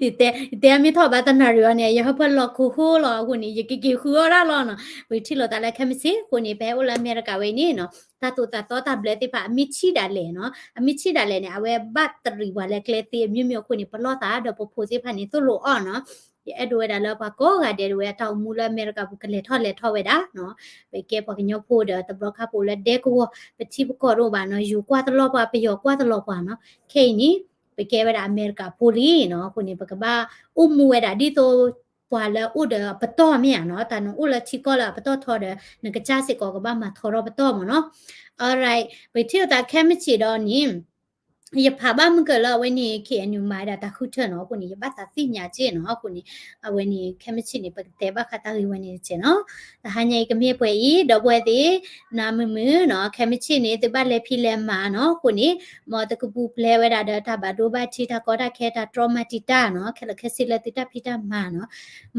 ယတဲ ယတဲမ့ၢ်ထီၣ်ဘၣ်တနၣ်ရံၣ်အီၤန့ၣ် ယဟၢဖၢလီၤခိၣ်ဃိလီၤ, အဃိန့ၣ် ယကက့ၤဃုအီၣ်ဒၣ်လီၤနီၤ, ပထံၣ်လိာ်သးလၢခဲမုၢ်ဆ့ၣ်, အဃိန့ၣ် ပဟဲအိၣ်လၢအမဲရကၤဝဲအံၤန့ၣ်နီၤ, တၢ်သိၣ်တၢ်သီတၢ်ဘျၢသ့ၣ်တဖၣ် အမ့ၢ်ထံၣ်ဒၣ်လဲာ်နီၤ, အမ့ၢ်ထံၣ်ဒၣ်လဲာ်န့ၣ် အဝဲဘၣ်တရံးပှၤလၢကျဲသ့အမျိုးမျိုးအဃိန့ၣ် ပလီၢ်သးဒီးပဖိသ့ၣ်တဖၣ်န့ၣ် သိၣ်လိအီၣ်နီၤ, ယအဲၣ်ဒိးဝဲဒၣ်လၢပှၤကိးဂၤဒဲးဒ်ဝဲအတၢ်အိၣ်မူလၢအမဲရကၤပူၤ ကလဲၤထီၣ်လဲၤထီဝဲဒၣ်နီၤ, ပကဲပှၤကညီဖိဒီးတဘျီခါပအိၣ်လၢဒဲကဝီၤ ပထံပကီၢ်တအိၣ်ဘၣ်နီၤ, ယိၤကွၢ်တလီၤပှၤ ပယီၤကွၢ်တလီၤပှၤနီၤ, ခဲအံၤန့ၣ် ပကဲဝဲဒၣ်အမဲရကၤဖိလံနီၤ, အဃိန့ၣ် ပကဘၣ်အိၣ်မူဝဲဒၣ်ဒ်သိး ပှၤလၢအအိၣ်ဒီးအပတီၢ်မ့ၢ်ဧါနီၤ, တၢ်နအိၣ်လၢထံကီၢ်လၢအပတီၢ်ထီဒီး နကစၢ်စ့ၢ်ကီးကဘၣ်မၤထီထီၣ်ပတီၢ်မ့ၢ်နီၤ. Alright, ပထံၣ်လိာ်သးခဲမုၢ်ဆ့ၣ်ဒီးန့ၣ် ယဖးဘၣ်မုၢ်ကၢၤလၢအဝဲန့ၣ် KNU မၤဝဲဒၣ်တၢ်ဃုထၢနီၤ, အဃိန့ၣ် ယဘၣ်သးသ့ၣ်ညါက့နီၤ, အဃိန့ၣ် အဝဲန့ၣ် ခဲမုၢ်ဆ့ၣ်န့ၣ် ပကတဲဘၣ်ဃးတၢ်ဂ့ၢ်ဝဲန့ၣ်တစဲးနီၤ. တဟါညါအံၤကမ့ၢ်ပှဲၤအံၤ ဒီပုၢ်ဝဲၢ်သ့ၣ် နၤမုာ်မုာ်နီၤ, ခဲမုၢ်ဆ့ၣ်န့ၣ် သုဘၣ်လဲၤဖံးလဲၤမၤနီၤ, အဃိန့ၣ် မ်သုကပူၤဖျဲးဝဲဒၣ်ဒီးတၢ်ဘၣ်ဒိဘၣ်ထံး တၢ်ကီတၢ်ခဲ တၢ်တြီမၤတံာ်တာ်နီၤ, ခဲလၢာ်ခဲဆ့လၢသုတၢ်ဖံးတၢ်မၤနီၤ,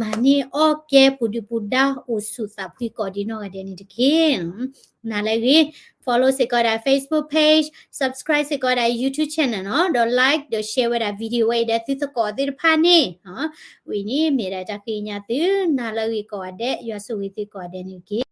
မၤန့ၢ်အီၣ်ကဲပူၤဒုၣ်ပူၤဒါ အိၣ်ဆူၣ်သးဖှံကိးဒံနီၢ်ဂၤဒဲးန့ၣ်တက့ၢ်. နၤလၢအဂ့ၤ follow စ့ၢ်ကီးဒၣ် Facebook page, subscribe စ့ၢ်ကီးဒၣ် YouTube channel နီၤ, ဒီး like ဒီး share ဝဲဒၣ် video ဝဲအံၤဒီးသုသကိးသ့ၣ်တဖၣ်န့ၣ်, ဝံၤန့ၣ်မ့ၢ်ဒၣ်တၢ်ဃ့ကညးသု, နၤလၢအဂ့ၤကိးဂၤဒဲး, ယွၤဆိၣ်ဂ့ၤသုကိးဂၤဒဲးန့ၣ်တက့ၢ်.